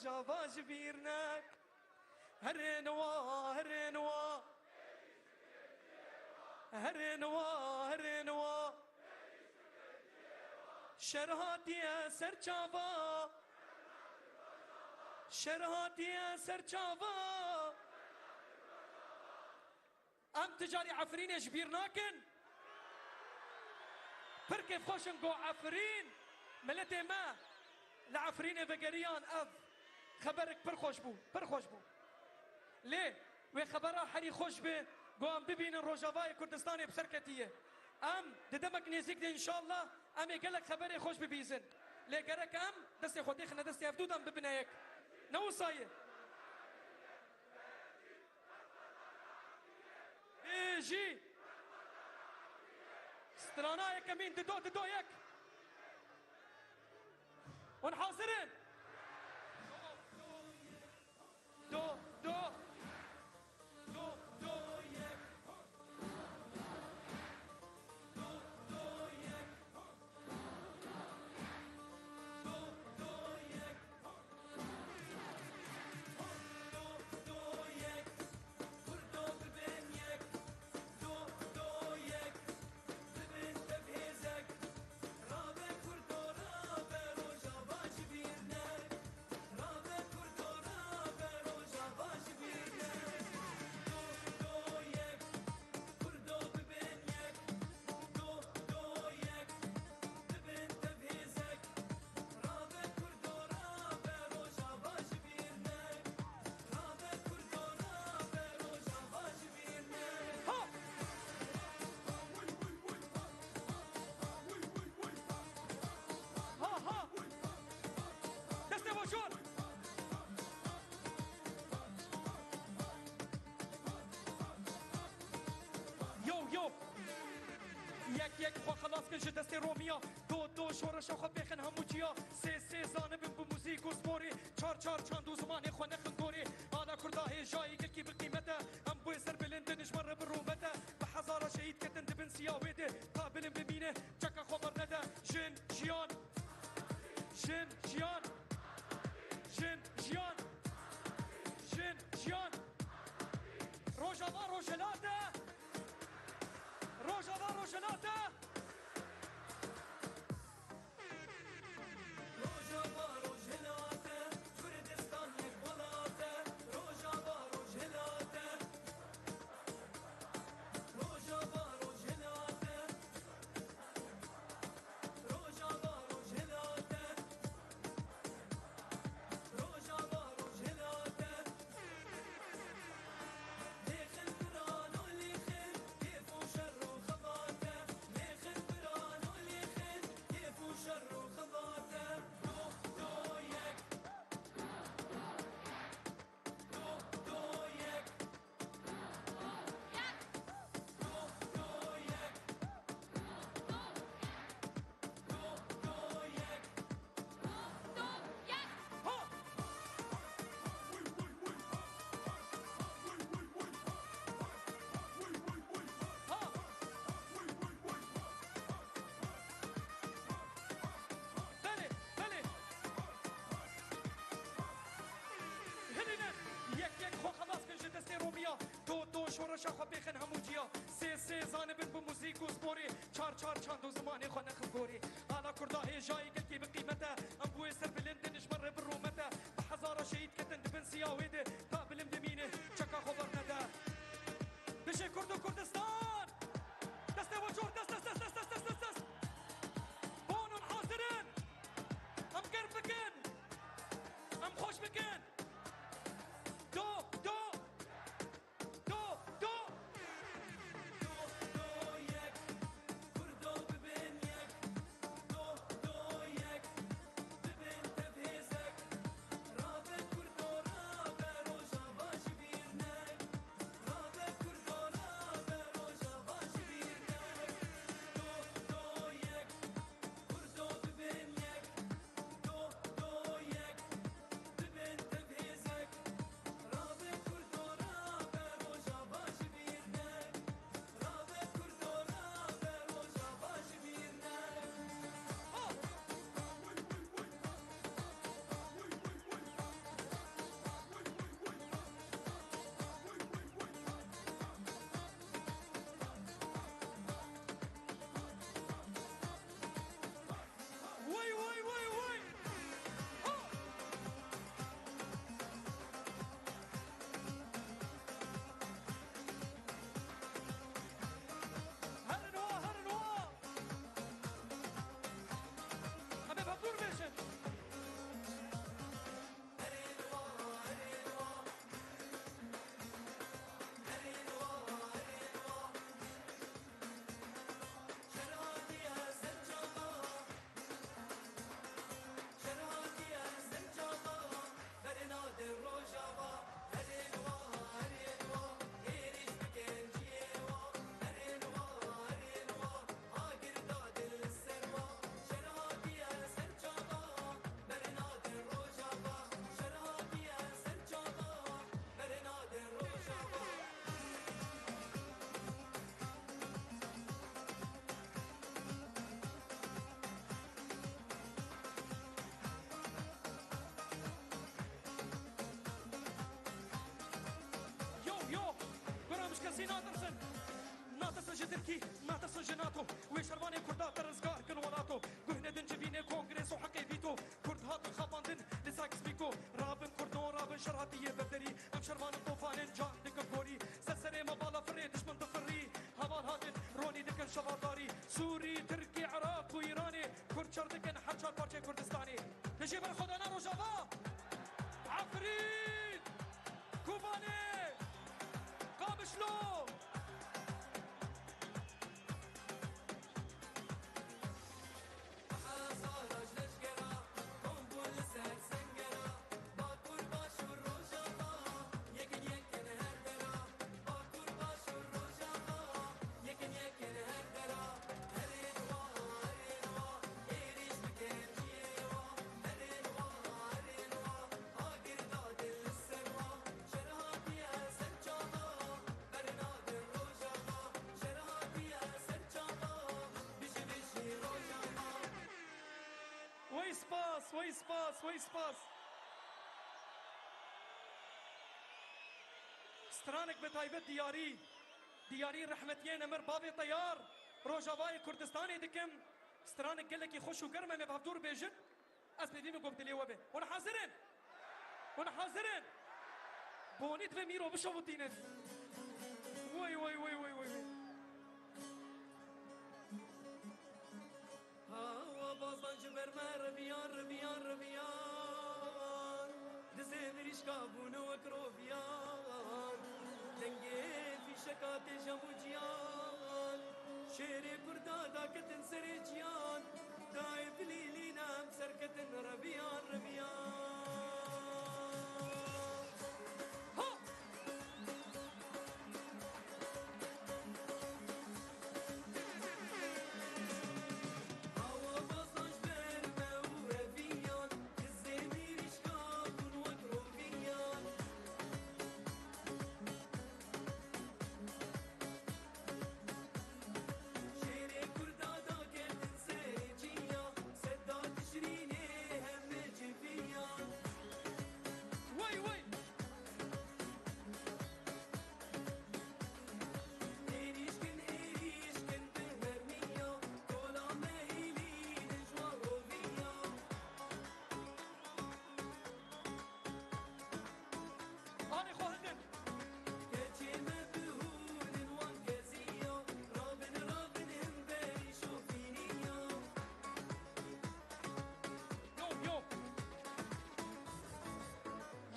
Rojava ji bîr nek. Herênwa herênwa herênwa herênwa Şer hatiye ser çava Şer hatiye ser çava Em ti carî Efrînê ji bîr nakin. Pir kêfxweş in ku Efrîn miletê me li Efrînê vegeriyan ev xeberek pir xweş bû, pir xweş bû. Lê wê xebera herî xweş be ku em bibînin Rojavayê Kurdistanê bi ser ketiye. Em di demek nêzîk de înşallah em ê gelek xeberê xweş bibîzin. Lê gerek em destê xwe têxine destê hevdu de em bibine yek. Ne wisa ye? Bijî! Strana yekemîn di do di do yek. Hûn hazir in? Do do do do yek. Do do yek. Do do yek. Do do yek. Kurdo bibin yek. Do do yek. Bibin tev hêzek. Rabe Kurdo rabe Rojava ji bîr nek. Rabe Kurdo rabe Rojava ji bîr nek. Do do yek. Kurdo bibin yek. Do do yek. Bibin tev hêzek. Rabe Kurdo rabe Rojava ji bîr nek. Rabe Kurdo rabe Rojava ji bîr nek. Ha! Ha ha! Destê we jor! Yo yo! Yek yek xwe xelas kin ji destê Romiya. Do do şoreşa xwe pêxin hemû çiya. Sê sê zanibin bi muzîk û sporê. Çar çar çand û zimanê xwe nexin gorê. Ala Kurda hêjayî gelkî bi qîmet e. Em wê ser bilind in ji me re bi rûmet e. Bi hezara şehîd ketin di bin siya wê de. Ta bilind bimîne çeka xwe bernede. Jin jiyan Jin jiyan Jin jiyan Jin jiyan Rojava Rojhilat e Rojava Rojhilat e. Rojava Rojhilat e, Kurdistan yek welat e. Rojava Rojhilat e. Rojava Rojhilat e. Rojava Rojhilat e. Rojava Rojhilat e. Lêxin piran û lêxin kêf û şer û xebat e. Lêxin piran û lêxin kêf û şer û xebat e. Do do yek. Do do yek. Do do yek. Do do yek. Ha! Ha! Belê, belê. Hilîne yek yek xwe xelas kin ji destê Romiya. Do do şoreşa xwe pêxin hemû ciya. Sê sê zanibin bi muzîk û sporê. Çar çar çand û zimanê xwe nexin gorê. Ala Kurda hêjayî gelkî bi qîmet e. Em wê ser bilind in ji me re bi rûmet e. Bi hezara şehîd ketin di bin siya wê de. Ta bilind dimîne çeka xwe bernede. Bijî Kurd û Kurdistan! Destê we jor dest dest dest dest dest dest dest dest. Bon hûn hazir in. Em germ bikin. Em xweş bikin. Do do do do. Do do yek. Kurdo bibin yek. Do do yek. Bibin tev hêzek. دترسن ji Tirkî natirsin ji NATO wê şervanê Kurda te rizgar kin welato guh nedin civînê kongres û heqê vîto Kurd hatin xapandin li Sykes Picot rabin Kurdo rabin şerhatiyê berderî em şervanin tofanên can dikin gorî ser serê me bala firê dijmin difirî heval hatin ronî dikin şevadarî Sûrî Tirkî Iraq û Îranê Kurd şer dikin her çar parçê Kurdistanê Bijî berxwedana Rojava Efrîn Kobanê Qamişlo وەی سپاس وەی سپاس وەی سپاس سترانێک بە تایبەت دیاری دیاری ڕەحمەتیە نەمر باوێ تەیار ڕۆژاوای کوردستانی دکم سترانێک gelekî xweş û germ em ê bi hevdûr bêjin ez pêdî min got dilê we be hûn hazirin hûn hazirin bonî divê mîro bişewitînin wey wey wey wey wey wey هوا بازان جبر ما ربيان ربيان ربيان دزي مريشكا بونو وكروفيان دنگي في شكات جموجيان شيري كردا داكتن سريجيان داي بليلينا مسركتن ربيان ربيان ها هوا بازان جبر ما وربيان دزي مريشكا بونو وكروفيان شيري كردا داكتن سريجيان سدا تشريني هم جفيان وەی وەی إيريشكن إيريشكن بهرمية كولا مهيلي نجوى ئانێ خۆ هەندن كاتشي ما بهون وانكزية رابن رابن همباري شوفينية يو يو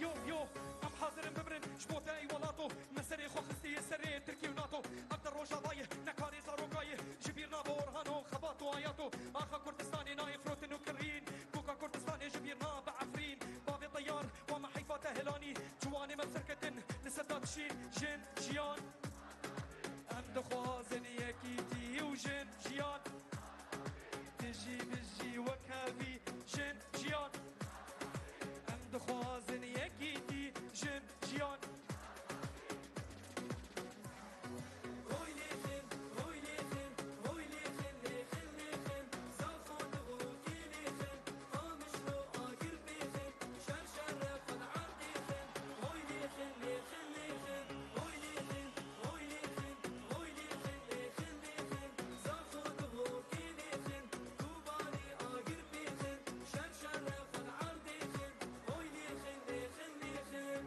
يو يو ام حاضرن ببرن شبوتاي ولاتو مسري خو خستي سري تركي وناتو ابدا روجا نكاري زاروكاي جبيرنا بورهانو خباتو اياتو اخا كردستاني ناي فروتن وكرين كوكا كردستاني جبيرنا بعفرين بابي طيار وما حيفا تهلاني جواني مبسركتن لسدات شين جن جيان ام دخوازن يكيتي وجن جيان تجي بجي وكافي جن جيان ام دخوازن یەکیتی ژن ژیان هوي ليخن هوي ليخن هوي ليخن ليخن ليخن زاخو دغوكي ليخن قامشلو آقر بيخن شر شر قد عرديخن هوي ليخن ليخن ليخن هوي ليخن هوي ليخن هوي ليخن ليخن ليخن زاخو دغوكي ليخن كوباني آقر بيخن شر شر قد عرديخن هوي ليخن ليخن ليخن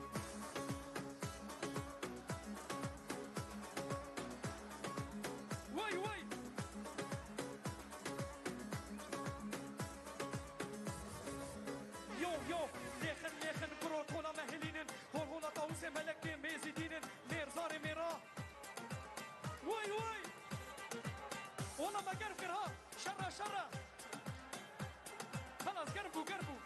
وەی وەی یۆ یۆ لێخن لێخن کوڕۆ تۆڵە مەهلینن هۆڵهۆڵە تاوسێ مەلەکێ مێزی دینن مێرزارێ مێرا وەی وەی والله ما قرب ها شرة شرة خلاص قربوا قربوا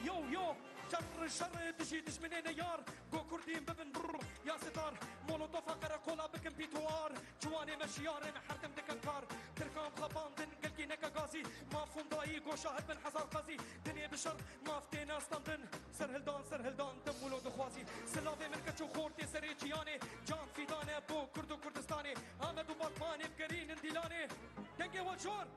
يو يو شر شر تجي دشمنين يار جو كردين ببن بر يا ستار مولوتوفا قرقولا بكم بيتوار جواني مشيار حرتم دكنكار تركام خباندن قلقي نكا غازي ما خوندایی گۆشاهد بن هزار قەزی دنێ بشەڕ مافتێ ناستاندن سەرهلدان سەرهلدان دم ولۆ دخوازی سلاوێ من کەچ و خۆرتێ سەرێ چیانێ جان فیدانە بۆ کورد و کوردستانێ ئامەد و باتمانێ بگەرینن دیلانێ دەنگێ وە جۆر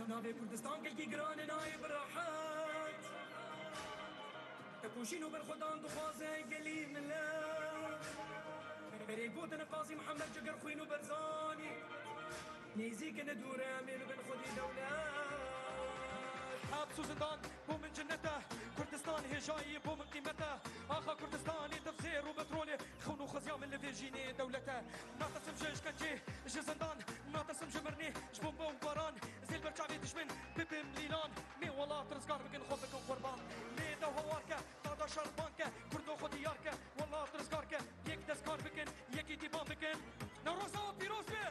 ناوی کوردستان گەلکی گرانە نایە بڕەحەت تەکوشین و بەرخۆدان دخوازە گەلی ملت بەرێ گوتن قازی محەممەد جگەر خوین و بەرزانی نێزیکە نەدوورە مێ ببن خودی دەولەت. حبس و زندان بۆ من جنەتە کوردستان هێژایی بۆ من قیمەتە ئاخا کوردستانی دەفزێر و بەترۆلێ خەون و خەزیا من لە ڤێژینێ دەولەتە ناتەسم ژ ئەشکەنجێ ژ زندان ناتەسم ژ مرنێ ژ بۆمبە و باران زێل بەرچاوێ دژمن ببم لیلان مێ وڵات ڕزگار بکەن خۆ بکەن قوربان لێ دەو هەوارکە تادا شەڕبانکە کوردۆ خۆ دیارکە وڵات ڕزگارکە یەک دەستکار بکەن یەکی دیبان بکەن نەورۆزەوە پیرۆز بێ.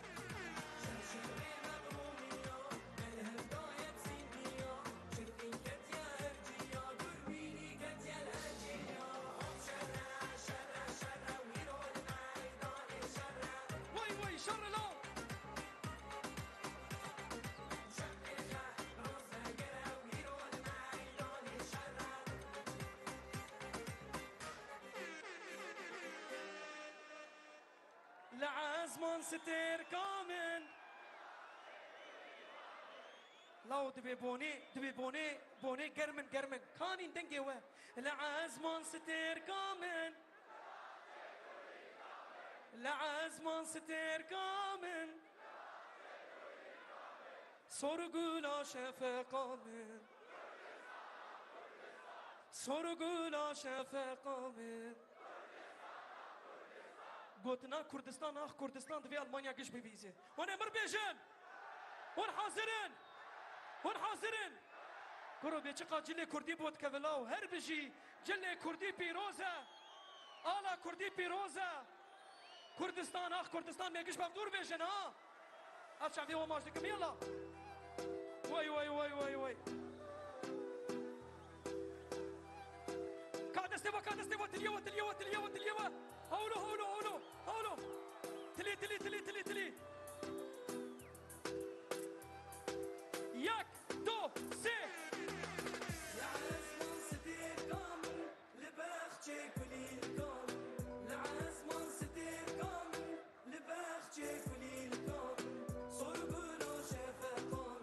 وای وای شەڕ لاو لە عازمان ستێر کامن لاو دەبێ بۆنێ دەبێ بۆنێ بۆنێ گەرمن گەرمن کانین دەنگێوە لە عازمان ستێر کامن لە عازمان ستێر کامن سۆرگولا شەفەقامن سۆرگولا شەفەقامن گوتنا کوردستان ئاخ کوردستان دەبێ ئەڵمانیا گشت ببیزێ وەنێ مر بێژن وەن حازرن وەن حازرن کوڕۆ بێ چقا جلێ کوردی بۆت کەڤلاو هەر بژی جلێ کوردی پیرۆزە ئالا کوردی پیرۆزە کوردستان ئاخ کوردستان مێگش بەم دوور بێژن ها ئەف چاوێ وە ماش دەکەم یەڵا وای وای وای وای وای کا دەستێ بە کا دەستێ بە تلیەوە تلیەوە تلیەوە تلیەوە هەولو هەولو هەولو هەولو تلی تلی تلی تلی تلی یەک دو سێ. لە عاسمان ستێرکان لە باخچێ کولیلکان لە عاسمان ستێرکان لە باخچێ کولیلکان سۆرگولا شەفەقان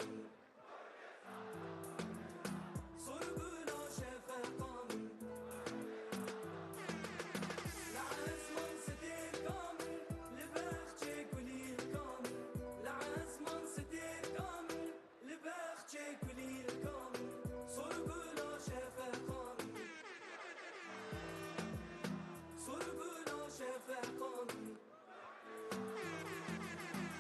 سۆرگولا شەفەقان لە عاسمان ستێرکان لە باخچێ کولیلکان لە عاسمان ستێرکان لە باخچێ کولیلکان سۆرگولا شەفەقان سۆرگولا شەفەقان.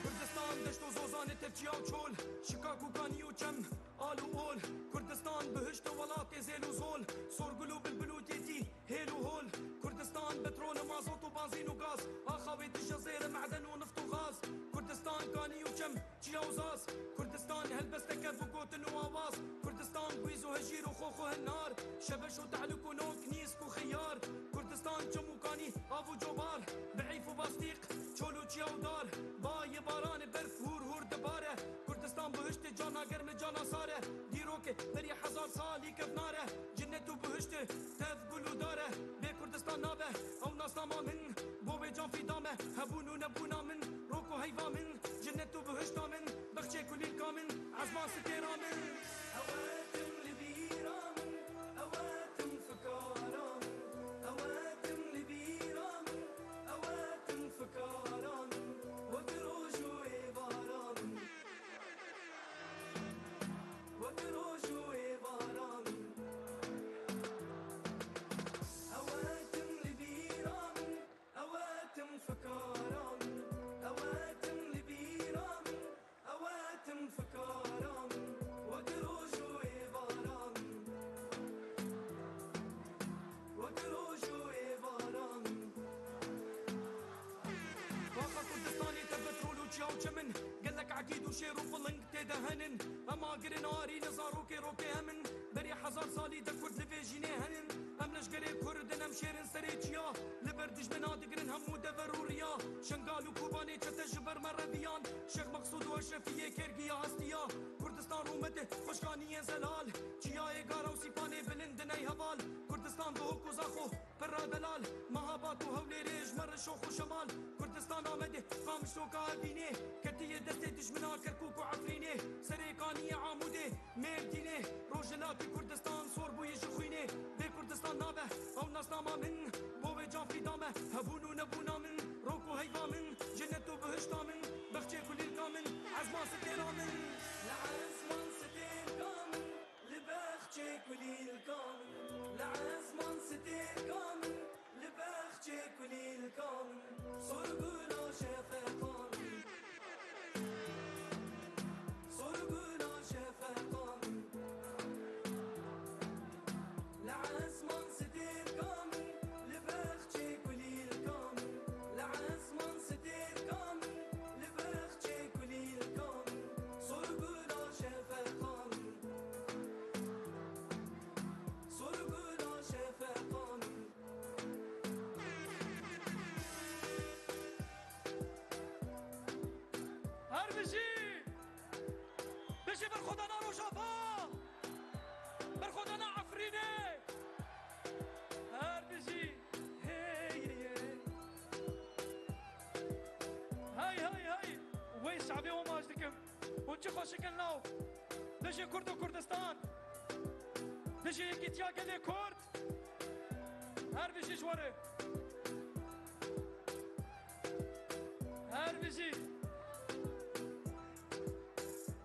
کوردستان دەشت و زۆزانە تەپچیا و چۆل شکاک و کانی و چەم ئال و ئۆل کوردستان بهشت و وڵاتێ زێل و زۆل سۆرگل و بلبل و تێتی هێل و هۆل کوردستان بەترۆل و مازۆت و بانزین و گاز ئاخاوێ دژە زێرە معدەن و نفت و غاز کوردستان کانی و چەم چیا و زاز کوردستان هەلبەستەکە بۆ گوتن و ئاواز کوردستان گویز و هەژیر و خۆخ و هەنار شەبەش و تەعلک و نۆک نیسک و خیار کوردستان چەم و کانی ئاو و جۆبار بەعیف و باستیق چۆل و چیا و دار بای باران بەرف هور هور دەبارە کوردستان بهشت جانا گەرمە جانا سارە دیرۆکێ بەری هەزار ساڵی کەڤنارە جنەت و بهشت تەv گول و دارە بێ کوردستان نابە ئەو ناسناما من بۆ بێ جان فیدامە هەبوون و نەبوونا من ڕۆک و هەیڤا من جنەت و بهشتا من بەخچێ کولیلکا من عەزمان ستێرا من ئەوەتم لەبیرا من ئەوەتم فکارا من ئەوەتم لەبیرا من ئەوەتم فکارا من وەک ڕۆژ و ئێوارا من وەک ڕۆژ و ئێوارا. تێدە هەنن، ئەما گرن ئاری لە زارۆکێ ڕۆکێ ئەمن، بەری 1000 ساڵی دە کورد لە ڤێژینێ هەنن، ئەم لەشگەرێ کوردن ئەم شێرن سەرێ چیا، لەبەر دژمنا دگرن هەموو دەڤەر و ڕیا، شنگال و کوبانێ چەتە ji ber me reviyan، شێخ مەقسود و ئەشرەفیێ کێرگیا هەستیا، کوردستان ڕوومەتێ خوشکانیە زەلال، چیایێ گارە و سیپانێ بلندن ئەی هەڤال، کوردستان دهۆک و زاخۆ پڕا دەلال، مەهابات و هەولێرێ ji me re şox û şemal، کوردستان ئامەدێ قامیشلۆکا ئەڤینێ، کەتیە دەستێ دژمنا کەرکوک و عەفرینێ، سەرێکانیە عامودێ مێردینێ، ڕۆژهەلاتی کوردستان سۆر بوویە ji خوینێ، بێ کوردستان نابە ئەو ناسناما من، بۆ وێ جان فیدامە هەبوون و نەبوونا من، ڕۆک و هەیڤا من، جنەت و بەهشتا من، بەخچێ کولیلکا من، عەزمان ستێرا من. لە عەزمان ستێرکا من، لە بەخچێ کولیلکا من، لە عەزمان ستێرکا من، لە بەخچێ کولیلکا من، سۆرگولا شەفەقا من، سۆرگولا شەفەقا من، لە عەزمان ستێرکا من، لە بەخچێ کولیلکا من، لە عەزمان ستێرکا من، لە بەخچێ کولیلکا من، سۆرگولا شەفەقا من، سۆرگولا شەفەقا من. هەر بژی، بژی بەرخۆدانا ڕۆژاڤا، بەرخۆدانا عەفرینێ، هەر بژی. هێی هاي هاي هاي وی شعبی و ماش دکم و چه خوشکن لاو، بژی کورد و کوردستان، بژی یەکیتیا گەلێ کورد، هەر بژی ژوەرێ، هەر بژی.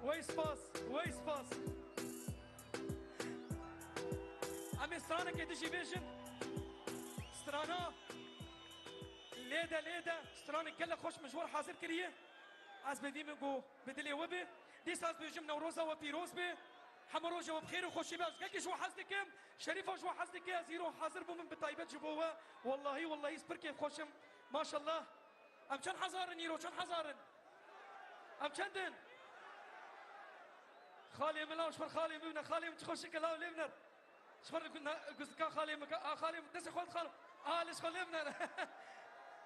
وی سپاس، وی سپاس. ئەمێ سترانێکی دژی بێژن، سترانا لێدە لێدە، سترانێک گەلە خۆش مژوەر حاضر کریە، ئەز بەڤی من گو بدلێ وە بێ، دیسا ئەز بێژم نەورۆزەوە پیرۆز بێ، هەموو ڕۆژەوە بخێر و خۆشی بێ. ئەز گەلکیش وە حەز دەکەم، شەریفەش وە حەز دەکەی، ئەز ئیرۆ حاضر بووم بە تایبەت ji بۆوە، واللهی واللهی سپر کێف خۆشم ماشەڵڵا. ئەم چەند هەزارن ئیرۆ؟ چەند هەزارن؟ ئەم چەندن؟ خاڵێ من لاو شوەر خاڵێ ببنە، خاڵێ من چ خۆشێکە لاو لێ بنەر، شوەر گوزکا خاڵێ مکە، ئا خاڵێ من دەستی خۆت خاڵ، ئا لەش خۆ لێ بنەر.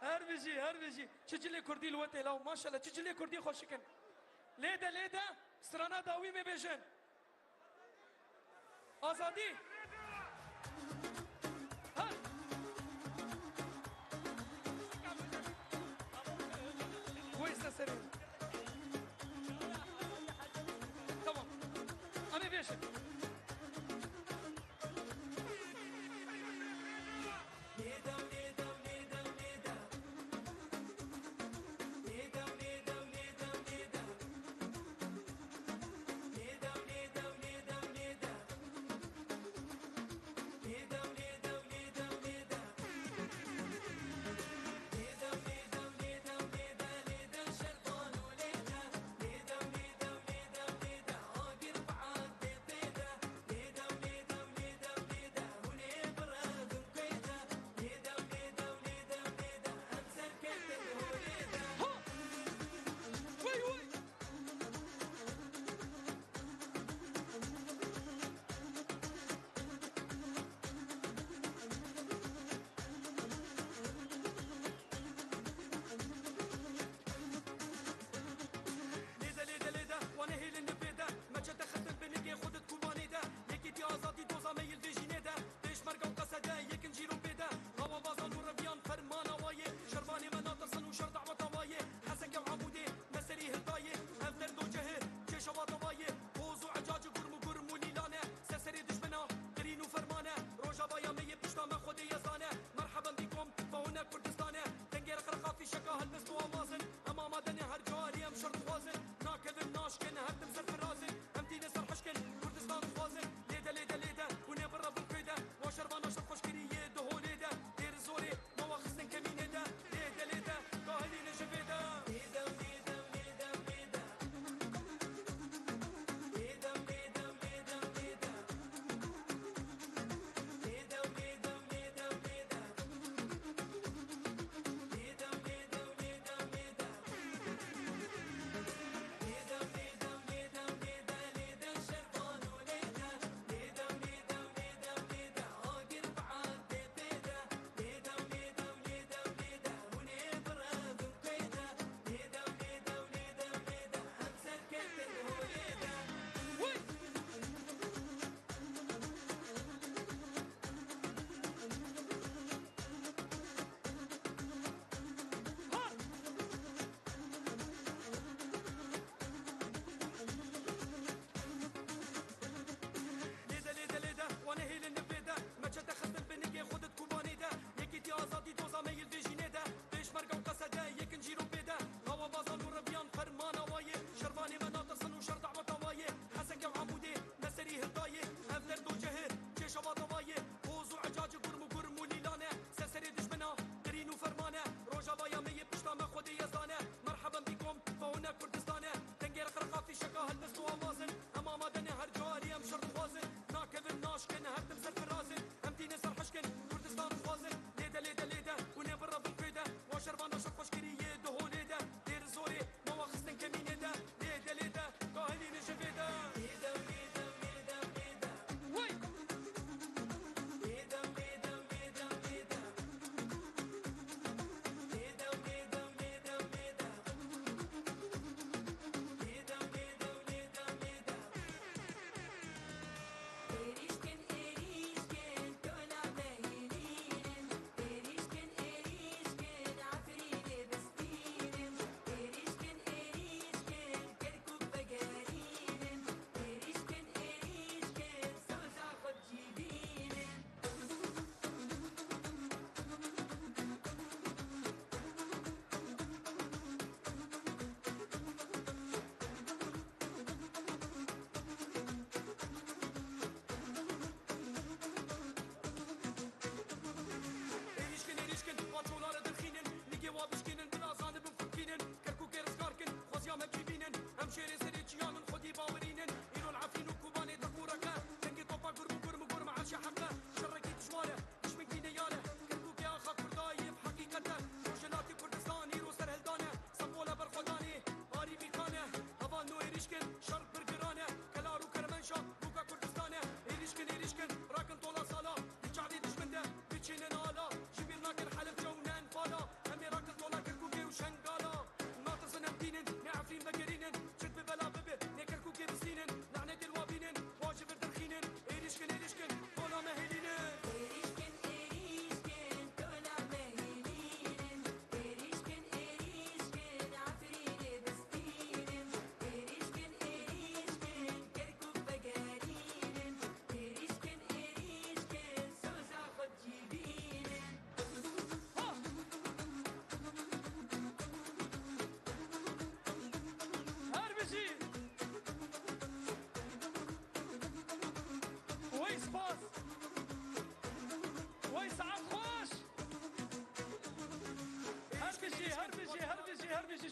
هەر بژی، هەر بژی. چ جلێ کوردی لوەتێ لاو ماشەڵڵا، چ جلێ کوردی خۆشکن. لێدە لێدە سترانا داوی مێ بێژن. ئازادی. هەر. وەیستە سەرێ. تەمام. ئەمێ بێژن. لێدە و لێدە و لێدە و لێدە، لێدە و لێدە و لێدە و لێدە، لێدە و لێدە و لێدە و لێدە، لێدە و لێدە و لێدە و لێدە، لێدە و لێدە و لێدە و لێدە، لێدە شەربان و لێدە، لێدە و لێدە و لێدە و لێدە، ئاگر بەعاد بێ پێدە.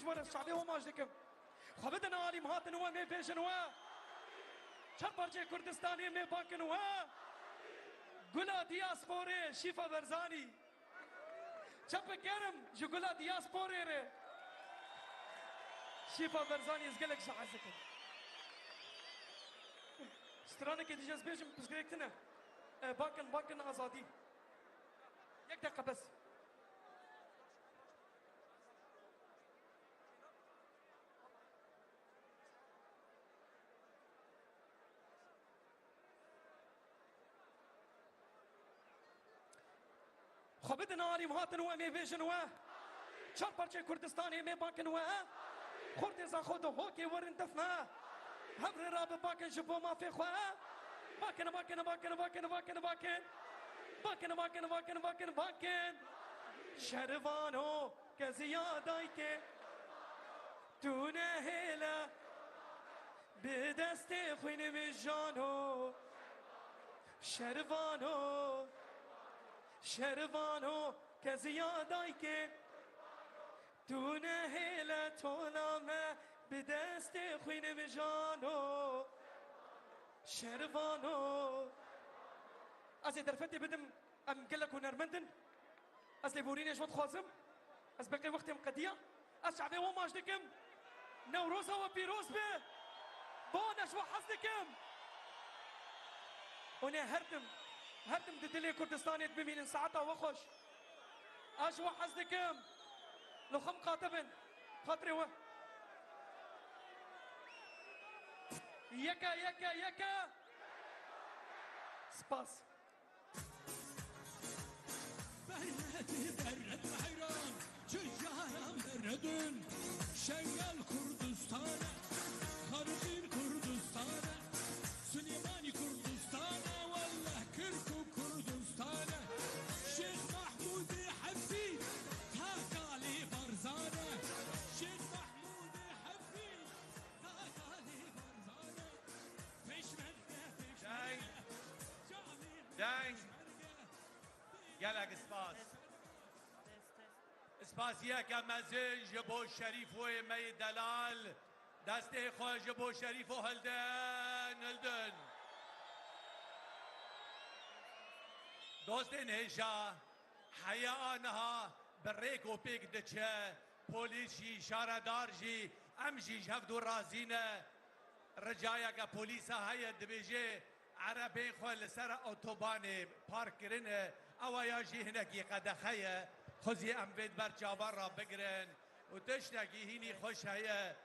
ji we re çavê we maç dikim. Xwe bidin alîm hatin we mê bêjin we. Çar parçeyê Kurdistanê mê bakin we. Gula Diyasporê Şîfa Berzanî. Çepik germ ji gula Diyasporê re. Şîfa Berzanî ez gelek ji hez dikim. Stranekê dijî ez bêjim pirsgirêk tune. Bakin bakin azadî. Yek deqe bes. Xwe bidin alîm hatin û em ê bêjin we. Çar parçeyê Kurdistanê em ê bakin we. Xortê Zaxo di hokê werin def me. Hevrê ra bi bakin ji bo mafê xwe. Bakin bakin bakin bakin bakin bakin. Bakin bakin bakin bakin bakin. Şervano keziya dayikê. Tu nehêle bi destê xwînimijano. Şervano Şervano keziya dayikê. Tu nehêle tola me bi destê xwînimijano. Şervano. Ez ê derfetê bidim em gelek hunermend in. Ez lêborînê ji we dixwazim. Ez beqê wextê min qediya. Ez çavê we maç dikim. Newroza we pîroz be. Bon ez ji we hez dikim. Hûn ê her tim her tim di dilê Kurdistanê de bimînin saeta we xweş. Ez ji we hez dikim. Li xwe miqate bin. Xatirê we. Yeke yeke yeke. Spas. Şengal Kurdistan'a, Karıkir Kurdistan'a, Süleymani Kurdistan'a, Vallah Kirkuk Kurdistan'a, Şeyh Mahmudi Hafi, Takali Barzana, Şeyh Mahmudi Hafi, Takali Barzana, Peşmerge, Peşmerge, Deng, gelek spas. Spasiyeke mezin ji bo Şerîfoyê me yê delal, destê xwe ji bo Şerîfo hildin, hildin. Dostên hêja, heya aniha bi rêk û pêk diçe, polîs jî, şaredar jî, em jî ji hev dû razî ne. Ricayeke polîsa heye dibêje erebeyên xwe li ser otobanê park kirine, ewa ya jî hinekî qedexe ye. Xwezî em vê di ber çavan re bigirin û tiştekî hînî xweş heye.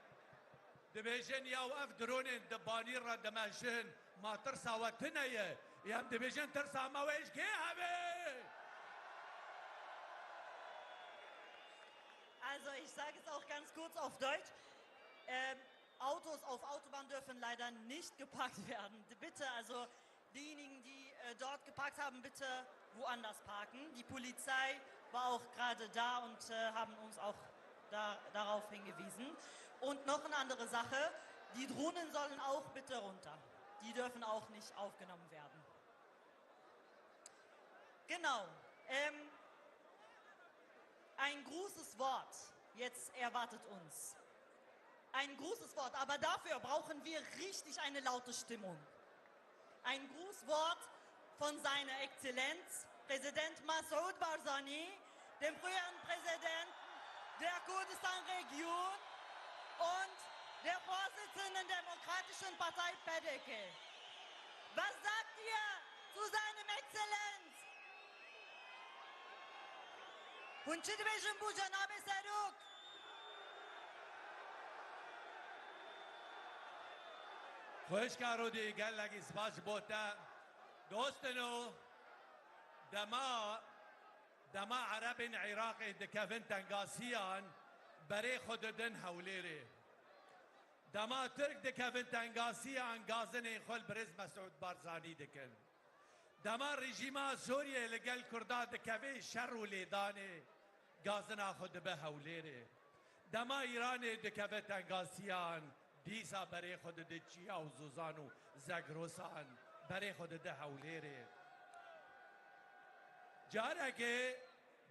Dibêjin yaw ev dronên di banî re dimeşin, ma tirsa we tune ye. Ê em dibêjin tirsa me wê ji kê hebe? Also ich sage es auch ganz kurz auf Deutsch. Ähm, Autos auf Autobahn dürfen leider nicht geparkt werden. Bitte, also diejenigen, die äh, dort geparkt haben, bitte woanders parken. Die Polizei war auch gerade da und äh, haben uns auch da, darauf hingewiesen. Und noch eine andere Sache, die Drohnen sollen auch bitte runter. Die dürfen auch nicht aufgenommen werden. Genau. Ähm, ein großes Wort jetzt erwartet uns. Ein großes Wort, aber dafür brauchen wir richtig eine laute Stimmung. Ein Grußwort von seiner Exzellenz, Präsident Masoud Barzani, dem früheren Präsidenten der Kurdistan-Region und der Vorsitzenden der Demokratischen Partei PDK. Was sagt ihr zu seinem Exzellenz? Hûn çi dibêjin bo cenabê serok? Xwişka Rûdî gelekî spas ji bo te. Dostino dema dema Erebên Iraqê dikevin tengasiyan berê xwe didin Hewlêrê. Dema Tirk dikevin tengasiyan gazinên xwe li birêz Mesûd Barzanî dikin. Dema rejîma Sûriyê li gel Kurda dikeve şer û lêdanê, gazina xwe dibe Hewlêrê. Dema Îranê dikeve tengasiyan, dîsa berê xwe dide çiya û zozan û Zagrosan, berê xwe dide Hewlêrê. Carekê,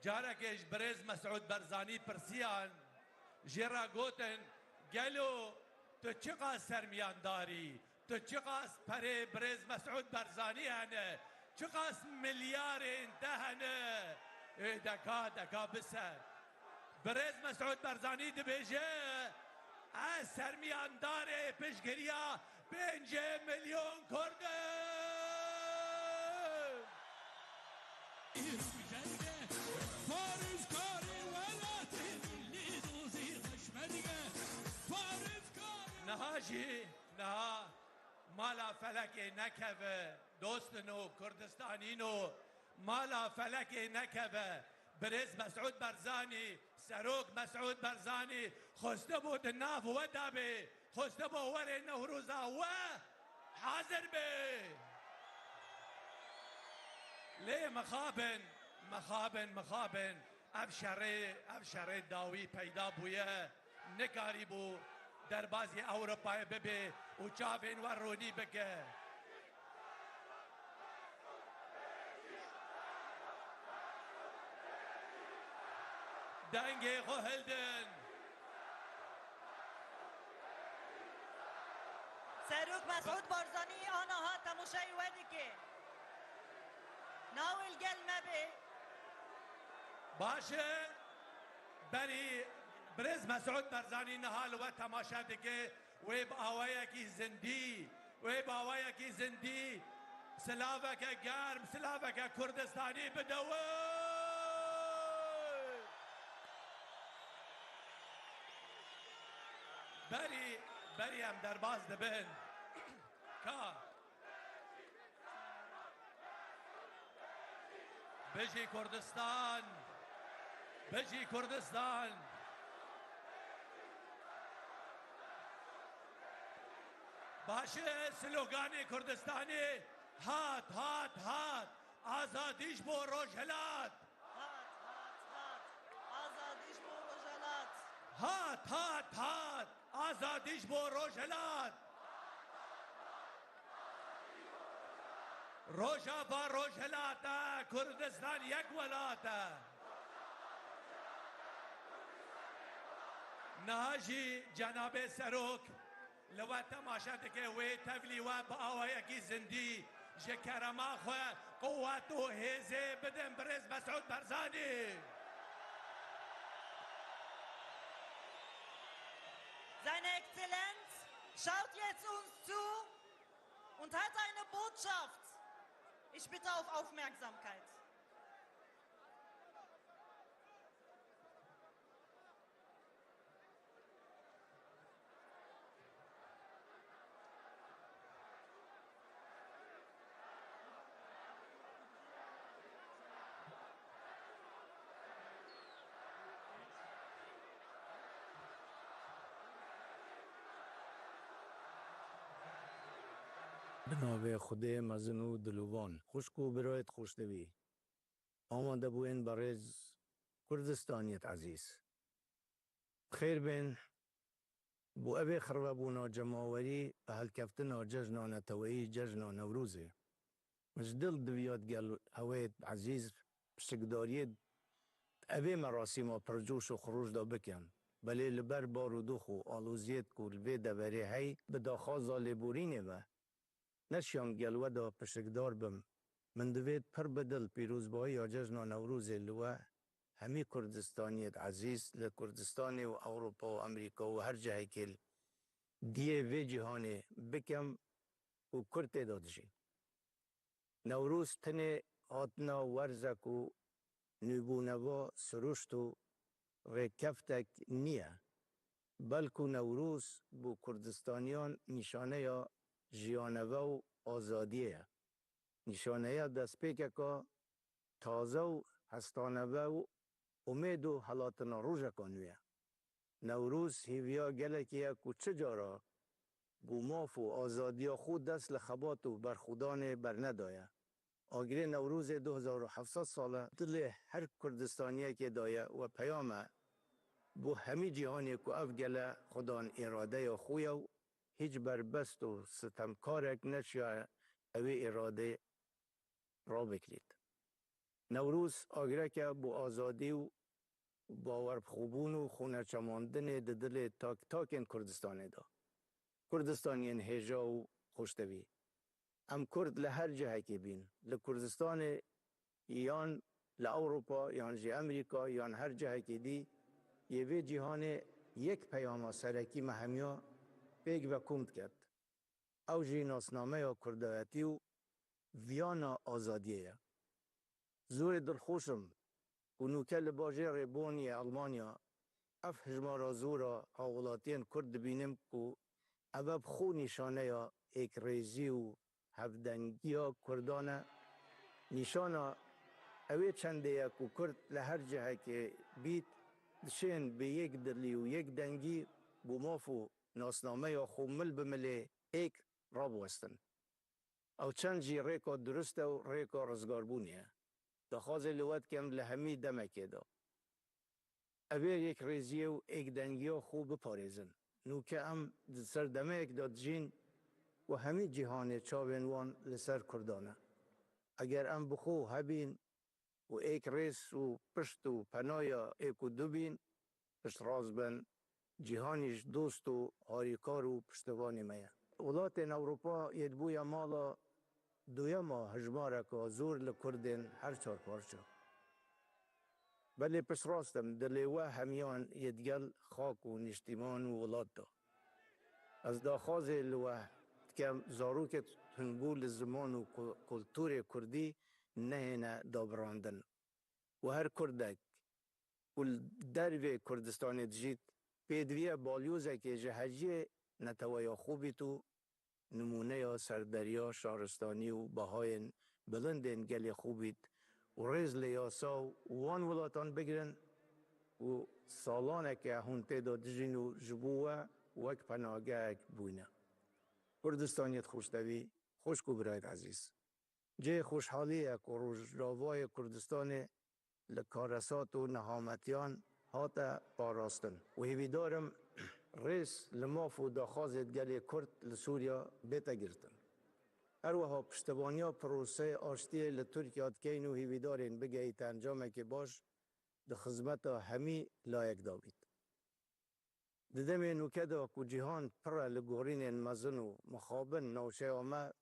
carekê ji birêz Mesûd Berzanî pirsiyan, Jê re gotin, Gelo tu çiqas sermiyan darî, tu çiqas perê birêz Mesûd Berzanî hene, çiqas milyarên te hene? Ê deka deka bise. Birêz Mesûd Berzanî dibêje, Ez sermiyandarê piştgiriya 5 milyon Kurd im. Niha jî niha mala felekê nekeve dostino Kurdistanîno mala felekê nekeve birêz Mesûd Berzanî Serok Mesûd Berzanî xwestibû di nav we de bê, xwestibû werê Newroza we hazir bê. Lê mixabin, mixabin, mixabin ev şerê, ev şerê dawî peyda bûye, nikarîbû derbazî Ewropayê bibê û çavên we ronî bike. Dengê xwe hildin. Serok Mesûd Barzanî aniha temaşeyê we dike. Navê li gel me bê. Baş e, berî birêz Mesûd Barzanî niha li we temaşe dike, wê bi awayekî zindî, wê bi awayekî zindî silaveke germ, silaveke Kurdistanî bide we. Berî, berî em derbas dibin. Ka. Bijî Kurdistan! Bijî Kurdistan! Baş e sloganê Kurdistanê hat hat hat azadî ji bo Rojhilat. Hat hat hat azadî ji bo Rojhilat. Hat hat hat azadî ji bo Rojhilat. Rojava Rojhilat e, Kurdistan yek welat e. Niha jî cenabê serok li we temaşe dike wê tevlî we bi awayekî zindî ji kerema xwe quwet û hêzê bidin birêz Mesûd Berzanî. Seine Exzellenz schaut jetzt uns zu und hat eine Botschaft. Ich bitte auf Aufmerksamkeit. Bi navê Xwedê mezin û dilovan. Xwişk û birayê xweşdivî. Amadebûyên berêz Kurdistaniyet ezîz. Bi xêr bên. Bo evê xirvebûna cemawerî bi helkeftina cejna neteweyî cejna Newrozê. Min ji dil diviyat gel hewêt ezîz pişikdariyê di evê merasîma pircoş û xiroş de bikin. Belê li ber barûdox û aloziyêt ku li vê deverê hey bi daxwaza lêborînê ve neşiyam gel we de pişikdar bim. Min divêt pir bi dil pîrozbahiya cejna Newrozê li we hemî Kurdistaniyêt ezîz li Kurdistanê û Ewropa û Amerîka û her cihekê li diyê vê cîhanê bikim ku Kurd tê de dijîn. Newroz tenê hatina werzek û nûbûneva siruşt û rêkeftek niye, belku Newroz bo Kurdistaniyan nîşaneya jiyaneve û azadiyê ye. Nîşaneya destpêkeka taze û hestaneve û umêd û helatina rojeka nû ye. Newroz hêviya gelekî ye ku çi cara bo maf û azadiya xwe dest li xebat û berxwedanê bernedaye. Agirê Newrozê 2700 sal e dilê her Kurdistaniyekê daye we peyam e bo hemî cîhanê ku ev gele xwedan îradeya xwe ye û hîç berbest û sitemkarek neşiyaye ew ê îradeyê rabikrît. Newroz agirek e bo azadî û Bawerbixwebûn û xweneçemandinê di dilê tak takên Kurdistanê de. Kurdistaniyên hêja û xweştevî. Em Kurd li her cihekê bîn, li Kurdistanê yan li Ewropa yan jî Emrîka yan her cihekê dî yê vê cîhanê yek peyama serekî me hemiya pêk ve kom diket. Ew jî nasnameya kurdayetî û viyana azadiyê ye. Zorê dilxweş im ku nûke li bajêrê Bonn yê Elmanya ev hejmara zor a hawwelatiyên Kurd dibînim ku ev bi xwe nîşaneya êkrêzî û hevdengiya Kurdan e, nîşana ewê çendê ye ku Kurd li her cihekê bît dişên bi yek dilî û yek dengî bo maf û nasnameya xwe mil bi milê êk rabiwestin. Ew çend jî rêka dirust e û rêka rizgarbûnê ye. Daxwazê li we dikim li hemî demekê de evê yêkrêziyê û êkdengiya xwe biparêzin. Nûke em di ser demeyek de dijîn ku hemî cîhanê çavên wan li ser Kurdan e. Eger em bi xwe hebîn û êk rêz û pişt û penaya êk û du bîn, piştrast bin, cîhanî ji dost û harîkar û piştevanê me ye. Welatên Ewropa yê dibûye mala duyema hejmareka zor li Kurdên her çar parça. Belê piştrast im dilê we hemiyan yê digel xak û nîştîman û welat de. Ez daxwazê li we dikem zarokê tundbû li ziman û kulturê kurdî nehêne dabirandin û her kurdek ku li dervê Kurdistanê dijît pêdiviye balyozekê ji heciyê neteweya xwe bît û nimûneya serderiya şaristanî û bahayên bilindên gelê xwe bît û rêz li yasa û wan welatan bigirin ku salaneke hûn tê de dijîn û ji bo we wek penagehek bûne. Kurdistaniyet xweştevî, xwişk û birayên ezîz. Cihê xweşhalî ye ku Rojavayê Kurdistanê li karesat û nehametiyan hate parastin û hêvîdar im rêz li maf û daxwazên gelê Kurd li Sûriya bête girtin. Herwiha piştevaniya proseyê aştiyê li Tirkiya dikeyn û hêvîdarên bigehîte encamekê baş di xizmeta hemî layek de bît. Di demê nûke de ku cîhan pir e li gorînên mezin û mixabin navçeya me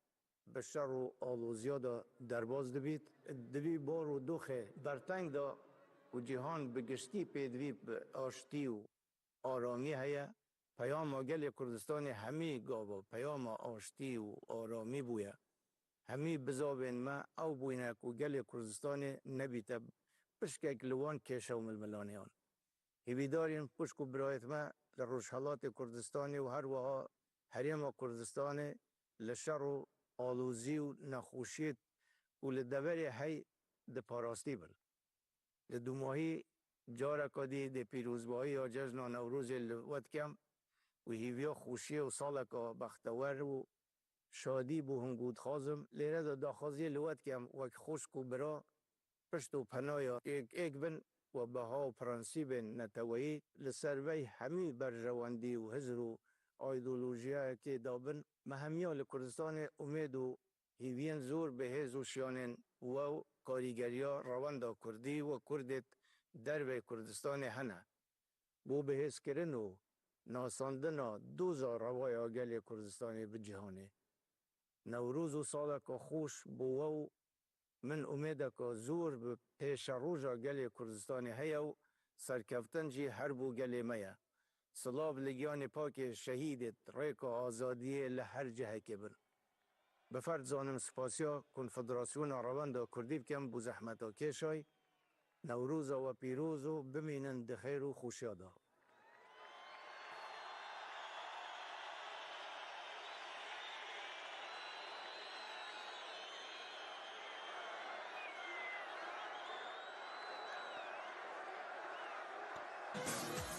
bi şer û aloziya de derbas dibît, di vî bar û doxê berteng de ku cîhan bi giştî pêdivî bi aştî û aramî heye, peyama gelê Kurdistanê hemî gava peyama aştî û aramî bûye. Hemî bizavên me ew bûne ku gelê Kurdistanê nebîte pişkek li wan kêşe û milmilaneyan. Hêvîdarên xwişk û birayên me li Rojhelatê Kurdistanê û her wiha Herêma Kurdistanê li şer û alozî û nexweşiyê ku li deverê hey di parastî bin. Li dûmahî careka dî dê pîrozbahî ya cejna Newrozê li we dikem û hêviya xweşiyê û saleka bextewer û şadî bo hûn ku dixwazim lêre de daxwaziyê li we dikem wek xwişk û bira pişt û penaya êk êk bin û beha û prensîbên neteweyî li ser vey hemî berjewendî û hizr û aydolojiyayekê de bin. Me hemiya li Kurdistanê umêd û hîviyên zor bi hêz û şiyanên we û karîgeriya rewenda kurdî û kurdêt dervey Kurdistanê hene. Bo bihêzkirin û nasandina doza rewaya gelê Kurdistanê bi cîhanê. Newroz û saleka xweş bo we û Min umêdeka zor bi pêşeroja gelê Kurdistanê heye û serkeftin jî her bo gelê me ye. Silav li giyanê pakê şehîdêt rêka azadiyê li her cihekê bin. Bi ferd zanim spasiya Konfederasyona Rewenda Kurdî bikim bo zehmeta kêşay. Newroza we pîroz û bimînin di xêr û xweşiya de.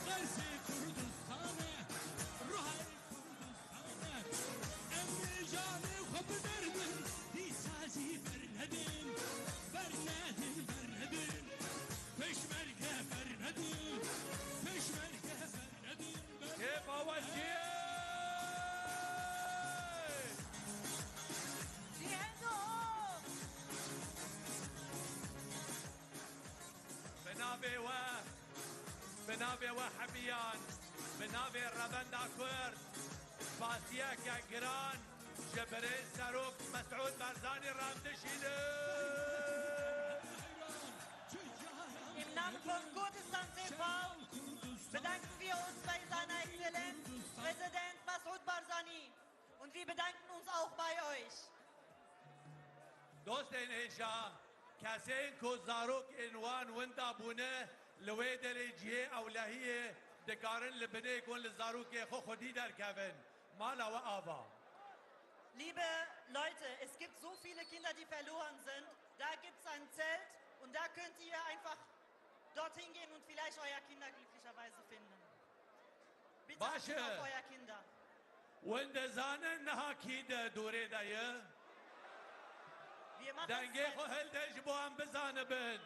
Qersê Kurdistan e, Ruhayê Kurdistan e. Em ê canê xwe biderdin, dîsa jî bernedin, bernedin, bernedin. Pêşmerge bernedin, pêşmerge bernedin, Kêfa we çi ye? Die Hände hoch! Bi navê we. Bi navê we hemiyan, bi navê revenda Kurd, spasiyeke giran ji birêz Serok Mesûd Barzanî re em dişînin. Im Namen von Kurdistan TV bedanken wir uns bei seiner Exzellenz Präsident Masoud Barzani und wir bedanken uns auch bei euch. Dostên hêja, kesên ku zarokên wan winda bûne li wê derê cihê ewlehiyê dikarin li binê kon li zarokê xwe xwedî derkevin. Mala we ava. Liebe Leute, es gibt so viele Kinder, die verloren sind. Da gibt es ein Zelt und da könnt ihr einfach dorthin gehen und vielleicht euer Kinder glücklicherweise finden. Bitte achtet Baş e. auf euer Kinder. Hûn dizanin niha kî di dorê de ye? Wir machen es Dengê xwe jetzt. hilde ji bo em bizanibin.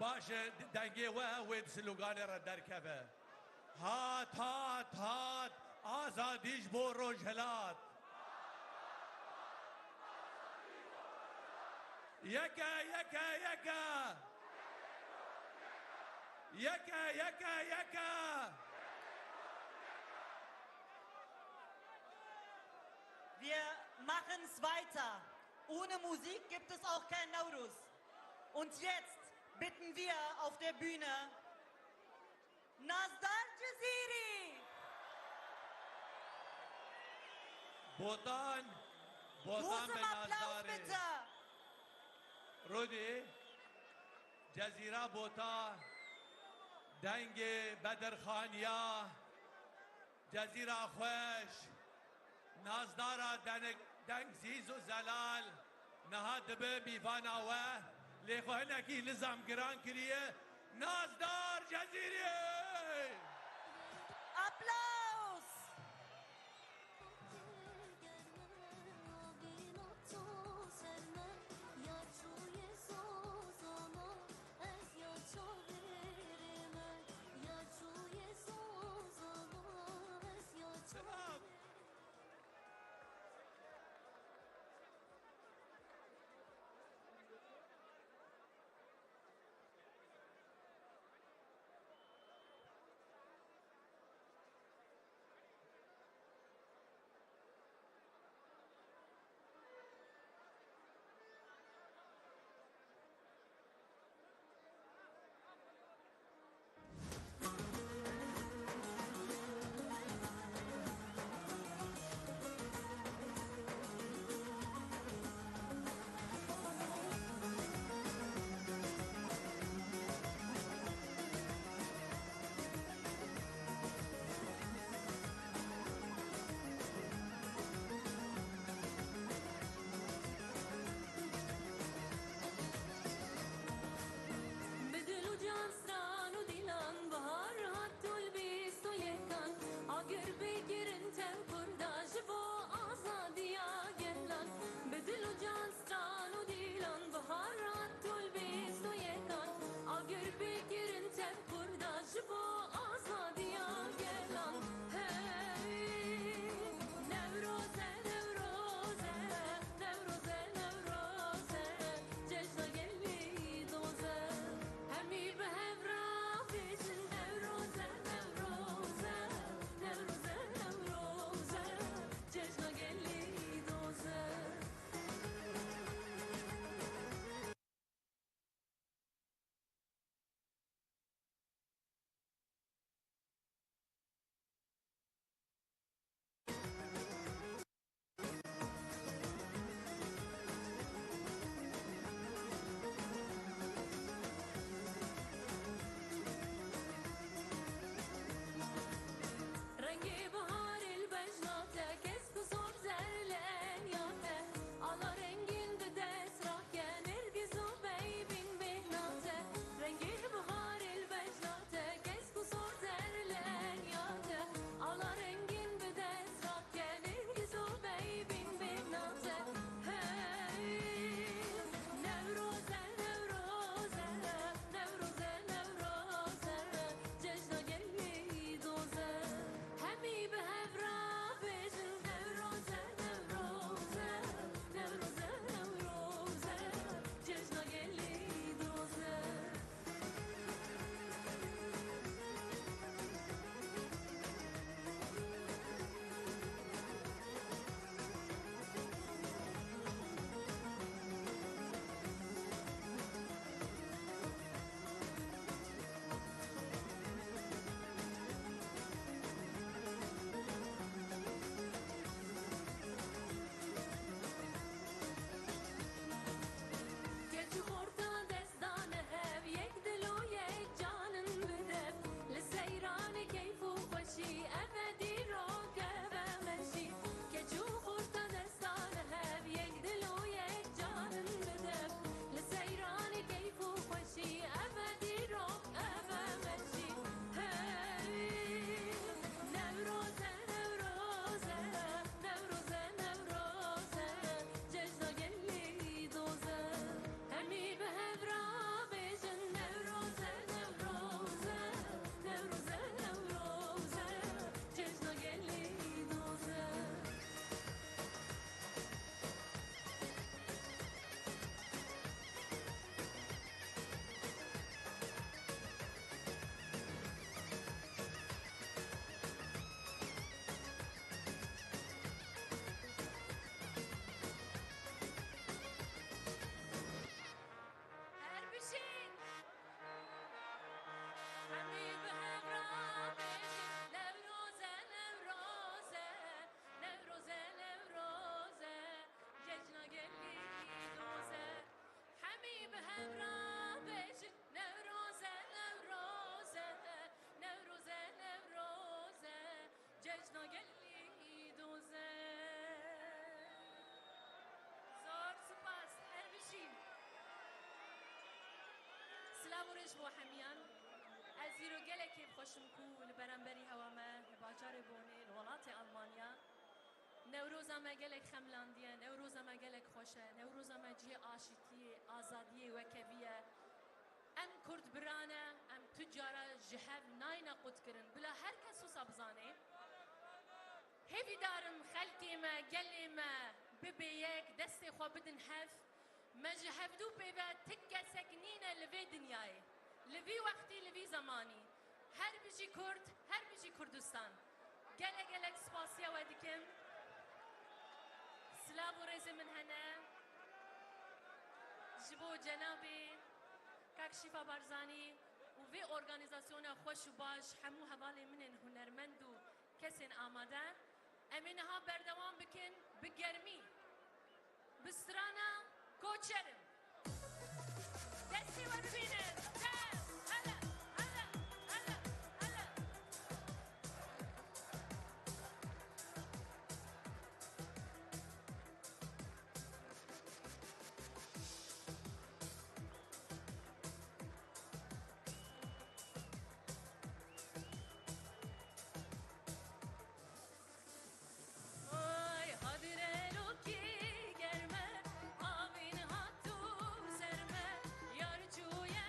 Baş e, dengê we wê di sloganê re derkeve. Hat, hat, hat, azadî ji bo Rojhilat. Yeke, yeke, yeke. Yeke, yeke, yeke. Wir machen es weiter. Ohne Musik gibt es auch kein Nauruz. Und jetzt bitten wir auf der Bühne Nazdar Cizîrî. Botan, Botan Großem bi Applaus Nazdarê. bitte. Rûdî, Cezîra Bota, dengê Bedirxaniya, Cezîra xweş, Nazdara denik deng zîz û zelal, niha dibe mîvana we, lê xwe hinekî li zamgiran kiriye, Nazdar Cezîrî! Applaus! Silav! Silav û rêz ji bo hemiyan. Ez îro gelek kêfxweş im ku li beramberî hewa me li bajarê Bonê li welatê Almanya Newroza me gelek xemlandiye, Newroza me gelek xweş e, Newroza me cihê aşîtiyê, azadiyê, wekevî ye. Em Kurd bira ne, em tu cara ji hev nayne qutkirin. Bila her kes wisa bizanê. Hêvîdar im xelkê me, gelê me bibe yek, destê xwe bidin hev. Me ji hevdû pê ve ti kesek nîne li vê dinyayê, li vî wextî, li vî zemanî. Her bijî Kurd, her bijî Kurdistan. Gelek gelek spasiya we dikim. Silav û rêzê min hene ji bo cenabê Kak Şîfa Barzanî û vê organîzasyona xweş û baş hemû hevalên min ên hunermend û kesên amade. Em ê niha berdewam bikin bi germî bi strana Koçer im. Destê we bibînin. Tev, hele, hele, hele, hele. Ay hadirelokî germe, avîn hat û serme, yar çûye.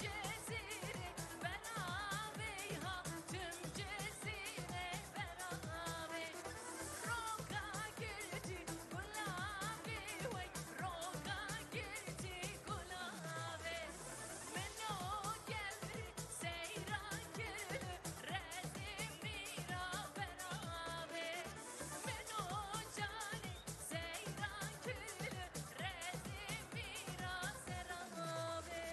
Cezire beraber ha tüm Cezire beraber Roka girdi gulabi vay roka girdi gulabi Meno geldi seyran gülü rezimira beraber Meno cani seyran gülü rezimira serabe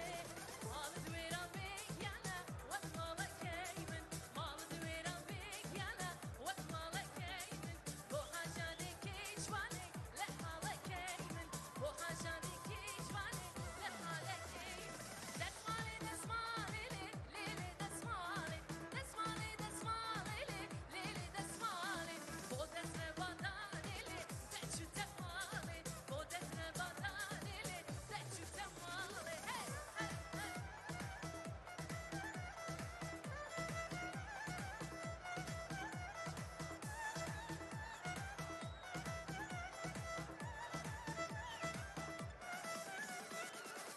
Mal dueran beyana vat mala keymin Mal dueran beyana vat mala keymin Bu hajani keşvani le hala keymin Bu hajani keşvani le hala keymin Desmali desmali li li li desmali Desmali desmali li li li desmali Bu desme badani li deçü temali Bu desme badani li deçü temali Hey hey hey.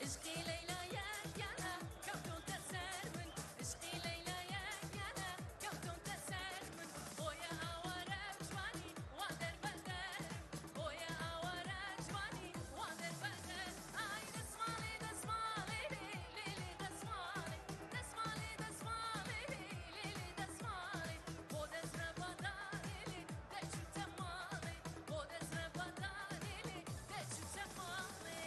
اشقي ليلى يا يانا كوتون تسرمن اشقي ليلى يا يانا كوتون تسرمن بويا اوارا جواني وادر بدر بويا اوارا جواني وادر بدر اي دسمالي دسمالي لي لي دسمالي دسمالي دسمالي لي لي دسمالي بو دسر بداري لي دچو تمالي بو دسر بداري لي دچو تمالي.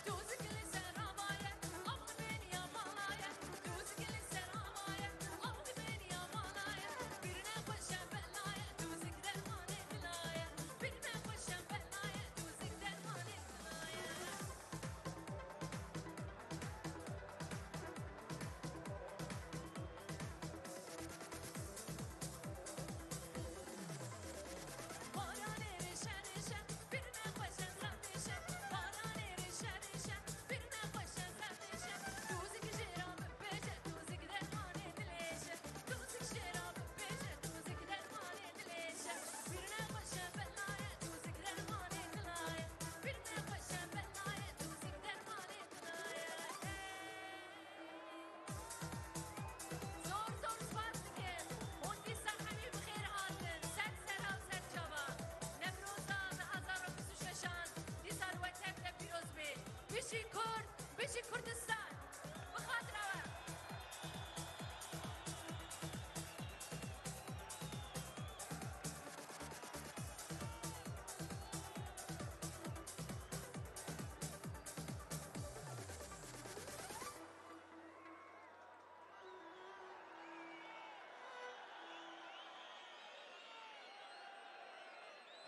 دوزك لسرابايا أمن بين يا مالايا دوزك لسرابايا أمن بين يا مالايا بيرنا خوشا بلايا دوزك درماني دلايا بيرنا خوشا بلايا دوزك درماني دلايا. بارانێ ڕێشە ڕێشە بیر نەخۆشە زەردێشە بارانێ ڕێشە ڕێشە بیر نەخۆشە زەردێشە دوزک ژێرا بپێژە دوزک دەرمانێ دلێشە دوزک ژێرا بپێژە دوزک دەرمانێ دلێشە بیر نەخۆشە بەلایە دوزک دەرمانێ دلایە بیر نەخۆشە بەلایە دوزک دەرمانێ دلایە. زۆر زۆر سپاس دکەم هون دیسا هەمی بخێر هاتن سەر سەرا و سەر چاوان نەورۆزا 2026 دیسا وەتەک لە پیرۆز بێ بژی کورد بژی کوردستان بخاترەوە.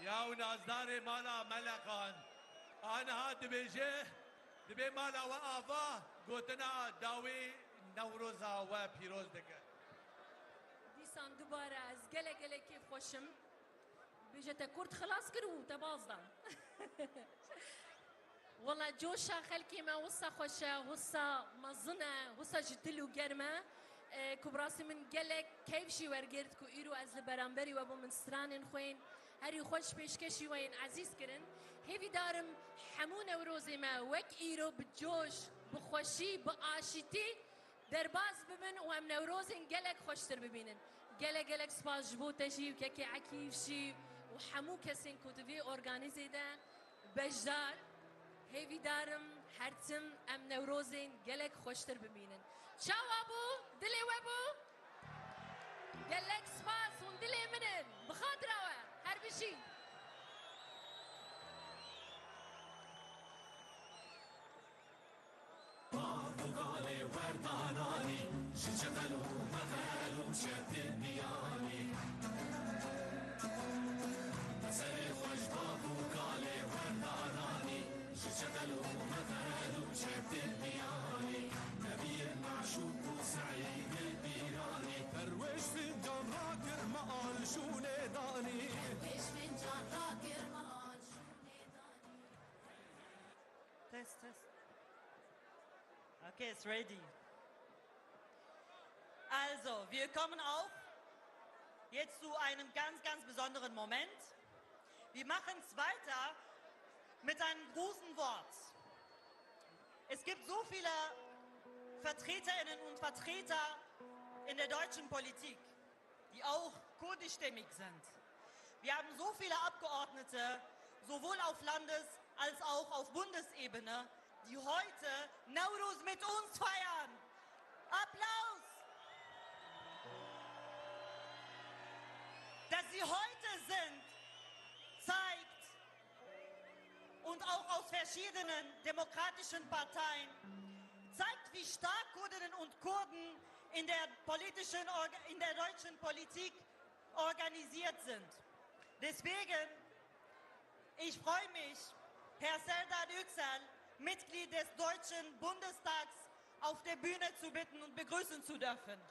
یا و نازدار مالا مەلەقان ئانها دەبێژێ دەبێ مالاوە ئاوا گوتنا داوی نەورۆزا وە پیرۆز دەکەن. دیسان دووبارە ئەز گەلە گەلە کێف خۆشم بێژەتە کورد خلاص کرد و تەبازدان وەڵا جۆشە خەلکی مە وسا خۆشە وسا مەزنە وسا ji dil û germe ku bi rastî min gelek keyf jî wergirt ku îro ez li beramberî we bû min stranên xwên herî xweş pêşkeşî we yên ezîz kirin. Hêvî darim hemû Newrozê me wek îro bi coş bi xweşî bi aşîtî derbas bibin û em Newrozên gelek xweştir bibînin. Gelek gelek spas ji bo te jî û kekê Ekîf jî û hemû kesên ku di vê organîzê de beşdar. Hêvî darim hertim em Newrozên gelek xweştir bibînin. Çawa bû? Dilê we bû? Gelek spas hûn dilê min in. Bi xatira we her bijîn. درويش فنجان راكر مقال شو ناداني. درويش فنجان راكر مقال. Okay, it's ready. Also, wir kommen auch jetzt zu einem ganz, ganz besonderen Moment. Wir machen es weiter mit einem großen Wort. Es gibt so viele Vertreterinnen und Vertreter in der deutschen Politik, die auch kurdischstämmig sind. Wir haben so viele Abgeordnete, sowohl auf Landes- als auch auf Bundesebene, die heute Nauruz mit uns feiern. Applaus! Dass sie heute sind, zeigt und auch aus verschiedenen demokratischen Parteien, zeigt, wie stark Kurdinnen und Kurden in der, politischen, in der deutschen Politik organisiert sind. Deswegen, ich freue mich, Herr Serdar Yüksel, Mitglied des Deutschen Bundestags, auf der Bühne zu bitten und begrüßen zu dürfen.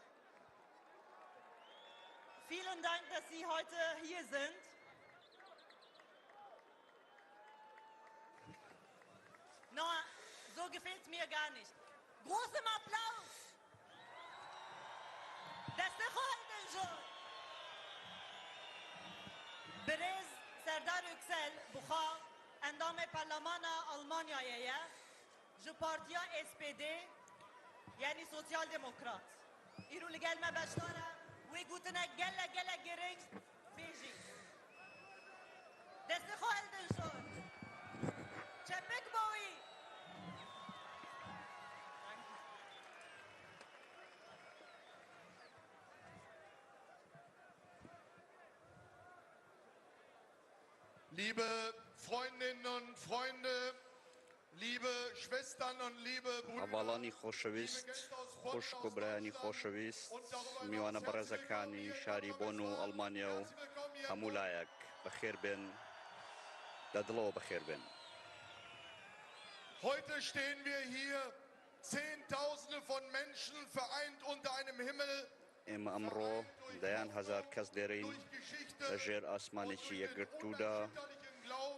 Vielen Dank, dass Sie heute hier sind. No, so gefällt mir gar nicht. Großem Applaus! دەستە خۆ هەڵدەن Birêz Serdar Yüksel buxa endamê Parlemana Almanyayê ye ji Partiya SPD yanî Sosyal Demokrat. Îro li gel me beşdar e wê gotinek gelek gelek giring bêjî. Destê xwe hildin jor. Çepik bo wî. Liebe Freundinnen und Freunde, liebe Schwestern und liebe Brüder, هەڤاڵانی خۆشەویست، خوشک و برایانی خۆشەویست، میوانە بەڕێزەکانی شاری بۆن و ئەڵمانیا و هەموو لایەک بەخێر بێن، لە دڵەوە بەخێر بێن. Heute stehen wir hier, Zehntausende von Menschen vereint unter einem Himmel, ئێمە ئەمڕۆ دەیان هەزار کەس لێرەین لە ژێر ئاسمانێکی یەکگرتوودا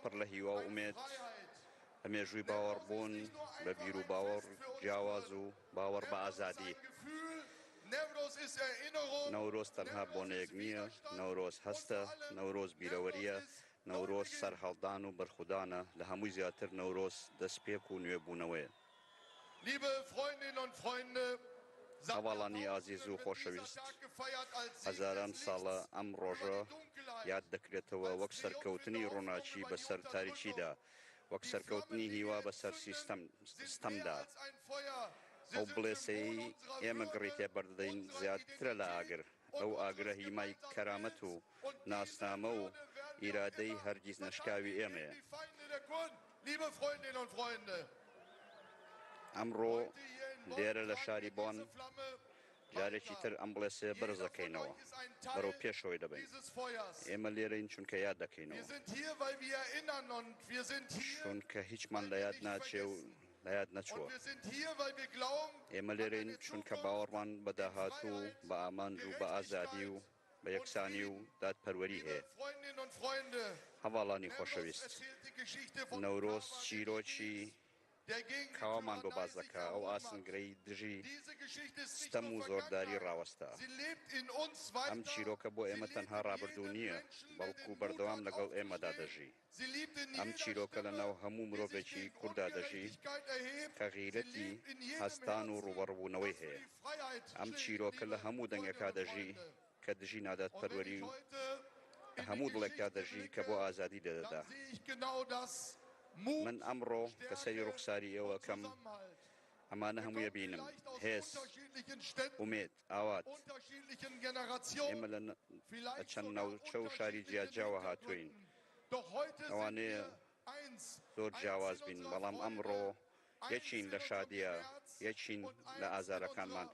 پڕ لە هیوا و ئومێد بە مێژووی باوەڕبوون بە بیروباوەڕ جیاواز و باوەڕ بە ئازادی. نەورۆز تەنها بۆنەیەک نییە، نەورۆز هەستە، نەورۆز بیرەوەرییە، نەورۆز سەرهەڵدان و بەرخودانە، لە هەمووی زیاتر نەورۆز دەستپێک و نوێبوونەوەیە. هەڤاڵانی ئازیز و خۆشەویست، هەزاران ساڵە ئەم ڕۆژە یاد دەکرێتەوە وەک سەرکەوتنی ڕووناکی بەسەر تاریکیدا، وەک سەرکەوتنی هیوا بەسەر سیستەم ستەمدا. ئەو بڵێسەیەی ئێمە گڕی تێ بەردەدەین زیاترە لە ئاگر، ئەو ئاگرە هیمای کەرامەت و ناسنامە و ئیرادەی هەرگیز نەشکاوی ئێمەیە. ئەمڕۆ لێرە لە شاری بۆن جارێکی تر ئەم بڵێسەیە بەرز دەکەینەوە، بەرەو پێشەوەی دەبەین. ئێمە لێرەین چونکە یاد دەکەینەوە، چونکە هیچمان لە یاد ناچێ و لە یاد نەچووە. ئێمە لێرەین چونکە باوەڕمان بە داهاتوو و بە ئامانج و بە ئازادی و بە یەکسانی و دادپەروەری هەیە. هەڤاڵانی خۆشەویست، نەورۆز چیرۆکی کاوەمان بۆ باس دەکا، ئەو ئاسنگرەی دژی ستەم و زۆرداری ڕاوەستا. ئەم چیرۆکە بۆ ئێمە تەنها ڕابردوو نییە، بەڵکو بەردەوام لەگەڵ ئێمەدا دەژی. ئەم چیرۆکە لە ناو هەموو مرۆڤێکی کوردا دەژی کە غیرەتی هەستان و ڕووبەڕووبوونەوەی هەیە. ئەم چیرۆکە لە هەموو دەنگێکا دەژی کە دژی نادادپەروەری و لە هەموو دڵێکدا دەژی کە بۆ ئازادی لێدەدا. من ئەمڕۆ کە سەیری ڕوخساری ئێوە ئەکەم، ئەمانە هەمووی ئەبینم، هێز، ئومێد، ئاوات. ئێمە لە چەند ناوچە و شاری جیاجیاوە هاتووین. ئەوانەیە زۆر جیاواز بین، بەڵام ئەمڕۆ یەکین لە شادییە، یەکین لە ئازارەکانمان،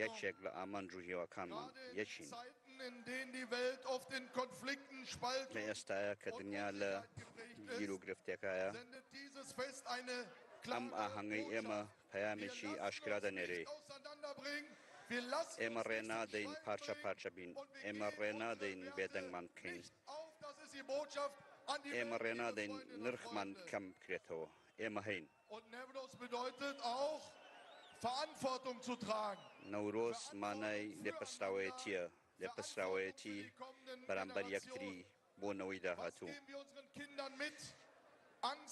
یەکێک لە ئامانج و هیواکانمان، یەکین. لە ئێستایا کە دنیا لە گیروگرفتێکایە، ئەم ئاهەنگەی ئێمە پەیامێکی ئاشکرا دەنێرێ. ئێمە ڕێ نادەین پارچە پارچە بین، ئێمە ڕێ نادەین بێدەنگمان بکەین، ئێمە ڕێ نادەین نرخمان کەم بکرێتەوە، ئێمە هەین. Verantwortung zu tragen. نەورۆز مانای لێپرسراوەیەتییە، لێپرسراوەیەتی بەرامبەر یەکتری بۆ نەوەی داهاتوو.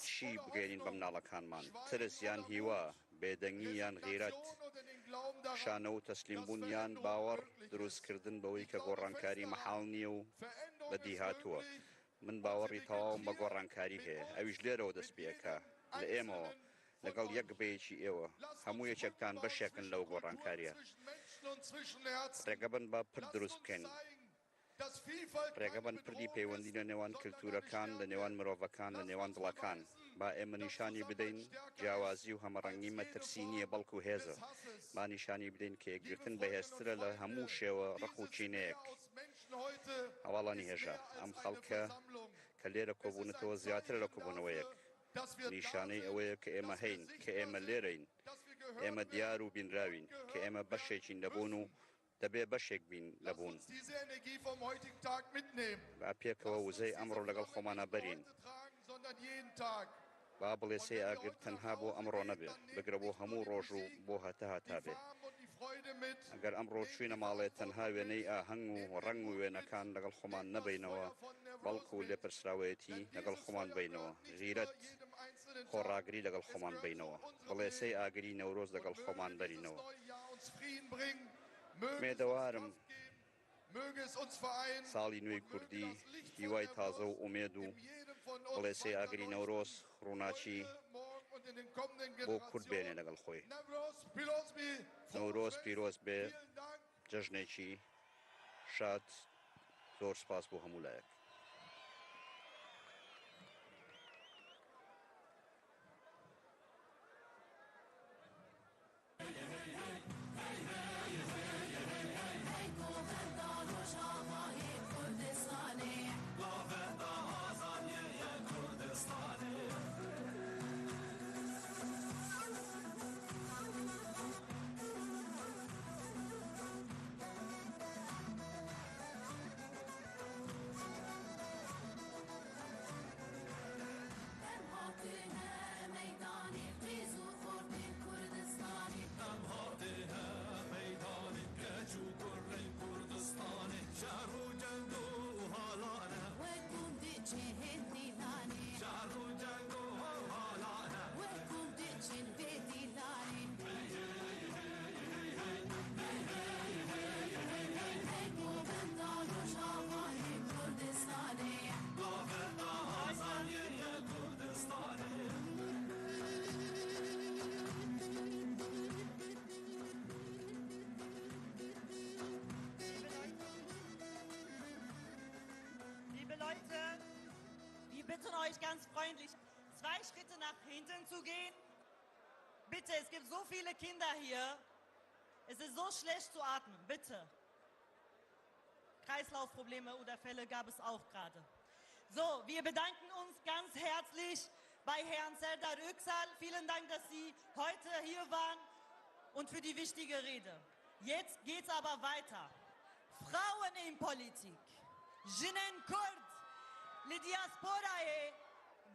چی بگەیەنین بە مناڵەکانمان؟ ترس یان هیوا، بێدەنگی یان غیرەت، کشانەوە و تەسلیمبوون یان باوەڕ دروستکردن بەوەی کە گۆڕانکاری مەحاڵ نییە و بەدیهاتووە. من باوەڕی تەواوم بە گۆڕانکاری هەیە، ئەویش لێرەوە دەست پێئەکا، لە ئێمەوە، لەگەڵ یەک بە یەکی ئێوە، هەموو یەکێکتان بەشێکن لەو گۆڕانکارییە. ڕێگەبەن با پرد دروست بکەین. ڕێگەبەن پردی پەیوەندی لە نێوان کلتورەکان، لە نێوان مرۆڤەکان، لە نێوان دڵەکان. با ئێمە نیشانی بدەین جیاوازی و هەمەڕەنگی مەترسی نییە بەڵکو هێزە. با نیشانی بدەین کە یەکگرتن بەهێزترە لە هەموو شێوە ڕق و کینەیەک. هەواڵانی هێژا، ئەم خەڵکە کە لێرە کۆبوونەتەوە زیاترە لە کۆبوونەوەیەک. نیشانەی ئەوەیە کە ئێمە هەین، کە ئێمە لێرەین. ئێمە دیار و بینراوین، کە ئێمە بەشێکین لە بوون و دەبێ بەشێک بین لە بوون. با پێکەوە وزەی ئەمڕۆ لەگەڵ خۆمانا بەرین. با بڵێسەی ئاگر تەنها بۆ ئەمڕۆ نەبێ، بگرە بۆ هەموو ڕۆژ و بۆ هەتا هەتا بێ. ئەگەر ئەمڕۆ چووینە ماڵێ تەنها وێنەی ئاهەنگ و ڕەنگ و وێنەکان لەگەڵ خۆمان نەبەینەوە، بەڵکو لێپرسراوەیەتی لەگەڵ خۆمان بەینەوە، غیرەت، خۆڕاگری لەگەڵ خۆمان بەینەوە، بڵێسەی ئاگری نەورۆز لەگەڵ خۆمان بەرینەوە. ئومێدەوارم ساڵی نوێی کوردی هیوای تازە و ئومێد و بڵێسەی ئاگری نەورۆز ڕووناکی بۆ کورد بێنێ لەگەڵ خۆی. نەورۆز پیرۆز بێ، جەژنێکی شاد، زۆر سوپاس بۆ هەموو لایەک. Liebe Leute, wir bitten euch ganz freundlich, zwei Schritte nach hinten zu gehen. Bitte, es gibt so viele Kinder hier. Es ist so schlecht zu atmen. Bitte. Kreislaufprobleme oder Fälle gab es auch gerade. So, wir bedanken uns ganz herzlich bei Herrn Serdar Yüksel. Vielen Dank, dass Sie heute hier waren und für die wichtige Rede. Jetzt geht's aber weiter. Frauen in Politik. Jinên Kurd li diasporayê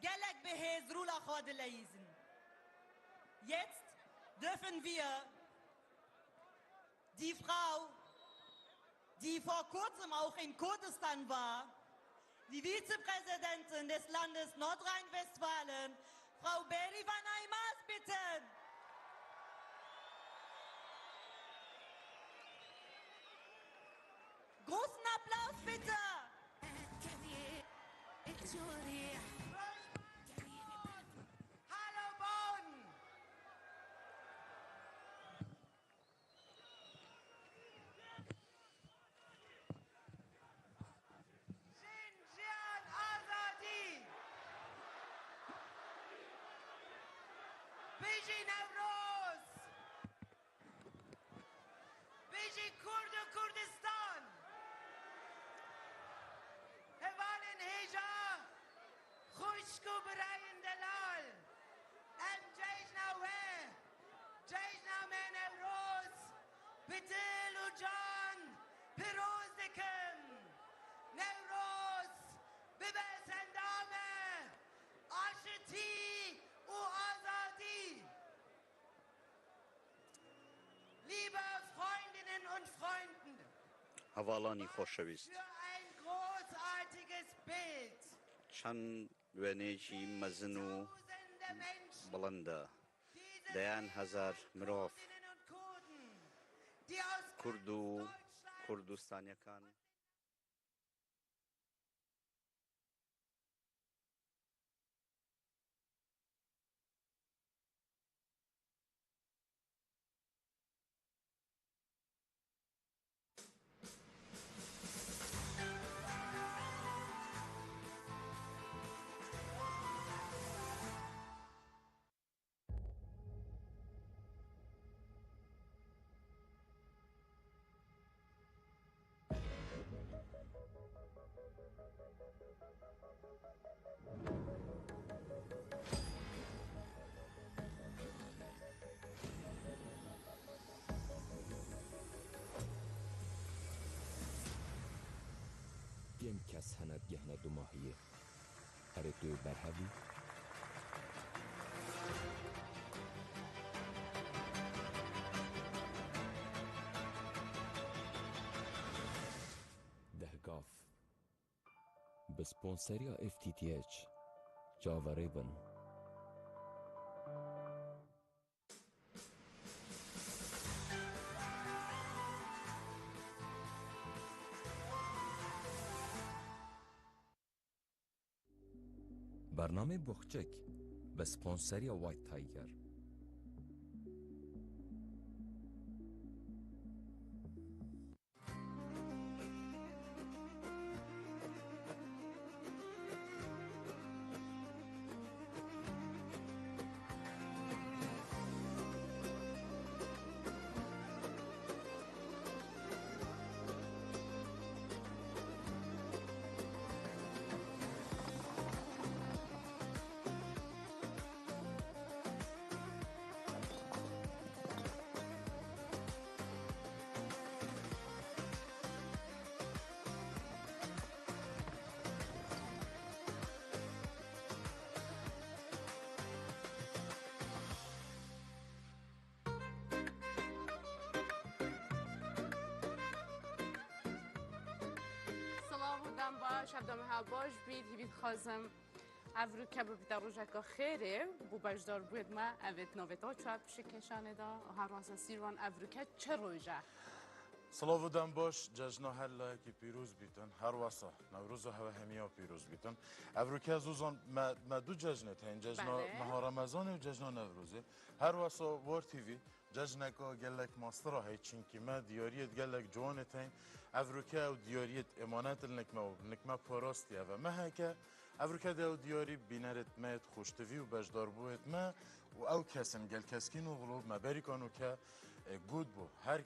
gelek bi hêz rola xwe dileyîzin. Jetzt dürfen wir die Frau, die vor kurzem auch in Kurdistan war, die Vizepräsidentin des Landes Nordrhein-Westfalen, Frau Berivan Aymaz, bitten. Großen Applaus bitte! Hallo Bonn! Jin Jiyan Azadî! Bijî Newroz! Bijî Kurd û Kurdistan! Hevalên hêja, xwişk û birayên delal, em cejna we, cejna me Newroz bi dil û can piroz dikim. Newroz bibe sendame aşitî û azadî. هەڤاڵانی خۆشەویست، چەند وێنەیەکی مەزن و بڵندە، دەیان هەزار مرۆڤ، کورد و کوردستانیەکان، Kêm kes hene digihne dumahiyê. Erê tu yê berhevî? Dehgav Bi sponseriya FTTH çaverê bin. Bernameyê Boxçik bi sponseriya White Tiger. سڵاو و دەم باش هەردەم ها باش بیت هیوی دخوازم ئەڤروکە ببیتە ڕۆژەکە خێرێ بۆ بەشدار بوێت مە ئەوێت ناوێتەوە چوار پشک کێشانێدا هەرواسە سیروان ئەڤروکە چ ڕۆژە؟ سڵاو و دەم باش جەژنا هەر لایەکی پیرۆز بیتن هەروەسا نەورۆزە هەوە هەمیا پیرۆز بیتن ئەڤروکە زوزان مە دوو جەژنێت هەین جەژنا مەها ڕەمەزانێ و جەژنا نەورۆزێ هەروەسا وار تیڤی جەژنەکە گەلەک ماسترا هەی چونکی مە دیاریەت گەلەک جوانێت هەین ئەڤروکە و دیاریەت ئێمانەت نکمە و نکمە پاراستیە ئەڤە مە هەکە ئەڤروکە دە و دیاری بینەرت مەت خۆشتڤی و بەشدار بووێت مە و ئەو کەسن گەل کەسکین و غڵوب مە بەریکان و کە گوت بوو هەر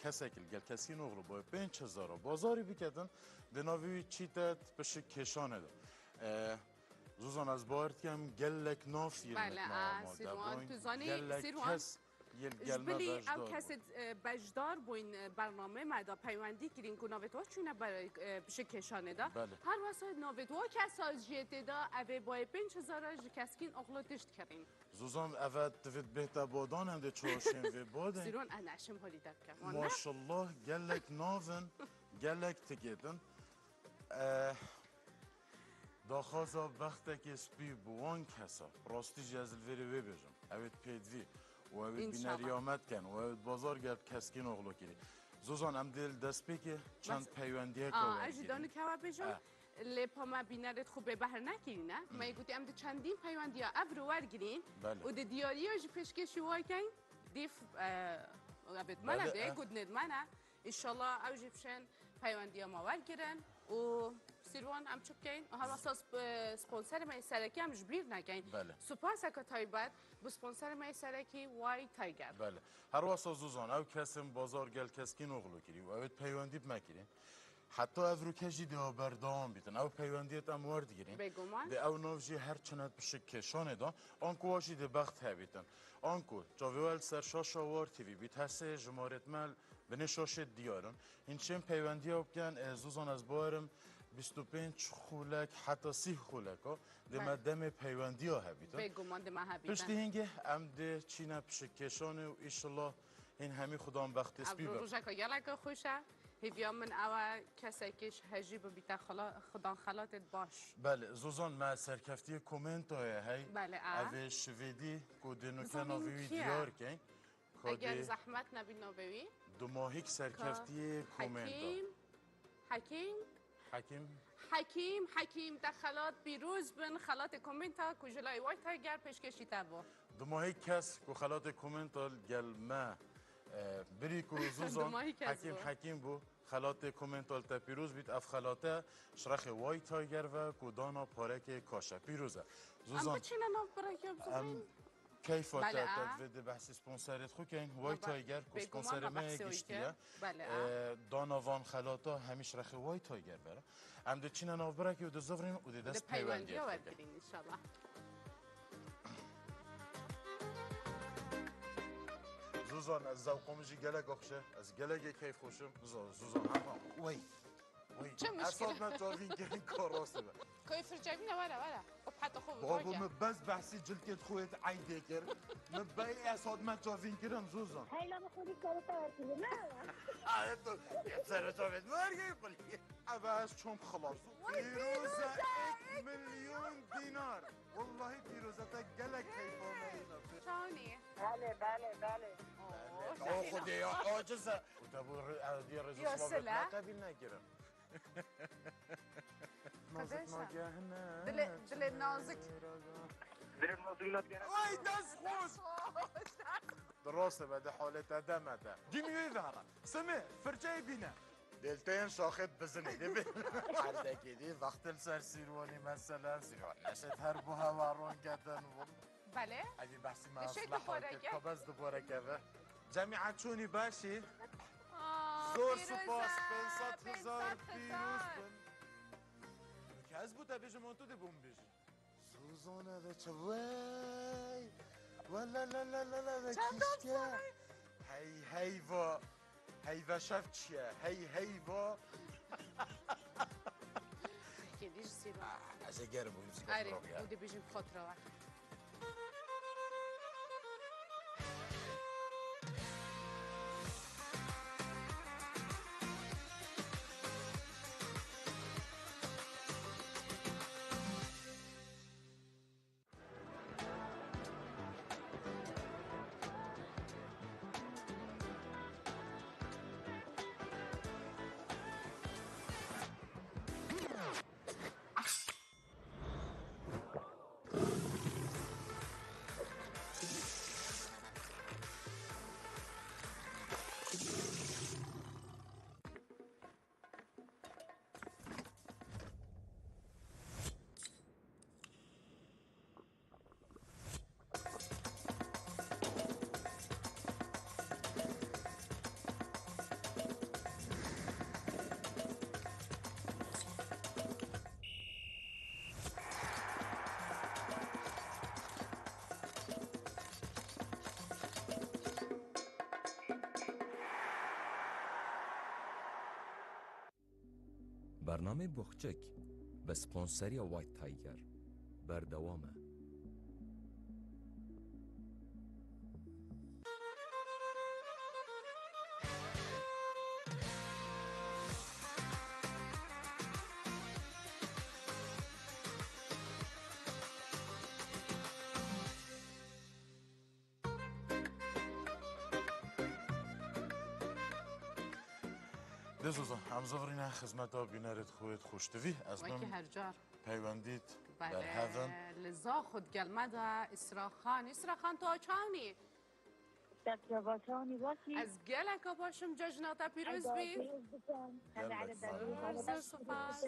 کەسێک گەل کەسکین و غڵوب بۆ 5000 بازاری بکەتن دناوی چیتت پشک کێشانە ده زوزان از باورد کەم گەلێک ناف گەلێک کەس بلی ئەو کەست بەشدار بووین بەرنامەی مەدا پەیوەندی کرین کو ناوێت وا چوینە پشک کێشانێدا هەر وەسا ناوێت وا کەسا ژیێ تێدا ئەvê بایێ 5000 ji کەسکین ئۆغلۆ تشت کرین. زوزان ئەvە تڤێت بێتە بادان هەندێ چۆشێن vê بادەین. سیروان ئە نەشم هۆلی دەبکەم. ماشالله گەلێک ناڤن گەلێک تکێتن. داخوازا بەختێکی سپی بۆ وان کەسە ڕاستی ژی ez li vêrê wê bêjim ewê pêdivî û ewê bîneriya me dikin û ewê bazar gel keskîn oğlu kirî Zozan em dê li destpêkê çend peywendiyek Ez jî danû kewa bêjim lê pa me bînerê xwe bêbehr nekirîne me gotî em di çendîn peywendiya ev rû wergirîn û di diyariya ji pêşkêşî wakeyn dîf evêt me ne dê gudnêd me ne İnşallah ew jî bişên peywendiya me wergirin û Sîrwan em çi bikeyn û herwesa sponserê me yê serekî em ji bîr nekeyn. Supaseke taybet bi sponserê me yê serekî White Tiger. Belê. Herwesa Zuzan ew kesên bazar gel keskîn oxlo kirî û ew ê peywendî bi me kirîn. Heta ev rûke jî dê berdewam bîtin. Ew peywendiyê em werdigirîn. Bêguman. Dê ew nav jî her çinet pişik kêşanê de anku wa jî dê bext hebîtin. Anku çavê we li ser şaşa War TV bît hesê jimarêt me binê şaşê diyarin. Hîn çên peywendiya bikin Zuzan ez bawerim 25 xulek heta 30 xuleka dê me demê peywendiya hebîtin. Bêguman dê me hebîtin. Piştî hingê em dê çîne pişik kêşanê û îşallah hîn hemî xudan bextê spî bin. Ev rojeka geleka xweş e. هێڤیا من ئەوە کەسێکیش هەژی ببیتە خودان خەلاتت باش. بەلێ زۆزان مە سەرکەفتیە کۆمێنتایە هەی بەلێ ئا. ئەڤێ شڤێدی کو دێ نوکە بزانین ناڤێ وی کیە؟ دیار کەین کا ئەگەر دێ زەحمەت نەبی ناڤێ وی. دوماهیک کا سەرکەفتیە کۆمێنتا. حەکیم حەکیم حەکیم. حەکیم حەکیم دە خەلات پیروز بن خەلات کۆمێنتا کو ژلای وای تایگەر پێشکێشی تە بۆ. دوماهیک کەس کو خەلاتێ کۆمێنتا گەل مە بری کو زوزان دوماهی کەس حەکیم بۆ. حەکیم بوو خەلاتێ کۆمێنتال تە پیروز بیت ئەف خەلاتە شرەخێ وای تایگەر ڤە کو دانا پارەکێ کاشە پیروزە ئەم زوزان بچینە ناو بڕێکیا ئەم بزانین. کەیفا بەلێ تە ئا. تە دێ بەحسی سپۆنسەرێت خو کەین وای بە تایگەر کو بێگومان سپۆنسەرێ بە مە بەحسی وی گشتیە کرد. بەلێ ئا. دانا ڤان خەلاتا هەمیش ڕەخێ وای تایگەر ڤەرە ئەم دێ چینە ناو بڕێکی و دزڤرین و دێ دە دەست پەیوەندیە پەیوەندیەت خو کەین. وەرگرین ئینشاڵڵا. زوزان ئەز زەوقم ژی گەلەک ئۆخشە ئەز گەلەکێ کەیف خۆشم زوزان هەما وەی وەی چه مشکلە؟ ئەساد مە چاڤین کردن کار ڕاستە بە. کۆی فرجەبینە وەرە وەرە وبحەتە خۆ بابا بڕۆکە. من بەس بەحسی جلکێت خۆیت عەیدێ کرد من بەی ئەساد مە چاڤین کردن زوزان. هەی لە مخۆلی سەرەتا وەرکردن نا. سەرەتا وەرگەی قولی. ئەڤە ئەز چۆم خڵاس. وەی پیرۆزە پیرۆزە ئێک ملیۆن دینار. واللهی پیرۆزەتە گەلەک کەیفامەیە. چۆنی؟ بەلێ بەلێ بەلێ. ئەو خودێ عاجزە. وتەبوو ئەدی ڕێز و یا سڵاڤت سلە؟ نەقەبیل نەکردم. نازک قەدەشە. ناگەهنە. دلێ دلێ نازک. وای دەست خۆش. دراسته بە حالت دەمەتە. گیمی ڤەرە. سمێ فرچەی بینە. دلتين شاخت بزني دي عندك دي وقت السر سيرواني مثلا سيروان نشت هربو هوا كتن بەلێ؟ هذه بحثي مع ليش هيك اصلاح دوباره بس دوباره كذا جامعة چونی باشی آه، زۆر پیرۆزە، سوپاس 500 هزار 500 پیروز هزار. بن کەس بوو تا بێژم ئەو تو دێ بۆم بێژی زۆزانە دەچە وەی ولا لا لا لا لا لا چەند کیشکە هەی هەیڤا هەیڤە شەف چییە هەی هەیڤا کێدیش سیروان. ئەزە گەرم بووم ئەرێ و دەبێژین بخۆترەوە. بەرنامەی بۆخچک بە سپۆنسەریە وایت تایگەر بەردەوامە. دێ زۆزان ئەم زەڤرینە خزمەتا بینەرت خۆیت خۆشتوی ئەز وەکی بم هەرجار. پەیوەندیت بەلێ بەرهەڤن لە زاخۆت گەلمەدا ئیسراخان ئیسراخان تۆ چاونی؟ دەستەباچانی باشی؟ ئەز گەلەکە باشم جەژناتە پیرۆز بی. گەلەک زۆر زۆر سوپاس.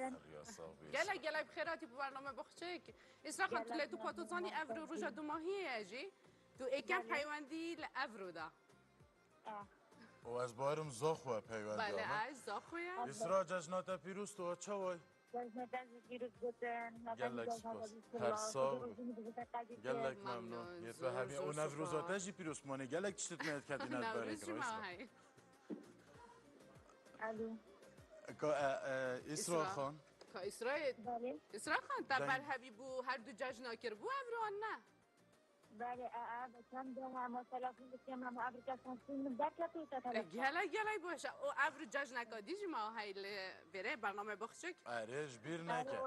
گەلە گەلە بخێراتی بۆ بەرنامە بخچێک. ئیسراخان تو لە تو پاتۆزانی ئەڤرۆ ڕۆژە دوماهیە ئەژی تو ئێکەم پەیوەندی لە ئەڤرۆدا. و ئەز بارم زاخوە پەیوەندی بەلێ ئەمە. ئەز زاخۆیە. ئیسرا جەژناتە پیرۆز تۆ چەوای؟ گەلەک سوپاس. هەر ساغ بی. گەلەک مەمنون. یە تو هەمی ئەو زۆر نەڤرۆزاتە سوپاس. ژی پیرۆزمانێ گەلەک چشتت نێت کەتی نەورۆز نەتبارێک ژی ڕۆیسرا. ماوە هەی. ئەلو. ئیسرا خان. کا ئیسرا ئیسرا خان تا دەنگ. بەرهەوی بوو هەردوو جەژنا کرد بوو ئەڤرۆ نه؟ بله بە چەند ما تەلەفۆن بکەم ئەم ئەفریکا من دەرکەت و تەلەفۆن. گەلە گەلەی باشە و ئەڤر جەژنەکە دیژی ما هەی لێ بێرێ بەرنامە بخچک. ئەرێش بیر نەکە.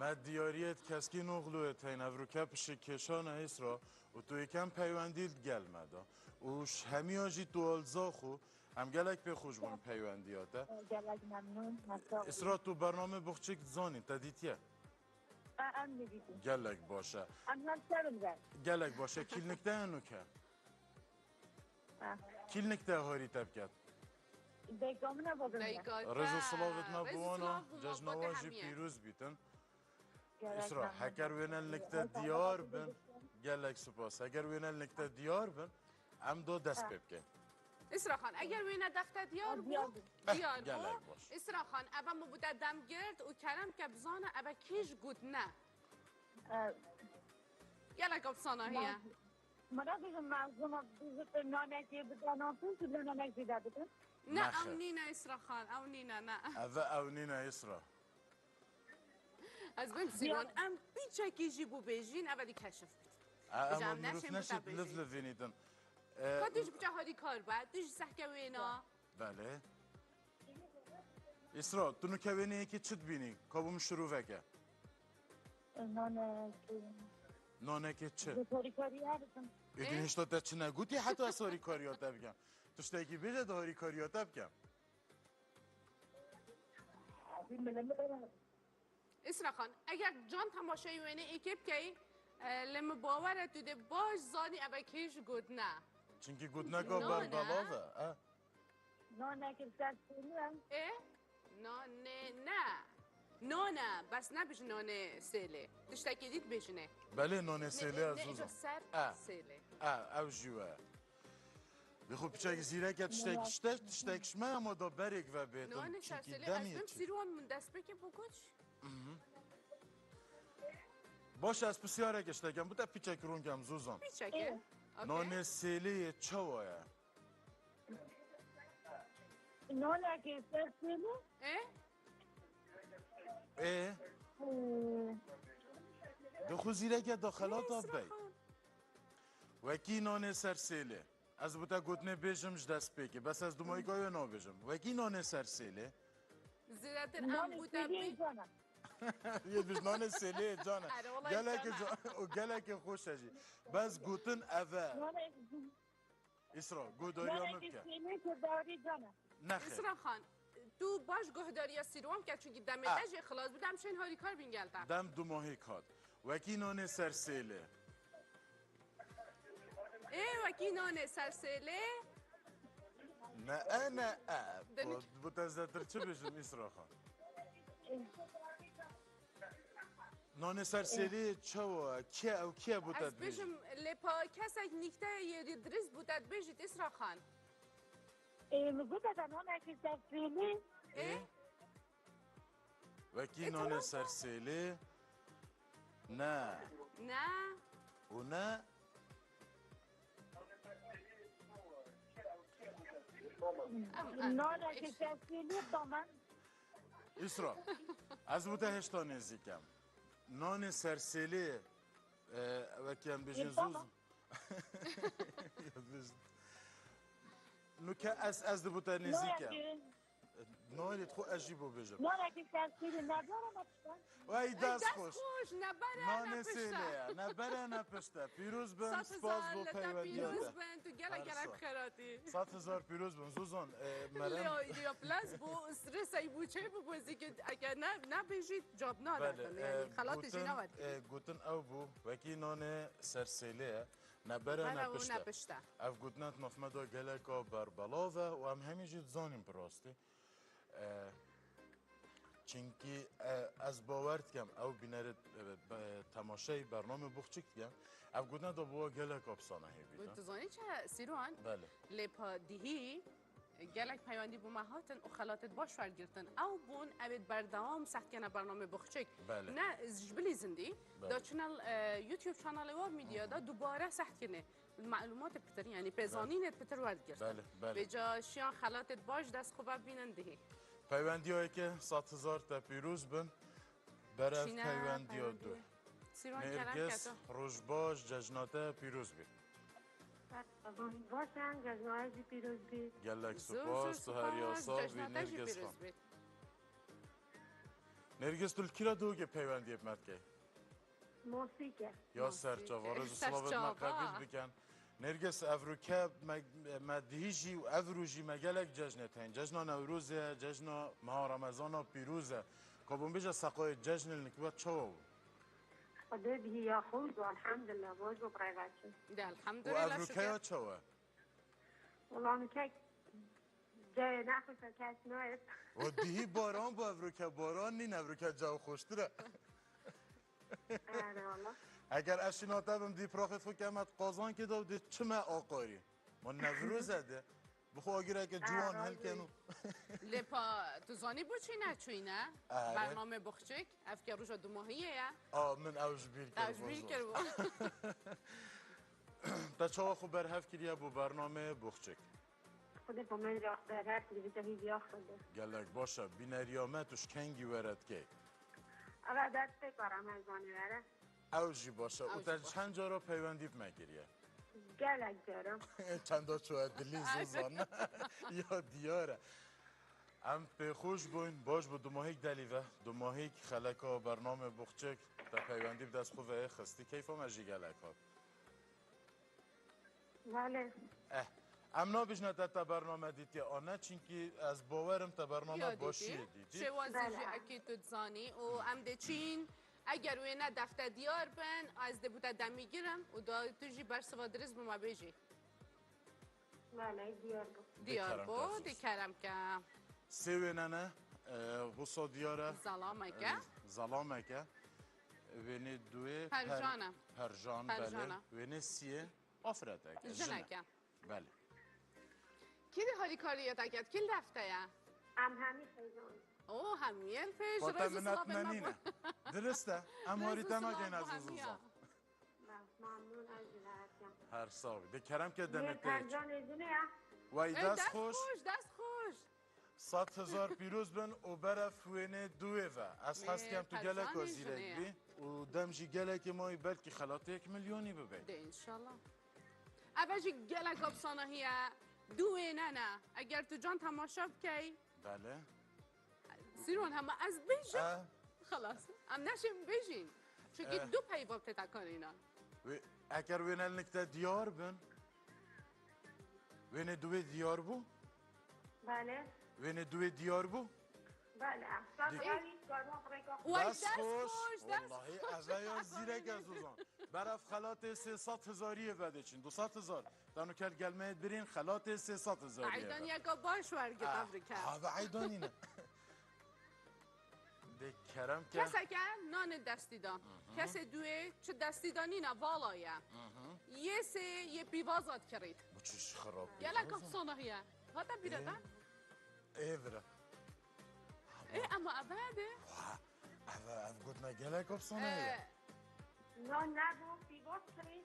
ما دیاریت کەسکی نۆغلوێت هەین ئەڤروکە پشک کێشانە ئیسرا و تو یەکەم پەیوەندیت گەلمەدا و هەمیاژی توالزاخ و ئەم گەلێک پێ خۆش بوون پەیوەندیاتە. گەلێک مەمنون. ئیسرا تو بەرنامە بخچک زانی تە دیتیە؟ ئەم دیتیم. گەلێک باشە. ئەم هەم سەرم بەر. گەلێک باشە کیلنکتە هەنوکە؟ کیلنکتە هۆری تە بکات؟ دایکا منە بۆ بمە. ڕێز و سڵاوت مە بوانە جەژنەوەژی پیرۆز بیتن. ئیسرا هەکەر وێنە نکتە دیار بن گەلێک سوپاس ئەگەر وێنە نکتە دیار بن ئەم دۆ دەست پێ بکەین. ئیسرا خان ئەگەر وێنە دەفتە دیار بوو دیار بوو ئیسرا خان ئەڤە مبوتە دەم گرت و کەرم کە بزانە ئەڤە کیش گوت نە گەلێک ئەفسانە هەیە. مرا بژم معزومە بژم نانێکی بدەنان پوش لە نانێک زیادە بدەن. نه ئەو نینە ئیسرا خان ئەو نینە نە. ئەڤە ئەو نینە ئیسرا. ئەز بم سیروان ئەم پیچێکیژی بوو بێژین ئەڤە دی کەشف بیت. ئەمە مرۆڤ نەشێت لف لڤێنیتن. کە دوژ بچە هەری کار بە دوژ سەحکە وێنا. بەلێ. ئیسرا تو نوکە وێنەیەکی چت بینی کابووم شروڤەکە؟ نانێکی چ؟ ئیدی هێشتا تە چ نەگوتی حتا ساریکاریاتە بکەم تو شتێکی بێژە دە هاریکاریاتە بکەم. ئیسرا خان ئەگەر جان تەماشای وێنە ئێکێ بکەی لە من باوەرە تو دێ باش زانی ئەڤە کێش گوت نە. چونکی گوت نەکا بەربەڵاوە. نانێکی سەر سێلە. ئێ نانێ نە نانە بەس نەبژ نانێ سێلێ تشتێکی دیت بێژنێ. بەلێ نانێ سێلێ زوو سەر سێلێ. ئەو ژیوە. بخۆ پیچێک زیرەکە تشتێک شتێک تشتێکشمە ئەمە دا بەرێک وە بێتن. نانێ سەر سێلێ ئەز بم سیروان من دەست پێکێ بۆ گوت. باشە ئەس پرسیارێکش دەکەم بتە پیچێک ڕوونکەم زوزان. پیچێکێ؟ نانێ سێلێ چەوایە؟ نانێکی سەر سێلێ؟ ئێ؟ ئێ؟ دخو زیرەکە داخەلاتا بی. وەکی نانێ سەر سێلێ. ئەز بتە گوتنێ بێژم ji دەست پێکێ بەس ئەس دومایگایە نابێژم. وەکی نانێ سەر سێلێ؟ زیاتر ئەم بوتە بی. یە بژ نانێ سێلێ جانە. گەلێک گەلێک خۆشە ژی. بەس گوتن ئەڤە. ئیسرا گۆداریان بکە. ئیسرا خان تو باش گۆهداریە سیروان کە چونکی دەمێ دەژێ خلاص بدەم شێن هاریکار بین گەلتە. دەم دوماهی کات. وەکی نانێ سەر سێلێ. ئێ وەکی نانێ سەر سێلێ؟ نە ئە نە ئە. بۆ زیاتر چ بێژم ئیسرا خان؟ نانێ سەر سێلێ چەوە؟ کێ ئەو کێ بۆ ئەس بێژم لێ پا کەسێک نیکتە یێری درست بوو دەتبێژیت ئیسرا خان. گوتە نانێکی سەر سێلێ؟ ئێ؟ وەکی نانێ سەر سێلێ؟ نە. نە. و نە. نانێکی سەر سێلێ بەمە؟ ئیسرا ئەز بوتە هێشتا نێزیکەم. نانێ سەر سێلێ وەکیان بێژین زوو نوکە ئەس ئەس دەبوتە نێزیکەم. نانێت خۆ ئەژی بۆ بێژم. نانێکی سەر سێلێ نەبەرە نەپشتە؟ وای دەست خۆش. نەبەرە نانێ سێلێیە نەبەرە نەپشتە. پیرۆز بن سپاس بۆ پیرۆز بن تو گەلە گەلە بخێراتی. 100,000 پیرۆز بن زوزان مەرەم. لیا پلس بوو سترسەی بوو چێ بوو بۆزی کە ئەگەر نەبێژیت جواب نادەن یعنی خەڵاتێکی نەوەرگیری. گوتن ئەو بوو وەکی نانێ سەر سێلێیە نەبەرە نەپشتە. ئەف گوتنەت نافمەدا گەلێکا بەربەڵاوە و ئەم هەمیژی دزانین بڕاستی. چونکی ئەس باوەر دکەم ئەو بینەرت تەماشای بەرنامە بخچک دکەم ئەف گوتنە دا بووە گەلێک ئەفسانە هەیە. دزانی چه سیروان؟ بەلێ. لێ پادیهی گەلێک پەیوەندی بۆ مە هاتن و خەلاتت باش وەرگرتن ئەو بوون ئەوێت بەردەوام سەختکەنە بەرنامە بخچک نە ژبلی زندی دا چنل یوتیوب چانالی وار میدیا دا دووبارە سەختکردنێ معلومات پتر یعنی پێزانینت پتر وەرگرتن بێجا شیان خەلاتت باش دەست خۆ ببینن دهی. پەیوەندیایەکە 100,000 تە پیرۆز بن بەرەف پەیوەندیا دوو. سیروان کەرەم نێرگس کە تۆ. ڕۆژ باش جەژناتە پیرۆز بێت. باشن جەژنایەکی پیرۆز بیت. گەلەک زۆر زۆر سوپاس تو هەر سوپاس یاسا بی جەژناتە ژی نێرگس پیرۆز خان. بێت. نێرگس تو لکیرا دوگێ پەیوەندیە بمەت کەی؟ مۆسیکە. یا سەرچاوە ڕێز و سڵاوت مە سەرچاوە. قەبیل بکەن. نێرگس ئەڤروکە مە دهیژی و ئەڤروژی مە گەلەک جەژنێت هەین. جەژنا نەورۆزێ، جەژنا مەها ڕەمەزانا پیرۆزە. کابوون بێژە سەقای جەژن لنکوە چاوە بوو؟ خودێ بهی یا خوش و الحمدلله باش بۆ بڕێڤەچن. ده و الحمدلله ئەڤروکەیا شکر. چاوە؟ وەڵام کەک جای نەخۆشە کەس نایەت. و دهی باران بۆ ئەڤروکە باران نین ئەڤروکە جاو خۆشترە. ئەرێ وەڵا. ئەگەر ئەشیناتە بم دی پراخت خو کەمەت قازان کێدا و دی چمە ئاقاری. ما نەڤروزە دێ. بخۆ ئاگرێکە جوان هەلکەن و لێ پا تو زانی بۆچی نەچووینە ئەرێ. بەرنامە بخچک ئەفکە ڕۆژە دوماهیەیە ئا من ئەوش بیر کرد ئەوش بیر کرد بوو. تا چاوە خو بەرهەف کریە بۆ بەرنامە بخچک. خودێ بۆ من ڕاخ بەرهەف کردی بجە هی بیا خودێ. گەلەک باشە بینەریامە توش کەنگی وەرەت کەی. ئەوە دەست پێ کە ڕەمەزانی وەرە. ئەو ژی باشە و ئەو ژی تا باشە. چەند جارە پەیوەندی بمەگیریە؟ گەلەک جارە. چەندە چوە دلی زوزان یا دیارە. ئەم پێخۆش بووین باش بوو دوماهیک دەلیڤە دوماهیک خەلەکە بەرنامە بخچک تا پەیوەندی بدەست خوڤەیە خستی کەیفە مەژی گەلەک هات. بەڵێ. ئه ئەم نابژنە تە تە بەرنامە دیتی ئانە چونکی ئەس باوەرم تە بەرنامە یا دیتی باشیە دیتی. شێوازی بەڵێ. ژی ئەکی تو دزانی و ئەم دەچین ئەگەر وێنە دەفتە دیار بن ئەز دەبووتە دەمیگرم و دا توژی بەرسەوە درست بما بێژی. بەڵێ دیار بوو. دیار دکەرم بۆ کە زوز. دیکەرم کە سێ وێنەنە هوسا دیارە زەڵامەکە زەڵامەکە وێنێ دوێ پەرژانە. پەرژان بەلێ پەرژانە. وێنێ سیێ ئافرەتەکە ژنە ژنەکە بەلێ. کی هاریکاریەتەکەت کی دەفتەیە؟ ئەم هەمی خێزان. ئەو هەمیەن پێش واتە ڕێز و منەت سڵاوێ مە نەنینە. بۆ. درستە ئەم ڕێز و هاریتە سڵاو ناگەینە بۆ زوو هەمیە. زوزان. ممنون از لحظه. هەر ساوی دکەرم کە نێ دەمێت پێچ. پەرژانێ ژنەیە؟ وای ئێ دەست دەست خۆش. خۆش دەست خۆش. 100 هزار پیرۆز بن و بەرە وێنێ دوێڤە ئەس مێ حەزکەم تو گەلەک پەرژانێ وەزیرێک ژنەیە. بی و دەمژی گەلێکی مای بەلکی خەلاتێک ملیۆنی ببێ. دێ ئینشاءڵڵا. ئەڤەژی گەلەک ئەفسانە هەیە دوو وێنەنە ئەگەر تو جان تەماشا بکەی بەلێ. سیروان هەمە ئەس بێژم ئە خلاص ئەم نەشیم بێژین چونکی ئە. دوو پەیڤ تێتاکانینا. ئەگەر وێنە نکتە دیار بن وێنێ دوێ دیار بوو؟ بەڵێ. وێنێ دوێ دیار بوو؟ بەڵێ. دی- وای دەست دەست خۆش. خۆش دەست واللهی خۆش. ئەڤەیا زیرەکە زوزان. بەرەف خەلاتێ 300 هزاریە ڤەدەچین 200 هزار. تانوکەل گەلمەیەت برین خەلاتێ 300 هزاریە عیدان ڤە. یەکە باش وەرگرت ئەفریکا. ئاڤە عیدانینە. دێ کەرەم کە. کەسەکە نانت دەستی دا. کەسێ دوێ چ دەستی دا نینە ڤاڵایە. یێ سێ یێ پیوازات کڕیت. بچش خراپ گەلەک ئەفسانە هەیە. هاتە بیرەتە؟ ئێ برا. ئێ ئەمە ئەڤە دێ؟ ئەڤە ئەڤ گوتنە گەلەک ئەفسانە هەیە. نان نەبوو پیواز کڕی.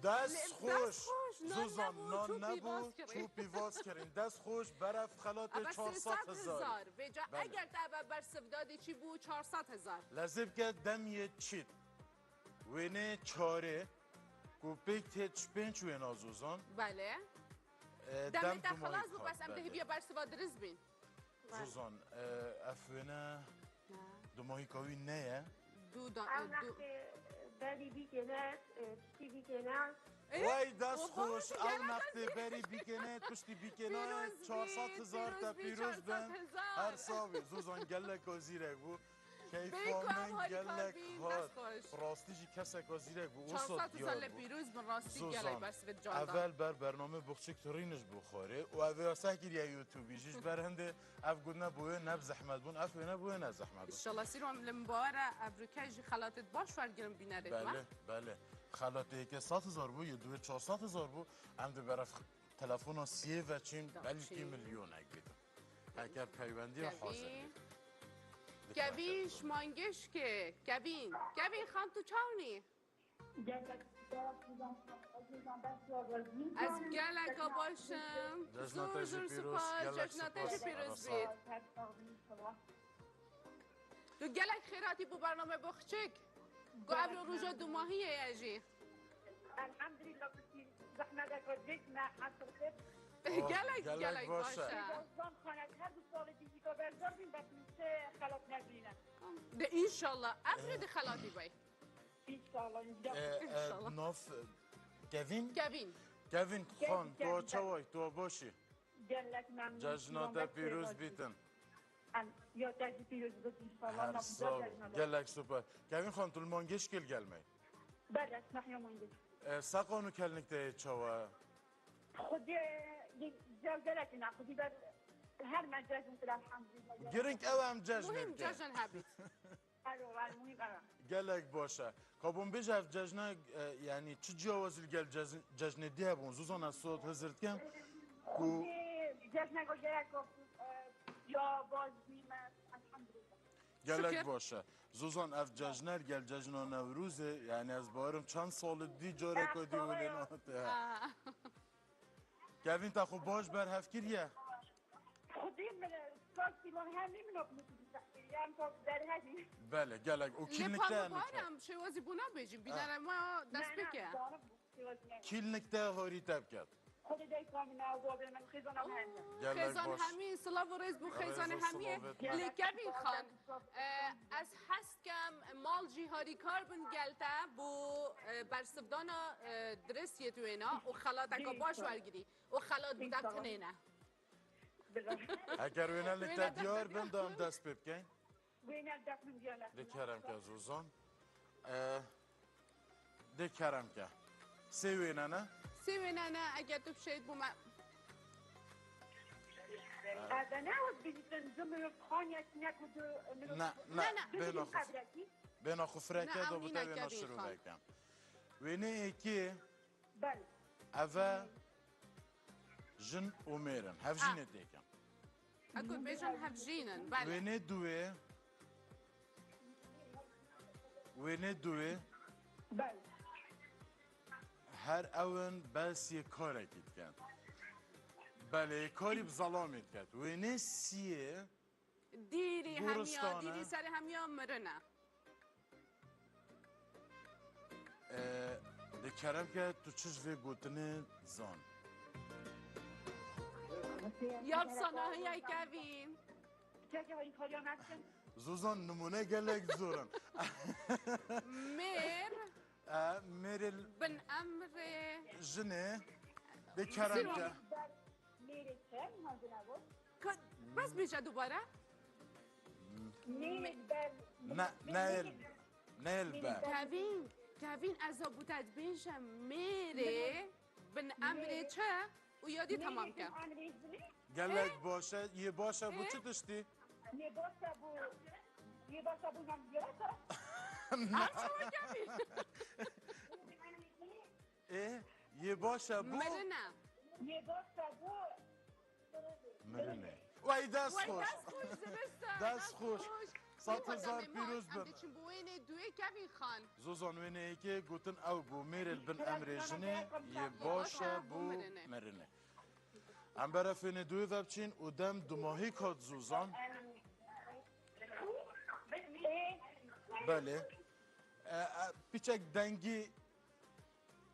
دەست خۆش خۆش نان زوزان نەبوو نان چوو نەبوو پیواز کڕی. چوو پیواز کردین دەست خۆش بەرەف خەلاتێ ئەڤە 400 300 هزار. هزار. بێجا بەلێ. ئەگەر تا ئەڤە بەرسڤ دادی چی بوو 400 هزار. لەزێ بکە دەمیێ چیت وێنێ چارێ کو پێک تێچ پێنج وێنا زوزان بەلێ. دەم دەمێ تا دوماهی خلاص بوو خات بەس ئەم بەلێ. دەهێ بەرسڤا درست بین. زوزان ئەف وێنە دوماهی کاوی نەیە دوو دا ئەو دوو نەختێ بەری بیکێنە پشتی بیکێنە. وای دەست وە خۆش باش ئەو گەلەک نەختێ بەری بیکێنێت پشتی بیکێنە پیرۆز 400 بیت، هزار تا پیرۆز بی، پیرۆز 400 بن. هزار. هەر ساوی زوزان گەلەک وەزیرێک بوو. کەیفا بێکو ئەم من هاریکار گەلەک بین، هات. دەست خۆش. ڕاستیژی کەسێک وەزیرێک بوو وسا 400 هزار دیار لە بوو. پیرۆز بن ڕاستی گەلەک زوزان بەرسڤت جان دا. ئەڤەل بەر بەرنامە بخچک تڕینش بوو خۆرێ و ئەڤ سەکریە یوتیوبیژیش بەر هەندێ ئەف گوتنە بۆیە نەب زەحمەت بوون ئەف وێنە بۆیە نە زەحمەت بوون. ئینشاڵڵا سیروان لە مبارە ئەڤریکایژی خەلاتت باش وەرگرم بینەرێت بەلێ بەلێ خەلاتێکە 100 هزار بوو یە دوێ 400 هزار بوو ئەم دو بەرەف تەلەفۆنا سیێ ڤەچین بەلکی داچین. ملیۆنێک بیتن ئەگەر پەیوەندی حاضر کەڤین بیت. کەڤین شمانگش کێ کەڤین کەڤین خان تو چاونی ئەس گەلەکە باشم زۆر جەژناتەژی زۆر پیرۆز سوپاس گەلەک جەژناتەژی سوپاس پیرۆز ئەرەسا. بیت تو گەلەک خێراتی بۆ بەرنامە بۆ خچک. گو ئەبرۆ ڕوژە دوماهیە یاژی. الحمد لله بسی زحمتك وديك ما حصل خير. گەلەک گەلەک گەلەک باشە. باشە. زان خانة هر دو سال دیگه که برزار بین بس میشه خلاص نبینه. دە ئینشەڵا ئەبرۆ دە خەلاتی بی. ان شاء الله إن شاء الله. ناف کەڤین کەڤین. کەڤین خان تۆ کەڤین. چاوای تۆ باشی گلک ممنون. جەژنا تە پیرۆز بیتن یا تاجی پیروز بید ان شاء الله. هەر ساڵ گەلەک سوپەر کەڤین خان تو مانگێش کل گەلمەی بله اسمح يا مهندس. سەقان و کەلنکتە چاوە خودی جل نه خودی بر هر من جشن که الحمد لله. گرنگ ئەوە ئەم جەژنێ مهم بکەین. جەژن هەبیت. الو المهم انا. گەلێک باشە کابوون بێژە ئەف جەژنە یعنی چ جیاوازی گەل جەژنێ دی هەبوون زوزان ئەس سۆت هزر دکەم و خودی جشن گلک یا باز بیم الحمد لله. گەلێک شکر. باشە زوزان ئەف جەژنەر گەل جەژنا نەوروزێ یعنی ئەس باوەرم چەند ساڵ دی جارێکە دی ولێ نهاتێ کەڤین تا خۆ باش بەرهەف کردیە خودی من سال سیلان همی من يعني در هذه بەلێ گەلێک و لێ کیلنکتە پامبارم شێوازی بوو نابێژیم بینەرە ما دەست پێکە. کیلنکتە هۆری تە بکات خودی دیکا من او بابی من خیزانم همی. گەلێک خێزان باش هەمی سڵاو و ڕێز بوو خێزان ڕێز و هەمیە سڵاوت لێ کەڤین خان ئەس حەز کەم ماڵ جیهاری کار بن گەلتە بۆ بەرسفدانا درستیت وێنا و خەڵاتەکە باش وەرگری و خەڵات بدەتنێنە. ئەگەر وێنە لەکتە دیار بن دام دەست پێ بکەین وين الدفن ديالك؟ دê kerem ke Zozan. Dê kerem ke. Sê wêne ne? سێ وێنانە ئەگەر تو بشەیت بۆ مە هذا ناوت بيجي زمر خانية ناكو Na, na, نه. bêhna xwe bêhna xwe fireke نه، da ئەو bo te nîne wêna Kevin şirû xan. vekem. Wêneyekê بله ev e jin û mêrin hevjînê têkin. ئەگوت بێژن هەڤژینن بەلێ. Wênê duwê wênê duwê بله her ewin bes yê karekî dikin. Belê karî bi zelamê diket. Wênê siyê دیری هەمیا گۆڕستانە. دیری سەر هەمیا مرنە. Dê kerem ke tu çi ji vê gotinê zan. یاب ساناهیای کەڤین. كيف هاي كاريا نفسن Zozan numune gelek zorin. مێر Mêrê بن ئەمرێ jinê dê kerem ke. ميري كم هذا نبو بەس بێژە دووبارە ميري بر Ne neyl neyl be. کەڤین کەڤین ئەزا بوتەت بێژە مێرێ بن ئەمرێ چە و یادی تەمام کە. Gelek baş e yê baş e bu çi tiştî? يباسا بو يباسا بو نام ديالك ئەم کەڤین Ê yê baş e bu مرنە. يباسا بو mirinê. Wey dest وای xoş. دەست خۆش درستە دەست خۆش. سەد هەزار پیرۆز ئەم bin. دەچم بۆ وێنێ دوێ کەڤین خان. Zozan wêneyekê gotin ew bû mêrê li bin emrê jinê yê baş e bû mirinê. Em berefênê duê ve biçîn û dem dumahî kat Zozan. Belê. Piçek dengî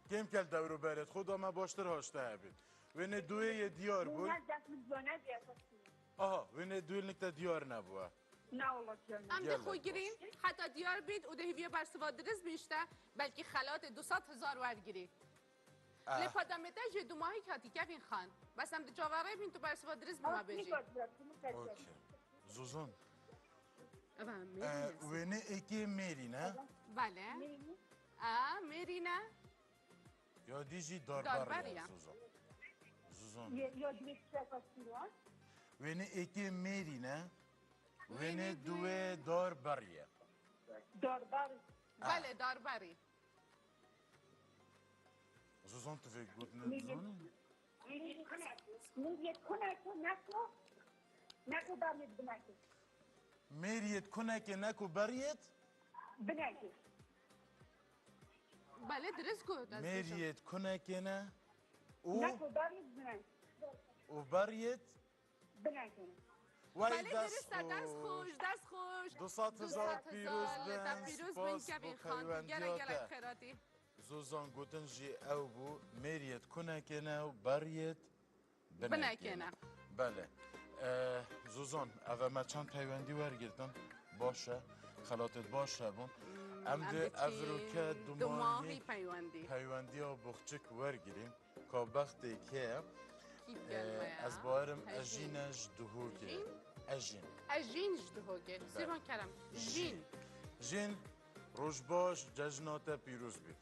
kêm kel dewr û berê xwe da me baştir haşte hebît. Wênê duê yê diyar bû. Aha, wênê duê li te diyar nebû. لا والله ئەم گەلەک دەخۆی گرین حتا دیار بیت و دەهیویە بەرسڤا درست بیشتە بەلکی خەلات 200 هزار وەرگری. لێ پادامێتە ژێ دوماهی کاتی کەڤین خان. بەس ئەم دجاوەڕێ بین تو بەرسڤا درست بما بێژی. Okey. Zozan, ئەوە مێرینە. wênê êkê mêrî ne? بەلێ. ئا مێرینە. Ya dî jî Darberiye. darberiye Zozan. Zozan. يا دويت شاكا Wênê êkê mêrî ne? Wênê duwê darberiye. دار بر بەلێ داربەری. Zozan tu vê gotinê dizanî? ميري كنا ناكو ناكو باريت بناكي Mêriyet kunekê neku beriyet? بناكي بەلێ درست گوت. ئەس بێژم. Mêriyet kunekê ne û ناكو باريت بناكي û beriyet بناكي. وەی بەلێ دەست درستە دەست خۆش خۆش دەست خۆش 200 هزار 200 پیرۆز هزار لە تا بن پیرۆز بن سپاس بۆ کەڤین خان تو گەلە پەیوەندیا گەلەک تە خێراتی زۆزان گوتن ژی ئەو بوو مێریەت کونەکێنە و بەریەت بنەکێنە بنەکێنە بەلێ زۆزان ئەڤە مە چەند پەیوەندی وەرگرتن باشە خەلاتت باش هەبوون ئەم ئەم دێ ئەڤروکە دچین دوماهی دوماهی پەیوەندی پەیوەندیە بخچک وەرگرین کا بەختێک هەیە کی بگەلمەیە ئەز باوەرم ئەژین ئەژینەش دهۆکێ ژین ئەژین ئەژین دهۆکێ بەلێ سیروان کەرەم ژین ژین ژین ڕۆژ باش جەژناتە پیرۆز بیت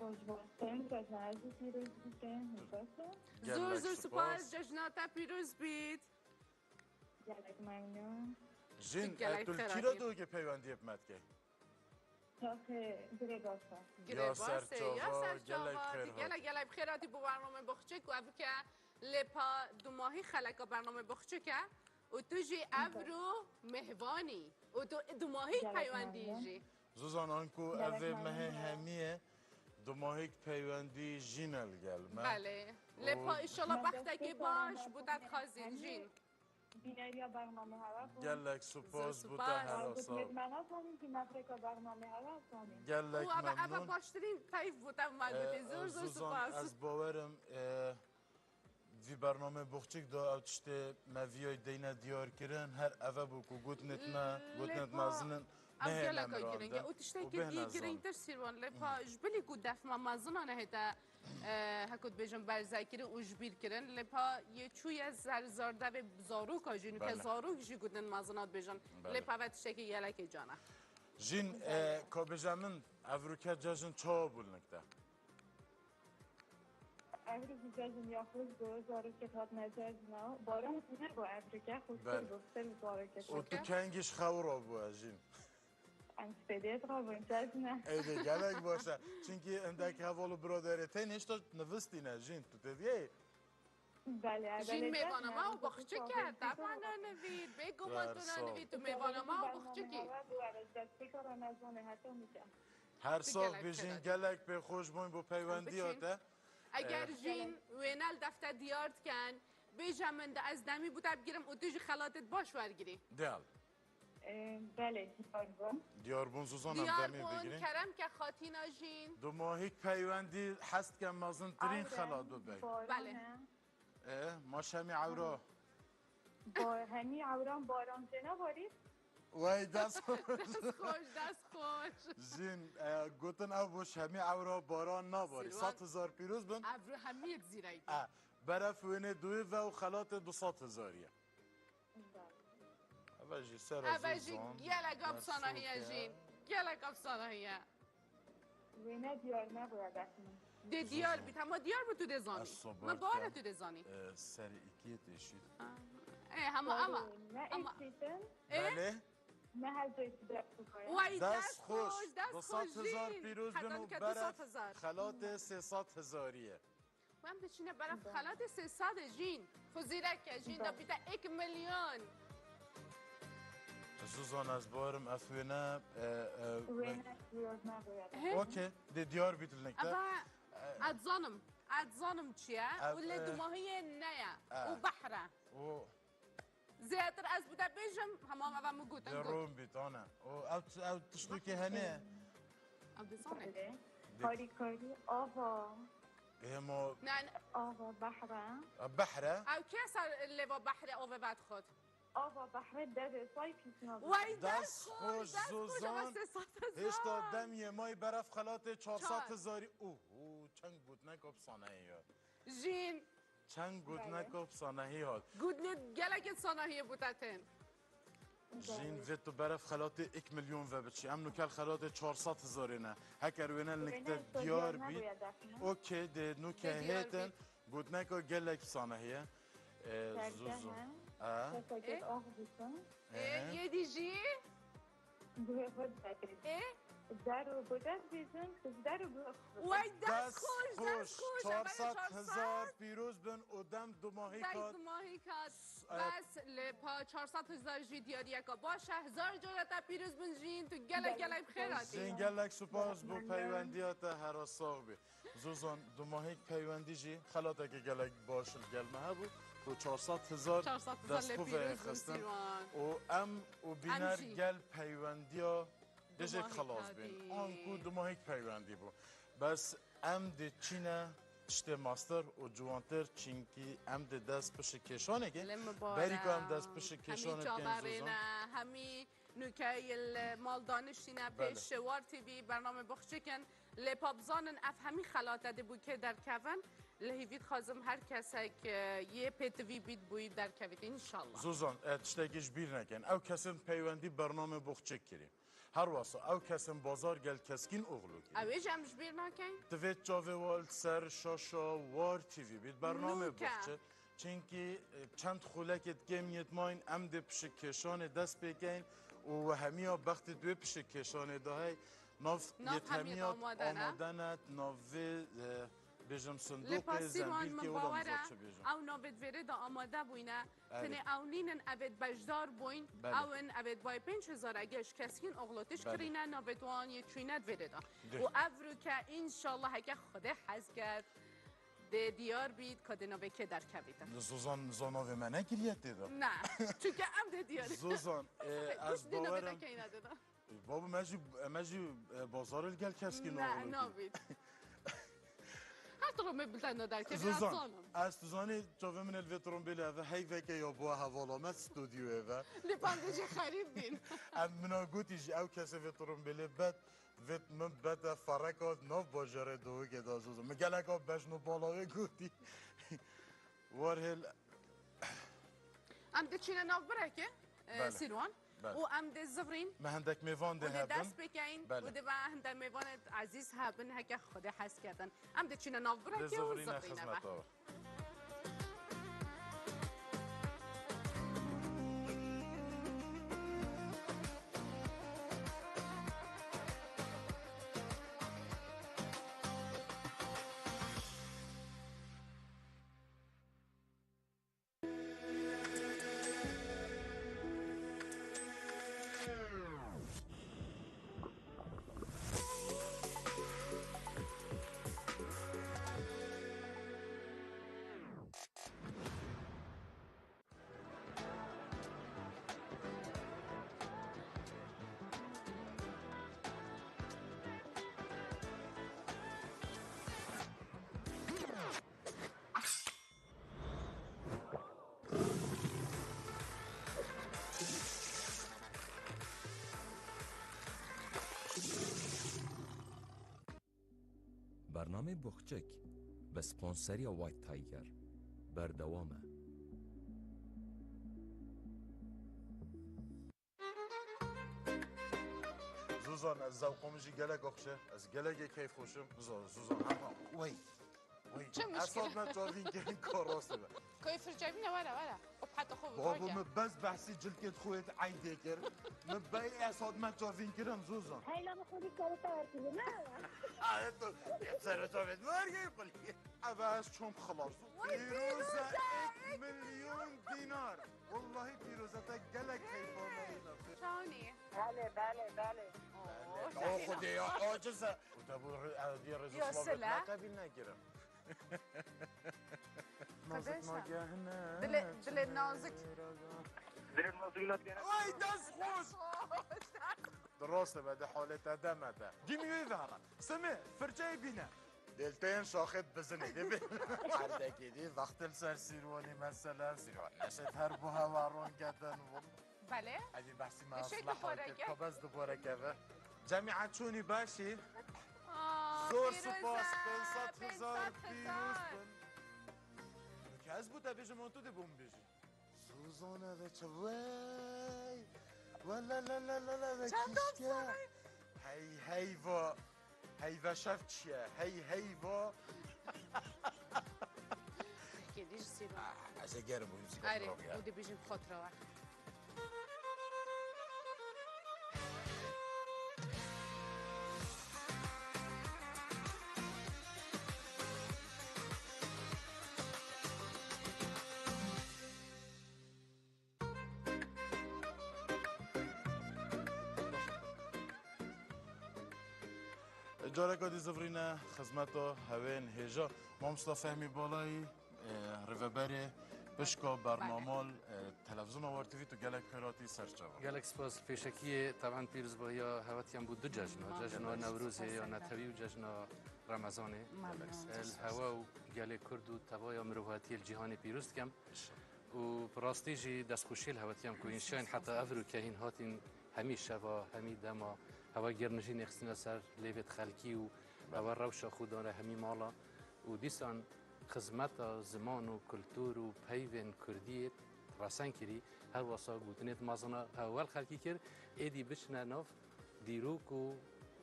ڕۆژ باشتن جەژنازی پیرۆز بیتن باشە زۆر گەلەک زۆر سوپاس سوپاس جەژناتە پیرۆز بیت گەلەک مەمنون تو ژین گەلەک تو کیرە خێراتی دهۆکێ پەیوەندیە بمەتکەی تاخێ گرێ باشە یا گرێ باسێ یا سەرچاوە گەلەک سەرچاوە خێر تی گەلە هاتی گەلە بخێراتی بۆ بەرنامە بخچک و ئەڤکە لێپا دوماهی خەلەکە بەرنامە بخچکە و توژی ئەڤرو مهوانی و تو دوماهی گەلەک پەیوەندی مەمنون ژی زوزان ئانکو گەلەک ئەvê مەمنون مehê بە hemiye دوماهیک پەیوەندی ژینە لەگەل me بەلێ و لێپا ئیشەڵا من بەختێکی دەستێ باش سارم بۆ دەت بەرنامە خازین هەمی ژین بینەریا بەرنامە هەوا بوون گەلەک زۆر سوپاس بۆ تە سوپاس هەرا گوتنت ساغ مە نازانیم که مەفرێکا بەرنامە هەوا زانیم و گەلەک ئەڤە ئەڤە مەمنون باشترین پەیڤ بوو تەv مەگوتی زۆر زۆر زوزان سوپاس ئەز باوەرم وی بەرنامە بخچک دا ئەو تشتێ مەڤیای دەینە دیارکردن هەر ئەvە بوو کو گوتنت مە گوتنت لێپا مەزنن ئەو نەهێنە گەلەکە گرنگە مراندن و و تشتێکی دی بێنە زان گرنگتر سیروان لێپا ژبلی کو دەفمە مەزنانە هێتە هەکوت بێژم بەرزایکردن و ژبیرکردن لێپا یە چوویە زەر زاردەێ زارۆکا ژین و کە بەلێ زارۆک ژی گوتن مەزنات بێژن بەلێ لێپا ڤە تشتێکی گەلەکی جانە ژین بەلێ کا بێژە من ئەڤروکە جەژن چاوە بوو لنکتە ئەڤروکی جەژن یا خوش بۆ زارۆکێت هاتنە جەژنە باران نەبوو ئەڤروکە خوشتر بەلێ بوو پتر زارۆکێت و تو شکە کەنگیش خەوڕا بووە ژین ئەم سپێدێت ڕابوون جەژنە ئەیدێ گەلەک باشە چونکی ئەندێک هەڤاڵ و برادەرێ تێن هێشتا نڤستینە ژین تو تێدیەی بەلێ ژین بەلێ مێوانە جەژنە ما و ئەم بخچکە ساڵێ تەبعەن دیتۆ نەڤید بێگومان هەر تو ساغ نانەڤید تو مێوانە زارۆکی ما و بەرنامە بخچکی هەوا بوو ئەرەش دەستپێکا ڕەمەزانێ هەتا میکە هەر تو ساغ گەلەک بژین خێراتی گەلەک پێخۆش بووین بۆ ئەم بچین پەیوەندیاتە ئەگەر ژین گەلەک وێنەل دەفتە دیارد کەن بێژە من دە ئەز دەمی بوتە بگیرم و توژی خەلاتت باش وەرگری دیال بەلێ دیار بووم دیار بوون زوزان ئەم دیار دەمی بوون بگرین کەرەم کە خاتینا ژین دوماهیک پەیوەندی حەست کە مەزنترین ئەورە خەلات ببەی بەلێ بارانە ماش هەمی عەورا با هەمی عەوران باران تێ نەباری وەی دەست دەست خۆش دەست خۆش ژین گوتن ئەو بۆش هەمی عەورا باران ناباری سیروان 100 هزار پیرۆز بن ئەڤرو هەمیەت زیرەیتی بەرەف وێنێ دوێ و خەلات 200 هزاریە ئەڤە ژی سەرە ئەڤە ژی زوزان گەلەک ئەفسانە هەیە بەرسۆکە ژین گەلەک ئەفسانە هەیە وێنە دیار نەبووە دەست من دێ دیار زوزان بیت هەمە دیار بوو تو ئەز دەزانی سەبر من باوەرە کەم تو دەزانی سەر ئیکێ تێشید ئێ هەمە ئەمە بارێ نە ئەمە ئێشتیتن ئێ بەلێ نە هەزێت دەست بخۆیە وەی دەست دەست خۆش خۆش دەست 200 خۆش هزار ژین پیرۆز بن حەتا و نکە 200 بەرەف هزار خەلات 300 هزاریە وەم دەچینە بەرەف خەلات 300 ژین خۆ زیرەکە ژین بەلێ دەبیتە 1 ملیۆن زوزان ئەز باوەرم ئەف وێنە وێنە دیار نەبووە دەست من ئۆکێ دێ دیار بیت لنکتە ئەڤە ئەتزانم ئەتزانم چییە ئەف و لە دوماهیە نەیە و بەحرە و زیاتر ئەز بودە بێژم هەمام ئەڤە من گوتن دێ گوت ڕوون بیت ئانە و ئەو ئەو تشتێکی هەنێ ئەو دەزانێ بەلێ هاریکاری ئاڤا ئێمە نه ئاڤا بەحرە بەحرە ئەو کێ سەر لێڤا بەحرە ئۆڤە بەد خۆت ئاڤا بەحرە دەرێ سای پیس نابێ وەی دەست دەست خۆش خۆش دەست خۆش ئەڤە زوزان 300 هێشتا هزار دەم یەمای بەرەف خەلاتێ 400 چار هزاری ئوه چەند گوتنەک ئەفسانەیە هات ژین چەند بەلێ گوتنەک ئەفسانەهی هات گوتنت گەلەکت ساناهیە بوتەتێن ژین بەلێ ڤێت تو بەرەف خەلاتێ 1 میلیۆن ڤە بچی ئەم نوکەل خەلاتێ 400 هزارێنە هەکەر وێنە وێنە لنکتە ئێستا دیار دیار بیت نەبووە دەست من ئۆکێ دێ نوکە دێ دیار هێتن بیت گوتنەکە گەلێک ئەفسانەهیە زوو زوو سەردەهە ئا ئێ کەسەکێت ئاغ بیتن ئێ یەدی ژی گوێ خۆت دەکرد ئێ دەر و بۆ دەست بیژن دەر و گوێ خۆت وەی دەست دەست خۆش دەست خۆش خۆش ئەڤە 400 هزار 400 پیرۆز بن و دەم دوماهی دەی کات دوماهی کات بەس لە پا 400 هزار ژی دیاریەکە باشە هزار جارە تا پیرۆز بن ژین تو گەلە گەلە بخێراتی ژین گەلێک سوپاس بۆ مەمنون پەیوەندیاتە هەرا ساغ بێ زوزان دوماهیک پەیوەندی ژی خەلاتێکی گەلێک باش گەلمە هەبوو. و 400 هزار 400 هزار دەست لێ خو پیرۆز بن خستن سیروان. و ئەم و بینەر ژی. گەل پەیوەندیا دژێک دوماهی خلاص بین کادی. ئانکو دوماهیک پەیوەندی بوو بەس ئەم دێ چینە تشتێ ماستەر و جوانتر چینکی ئەم دێ دەست پشت کێشانێکێ لێ مبارە. بەریکو ئەم دەست پشت هەمی کێشانە بکەین زۆزان چاوەڕێنە هەمی نوکەیل ماڵدانشتینە بەلێ. پێش وار تیڤی بەرنامە بخچکن لێ پابزانن ئەف هەمی خەلاتە دەبوو کێ دەرکەون لە هیویت خازم هەر کەسێک یە پێتوی بیت بووی دەرکەوێت ئینشاءاللە. زۆزان تشتێکیش بیر نەکەن ئەو کەسن پەیوەندی بەرنامە بۆخچێک کردی هەروەسا ئەو کەسن بازار گەل کەسکین ئۆغلو کرد ئەوێژ ئەمش بیر ناکەین دەبێت چاوێ وال سەر شاشە وار تیڤی بیت بەرنامە نوکە. بۆخچێت چونکی چەند خولەکێت کێم یەتماین ئەم دێ پشک کێشانێ دەست پێکەین و هەمیە بەختی دوێ پشک کێشانێ داهەی ناو ناو هەمیە یەتهەمیات ئامادەنە. ئامادەنەت ناوێ بێژم لێ سندوقێ پاسیروان زەمبیل من کێ وڵام باوەرە زۆر چ بێژم ئەو ناوێت وێرێدا ئامادە بووینە ئەرێ. تنێ ئەو نینن ئەبێت بەشدار بووین بەلێ. ئەون ئەبێت بای 5000 ئەگەش کەسکین ئۆغلۆتش بەلێ. کڕینە ناوێت وان یە چوینەت وێرێدا دێ. و ئەڤرو کە ئینشاءاللە هەکە خودێ حەز کرد دێ دیار بیت کە دێ ناوێ کێ دەرکەویتن زۆزان زۆناوێ مە نەکریەت تێدا نه چونکە ئەم دێ دیار زۆزان ئەس دێ ناوێ باوەرم دەکەینە دێدا بابا مەژی مەژی بازار گەل کەسکین نه ئۆغلو کرد. نابیت هەر تڕۆمێ بلتەنە دەرکەوێت زۆزان ئەزانم ئەس توزانی چاوێ من الوێ ترۆمبیلە ئەvە هەیڤێکە یا بووە هەواڵامە ستۆدیۆێ لێ پاندێژی خەریب بین ئەم منا گوتیژی ئەو کەسە vê ترۆمبیلێ بەت vêt min bete fereka nav bajarê Dihokê da zozan min geleka bejn û balawê gotî war hêl ئەم دەچینە ناو برێکێ بەلێ. سیروان بەلێ. و ئەم دێ زڤرین me هەندێک mêvan dê و دێ hebin دەست بکەین بەلێ. و دێ بە هەندە میوانت عەزیز هەبن هەکە خودێ حەز کردن ئەم دەچینە ناو dê برێکێ و zivrîne زڤرینەوە xizmeta. بەرنامەی بۆخچک بە سپۆنسەریە وایت تایگەر بەردەوامە. زۆزان ez zewqam jî gelek axşe ez gelekê keyf xweşim Zozan hema wey wey چه مشکلة؟ ئەساد me çavîn kirin ka rast be کۆی فرجابینە وەرە وەرە وبحەتە خۆ بابا من بەس بەحسی جلکێت خۆیت عەیدێ کرد من بەی ئەساد me çavîn kirin Zozan هاي لما خذي كارتا لا سەرە چاوێت وەرگەی قلی ئەvە ez چۆم خلاص پیرۆزە 1 ملیۆن دینار والله پیرۆزەتە gelek keyfama چاونی بله بله بله ئەو خودێ یا عاجزە دەبوو ئەدی ڕێز یا سلە؟ قبیل نەگیرم نازک قدێشە؟ ناگەهنە دلێ نازک وای دەست خۆش دراسته بە حالت دەمەتە گیمی وێ سمێ فرچەی بینە دلتين شاخت بزني دي عندك دي وقت السر سيرواني مثلا سيروان نشت هر بو هوا كدن بەلێ هذه بحثي مع شيء اصلاح دوباره که؟ بس دوباره كذا جامعة چونی باشی آه، زۆر پیرۆزە، سوپاس 500 هزار 500 پیروز هزار. بن که از بوده بیجم اون تو دی بوم بیجی سوزانه و چه وای ولا لا لا لا لا و چند کیشکه هی هی و هی و شف چیه هی هی و کێدیش سیروان از گرم بویم ئەرێ و دەبیژین خۆترەوە جارێکا دی زڤرینە خزمەتا هەوێن هێژا مامۆستا فەهمی باڵایی ڕێڤەبەرێ پشکا بەرنامال تەلەڤزیۆن وار تیڤی تو گەلەک خێراتی سەرچاوە. گەلەک سپاس پێشەکیە تەبعەن پیرۆزباییا هەوەتیان بوو دو جەژنە، جەژنە نەورۆزێ یا نەتەوی و جەژنە ڕەمەزانێ. هەوا و گەلێ کورد و تەوایا مرۆڤایەتیە جیهانی پیرۆز دکەم و ڕاستی ژی دەستخۆشی هەوەتیان کو ئینشاین حتا ئەڤرو کە هین هاتین هەمی شەوا هەمی دەما هەوا گەرنژین ئێخستنە سەر لێڤێت خەلکی و ئەوە ڕەوشە خودانە هەمی ماڵە و دیسان خزمەتا زمان و کولتور و پەیڤێن کوردیت ڕەسەن کری هەر وەسا گوتنێت مەزنە ئەوەل خەلکی کرد ئێدی بچنە ناو دیروک و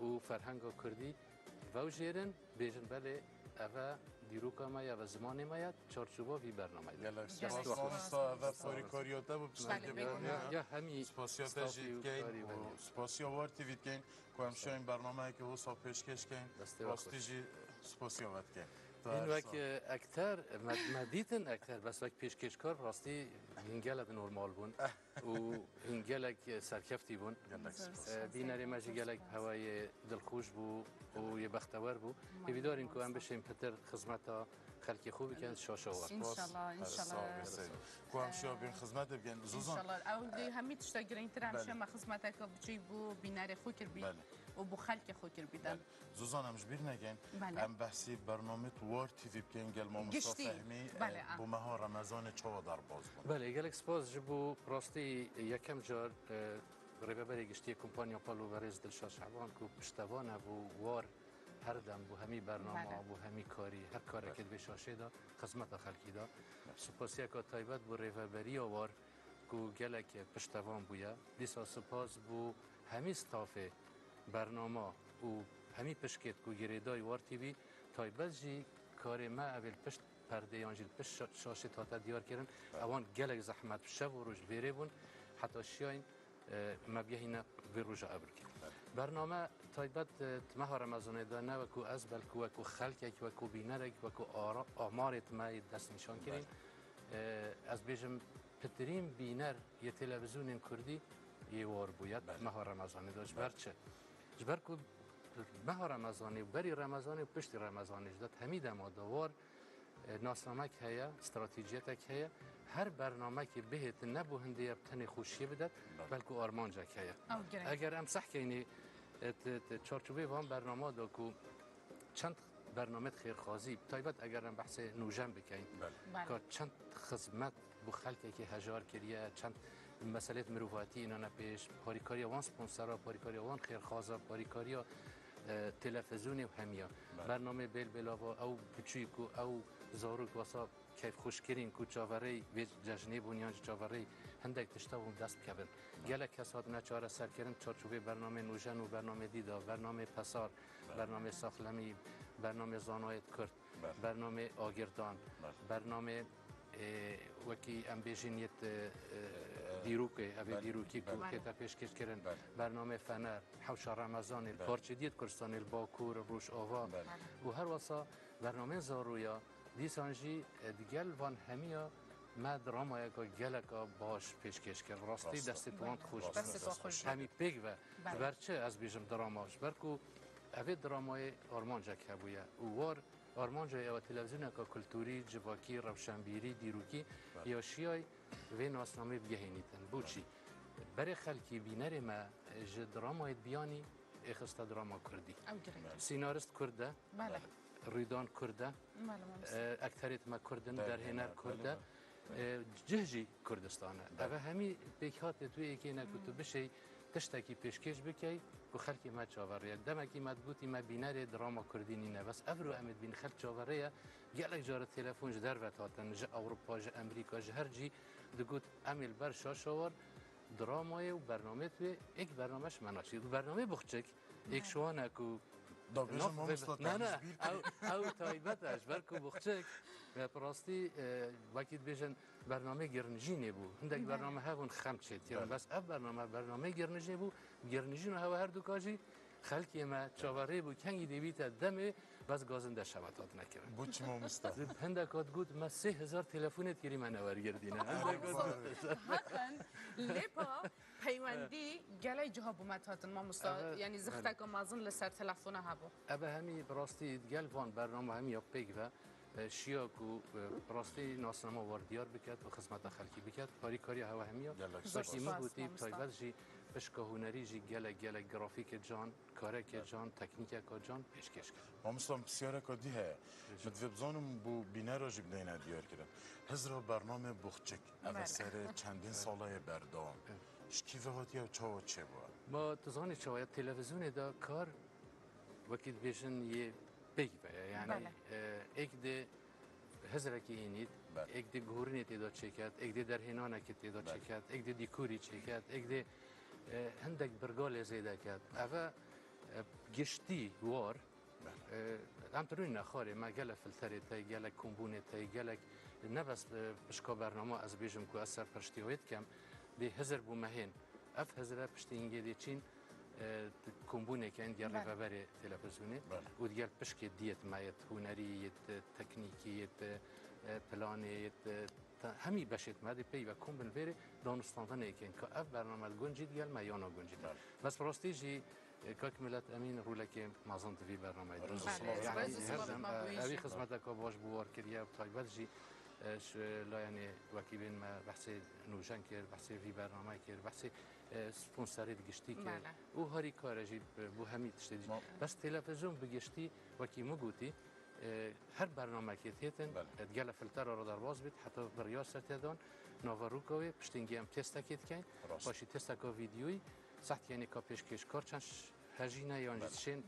و فەرهەنگا کوردی ڤەوژێرن بێژن بەلێ ئەڤە دیروکا مە یە ڤە زمانێ مە یە چارچوبا ڤی بەرنامەی گەلەک سپاس مامۆستا ئەڤە پاریکاریاتە بوو پشتەنگە یا هەمی سپاسیاتە ژی دکەین و سپاسیا وار تیڤی دکەین کو ئەم شاین بەرنامەیەکی وسا پێشکێش کەین ڕاستی ژی سپاسیا وە دکەین. این وەک ئەکتەر مە دیتن ئەکتەر بەس وەک پێشکێشکار ڕاستی هین گەلەک نۆرمال بوون و هین گەلەک سەرکەفتی بوون بینەرێ مە ژی گەلەک هەوای دڵخۆش بوو و یە بەختەوەر بوو هیویدارین کو ئەم بشین پتر خزمەتا خەلکی خو بکەن شاشەوە. ئینشەڵا ئینشەڵا. کو ئەم شیا بین خزمەت بکەن زوزان. ئینشەڵا ئەو هەمی تشتە گرنگتر ئەم شەمە خزمەتەکە بچی بۆ بینەرێ خو کرد بی و بۆ خەلکی خو کرد بیدەن. زوزان ئەم ژبیر نەکەین ئەم بەحسی بەرنامەت وار تیڤی بکەین گەل مامۆستا فەهمی بۆ مەها ڕەمەزانێ چاوە دەرباز بوون. بەلێ گەلێک سپاس ژ بۆ ڕاستی یەکەم جار ڕێبەبەری گشتی کۆمپانیا پەل و بەرێز دلشاد شەعبان کو پشتەوانە بوو وار هەردەم بۆ هەمی بەرنامە بۆ هەمی کاری هەر کارێکت بێ شاشێدا خزمەتە خەلکیدا سوپاسیەکە تایبەت بۆ ڕێڤەبەریە وار کو گەلێک پشتەوان بووە دیسا سوپاس بۆ هەمی ستافێ بەرنامە و هەمی پشکێت کو گرێدای وار تیڤی تایبەت ژی کارێ مە ئەوێل پشت پەردە یان ژی پشت شاشێت هاتە دیار کردن ئەوان گەلێک زەحمەت شەv و ڕۆژ لێرێ بوون حتا شیاین مە بگەهینە vê roja evrikê. Bername taybet meha Remezanê de ne wekû ez belkû wekû xelkek wekû bînerek wekû amarê me yê destnîşan kirîn. Ez bêjim pitirîn bîner yê televîzyonên Kurdî yê war bûye meha Remezanê de ji ber çi? Ji ber ku meha Remezanê û berî Remezanê û piştî Remezanê ji de hemî dema de war ناسنامەک هەیە، ستراتیجیەتێک هەیە، هەر بەرنامەکی بهێت نەبوو هەندەیە بتەنێ خۆشیە بدات، بەڵکو ئارمانجێک هەیە. ئەگەر ئەم سەحکەینی چارچوبێ وان بەرنامە دا کو چەند بەرنامەت خێرخوازی تایبەت ئەگەر ئەم بەحسێ نوژەن بکەین کە چەند خزمەت بۆ خەلکێکی هەژار کریە، چەند مەسەلێت مرۆڤاتی ئینانە پێش پاریکاریە وان سپۆنسەرا، پاریکاریە وان خێرخوازە، پاریکاریە تەلەفزیۆنێ و هەمیە بەرنامەی بێل بێلاوە ئەو بچووک و ئەو زاروک وەسا کەیف خوشکرین کو چاوەڕێی وێ جەژنێ بوون یان چاوەڕێی هەندێک تشتە بوون دەست بکەون گەلێک کەس هاتنە چارەسەرکردن چارچوبێ بەرنامەی نوژەن و بەرنامەی دیدا بەرنامەی پەسار بەرنامەی ساخلەمی بەرنامەی زانایت کورد بەرنامەی ئاگردان بەرنامەی وەکی ئەم بێژین یەت دیروکێ ئەvê دیروکی کو تێتە پێشکێشکردن بەرنامەی فەنەر حەوشە ڕەمەزانێ پارچە دیت کوردستانێ باکوور ڕۆژئاوا و هەروەسا بەرنامەی زارویا دیسان ژی دگەل وان هەمیە مە درامایەکە گەلەکە باش پێشکێش کرد ڕاستی دەستی توان خۆش هەمی پێک بە بەر چ ئەس بێژم دراماش بەرکو ئەvê درامای ئارمانجێک هەبووە و وار ئارمانجای ئەوە تەلەڤزیۆنەکە کولتوری جڤاکی ڕەوشەنبیری دیروکی یا شیای vê ناسنامەی بگەهێنیتن بۆچی بەرێ خەلکی بینەرێ مە ji درامایت بیانی ئێخستە دراما کوردی سینارست کوردە ڕیدان کوردە ئەکتەرێت مە کوردن دەرهێنەر کوردە جهژی کوردستانە ئەvە هەمی پێکهاتێ توێ یەکێ نەکو تو بشەی تشتێکی پێشکێش بکەی و خەلکی مە چاوەڕێیە دەمێکی مە گوتی مە بینەرێ دراما کوردی نینە بەس ئەڤرو ئەمێت بین خەلک چاوەڕێیە گەلێک جارە تەلەفۆن ji derve hatin ji Ewropa ji Amerîka ji her cî digot em ê li ber şaşawar dramayê û bernameyê wê êk bernameş me naçî û bernameyê buxçik êk şiwan e ku Ne ne ew taybet e ji ber ku buxçik bi rastî wekî dibêjin bernameyê girnijînê bû hindek bername hebûn xem çêtirin bes ev bername bernameyê girnijînê bû girnijîn û hewa herdûka jî خەلکێ مە چاوەڕێ بوو کەنگی دەبیتە دەمێ بەس گازن دە شەوەت هات نەکردن. بۆچی مامۆستا؟ هەندێک هات گوت مە 3000 تەلەفۆنێت کردی مە نەوەرگردینە. هاتن لێپا پەیوەندی گەلای جها بوومەت هاتن مامۆستا یعنی زختەکە مازن لەسەر تەلەفۆنە هەبوو. ئەبە هەمی بەڕاستی گەل وان بەرنامە هەمی یا پێک بە شیاک و ڕاستی ناسنامە وار دیار بکات و خزمەتە خەلکی بکات هاریکاری هەوە هەمیە وەکی من گوتی تایبەت ژی پشکە هونەری ژی گەلەک گەلەک گرافیکە جان کارێکە جان تەکنیکەکە جان پێشکێش کرد. مامۆستا پرسیارەکە دی هەیە من دەبێ بزانم بۆ بینەرە ژی بدەینە دیار کردن هزرا بەرنامەی بوخچک ئەڤە سەرێ چەندین ساڵەیە بەردەوام شکیڤە هاتیە و چاوە چێ بووە؟ ما تزانی چاوە تەلەڤیزیۆنێدا کار وەکی دبێژن یê پێک بەیە یعنی ئێک دێ هزرەکی ئینیت ئێک دێ گۆرنێ تێدا چێکات ئێک دێ دەرهێنانێکی تێدا چێکات ئێک دێ دیکۆری چێکات ئێک دێ هەندێک برگا لێ زێدەکات ئەvە گشتی وار ئەم تروین نەخۆرێ مە گەلە فلتەرێ تای گەلە کۆمبوونێ تای گەلک نەبەس پشکۆ بەرنامە ئەس بێژم کو ئەس سەرپەرشتیەوەیت کەم دێ هزر بوو مەهێن ئەف هزرە پشتینگێ دێ چین کۆمبوونێک ئەندی ڕێڤەبەرێ تەلەڤیزیۆنێ و دیگەر پشکێ دیەت مایەت هونەریت تەکنیکیت پلانێت هەمی بەشێت مادی پێی بە کۆم بن ڤێرێ دانوستاندنێکن کە ئەف بەرنامە گونجیت گەل مە یانە گونجیت بەس ڕاستی ژی کاک ملت ئەمین ڕوولەکێ مازن تڤی بەرنامەی ئەوی خزمەتەکە باش بوار کردیە تایبەت ژی لایەنێ وەکی بێن مە بەحسێ نوژەن کرد بەحسێ ڤی بەرنامەی کرد بەحسێ سپۆنسەرێت گشتی کرد و هەری کارەژی بۆ هەمی تشتێ بەس تەلەڤیزیۆن بگشتی وەکی مگوتی هەر بەرنامەکێت هێتن گەلە فلتەر ڕە دەرباز بێت حتا بڕیار سەرتێدان ناوەڕووکەوێ پشتنگی ئەم تێستەکێت بکەین باشی تێستەکە ڤیدیۆی سەحتیانی کە پێشکێشکار چەند هەژینە یان شێن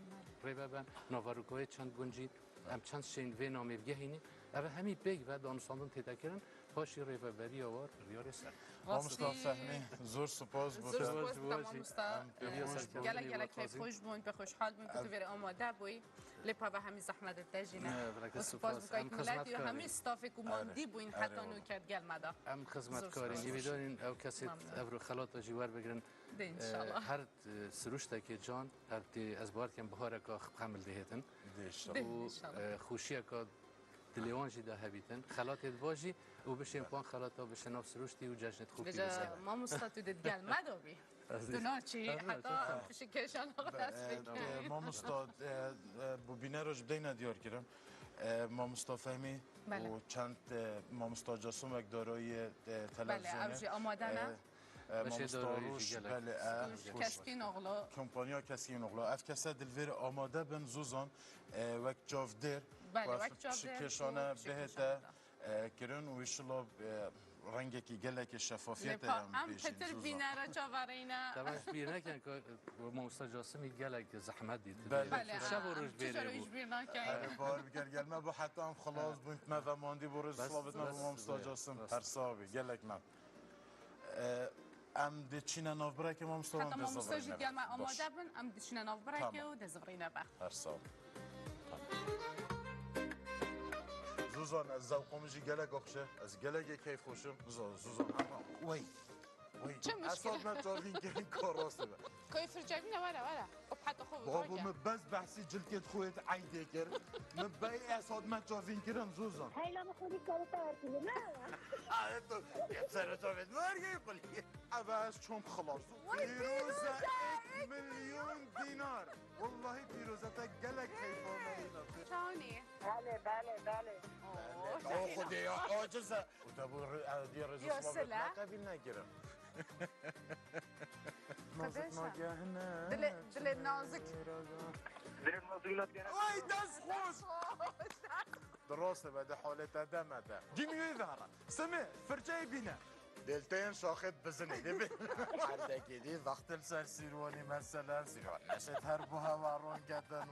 ڕێبە بن ناوەڕووکەوەی چەند گونجیت ئەم چەند شێن vê نامێ بگەهینی ئەvە هەمی پێک بە دانوساندن تێدەکردن پاشی ڕێڤەبەریەوە بڕیارێ سەر. مامۆستا فەهمی زۆر سوپاس بۆ زۆر سوپاس بۆ مامۆستا گەلەک گەلەک پێ خۆش بوون پێ خۆشحال بوون کە تو ڤێرە ئامادە بووی لێ پا بە هەمی زەحمەتت تەژینە و سوپاس بکەیت ملەتی و هەمی ستافێک و ماندی بووین حتا نوکەت گەلمەدا. ئەم خزمەتکارین هیویدارین ئەو کەسێت ئەڤرو خەڵاتە ژی وەربگرن هەر سروشتێکی جان هەر ئەز بارکەم بەهارەکە خەمل دەهێتن و خوشیەکە دلێوان ژی دا هەبیتن خەڵاتێت باژی و بشێن پان خەڵاتە بشێن ناو سروشتی و جەژنت خوب مامۆستا تو دێت گەل مەدابی تو ناچی حتا پشکێشان مامۆستا بۆ بینەرەش بدەینە دیار کردن مامۆستا فەهمی و چەند مامۆستا جاسومێک دارایی تەلەڤیزیۆنێ ئامادەنە مامۆستا ڕوش بەلێ کەسکین ئۆغڵۆ کۆمپانیا کەسکین ئۆغڵۆ ئەف کەسە دلڤێر ئامادە بن زوزان وەک چاودێر پشکێشانە بهێتە کردن و ئیشڵا ڕەنگێکی گەلێکی شەفافیەت ئەم پتر بینەرە چاوەڕێینە تەواش بیر نەکەن کە مامۆستا جاسمی گەلێک زەحمەت دیت شەو و ڕۆژ بێرێ بوو بار بگەر گەلمە بۆ حتا ئەم خلاص بووین مەڤە ماندی بۆ ڕێز سڵاوت مە بۆ مامۆستا جاسم هەر ساوی گەلێک مەم ئەم دەچینە ناوبڕێکە مامۆستا حتا مامۆستا ژی گەلمە ئامادە بن ئەم دەچینە ناوبڕێکە و دەزڕینە بە هەر ساو زوزان ئەز زەوقم ژی گەلێک ئۆخشە ئەز گەلێک کەیف خۆشم زوزان وەی چه مشکلة؟ أصلا تعرفين كيف كراسي كيف فرجاني ولا ولا وبحط خو بابا من بس بحسي جلكت خويت عيدي كر من باي أصلا ما تعرفين كرم زوزان هاي لا مخوني كارتا وركلي ما سنة تعرفين ما يقول لي أباش شوم خلاص فيروزة مليون دينار والله فيروزة قالك كيف شلوني؟ بله بله بله أوه خدي يا عاجزة وتبو دي رزق يا سلام. ما قبل نقرا نازك ناگهنه دل دل نازک وای دست خوش دراسته بعد حالت دمته جيمي ظهره سمع فرجاي بينا دلتين شاخت بزني دي عندك دي وقت السر سيرواني مثلا سيروان نشت هربوها وارون جدا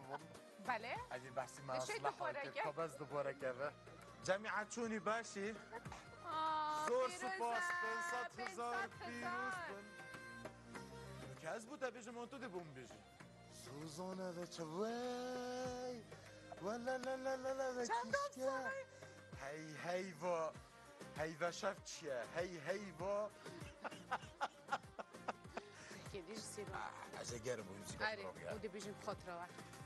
بله هذه بحثي ما شي اصلحها دوباره كيف بس دوباره كذا جامعة شوني باشي زور سپاس 500 هزار پیروز بن کس بود بیجم اون تو دی بوم بیجی سوزانه و چه وای ولا لا لا لا لا و کیشکه هی هی و هی و شف چیه هی هی و كيديش سيرو از گرم بوم اره ودي بيجي بخاطره واحد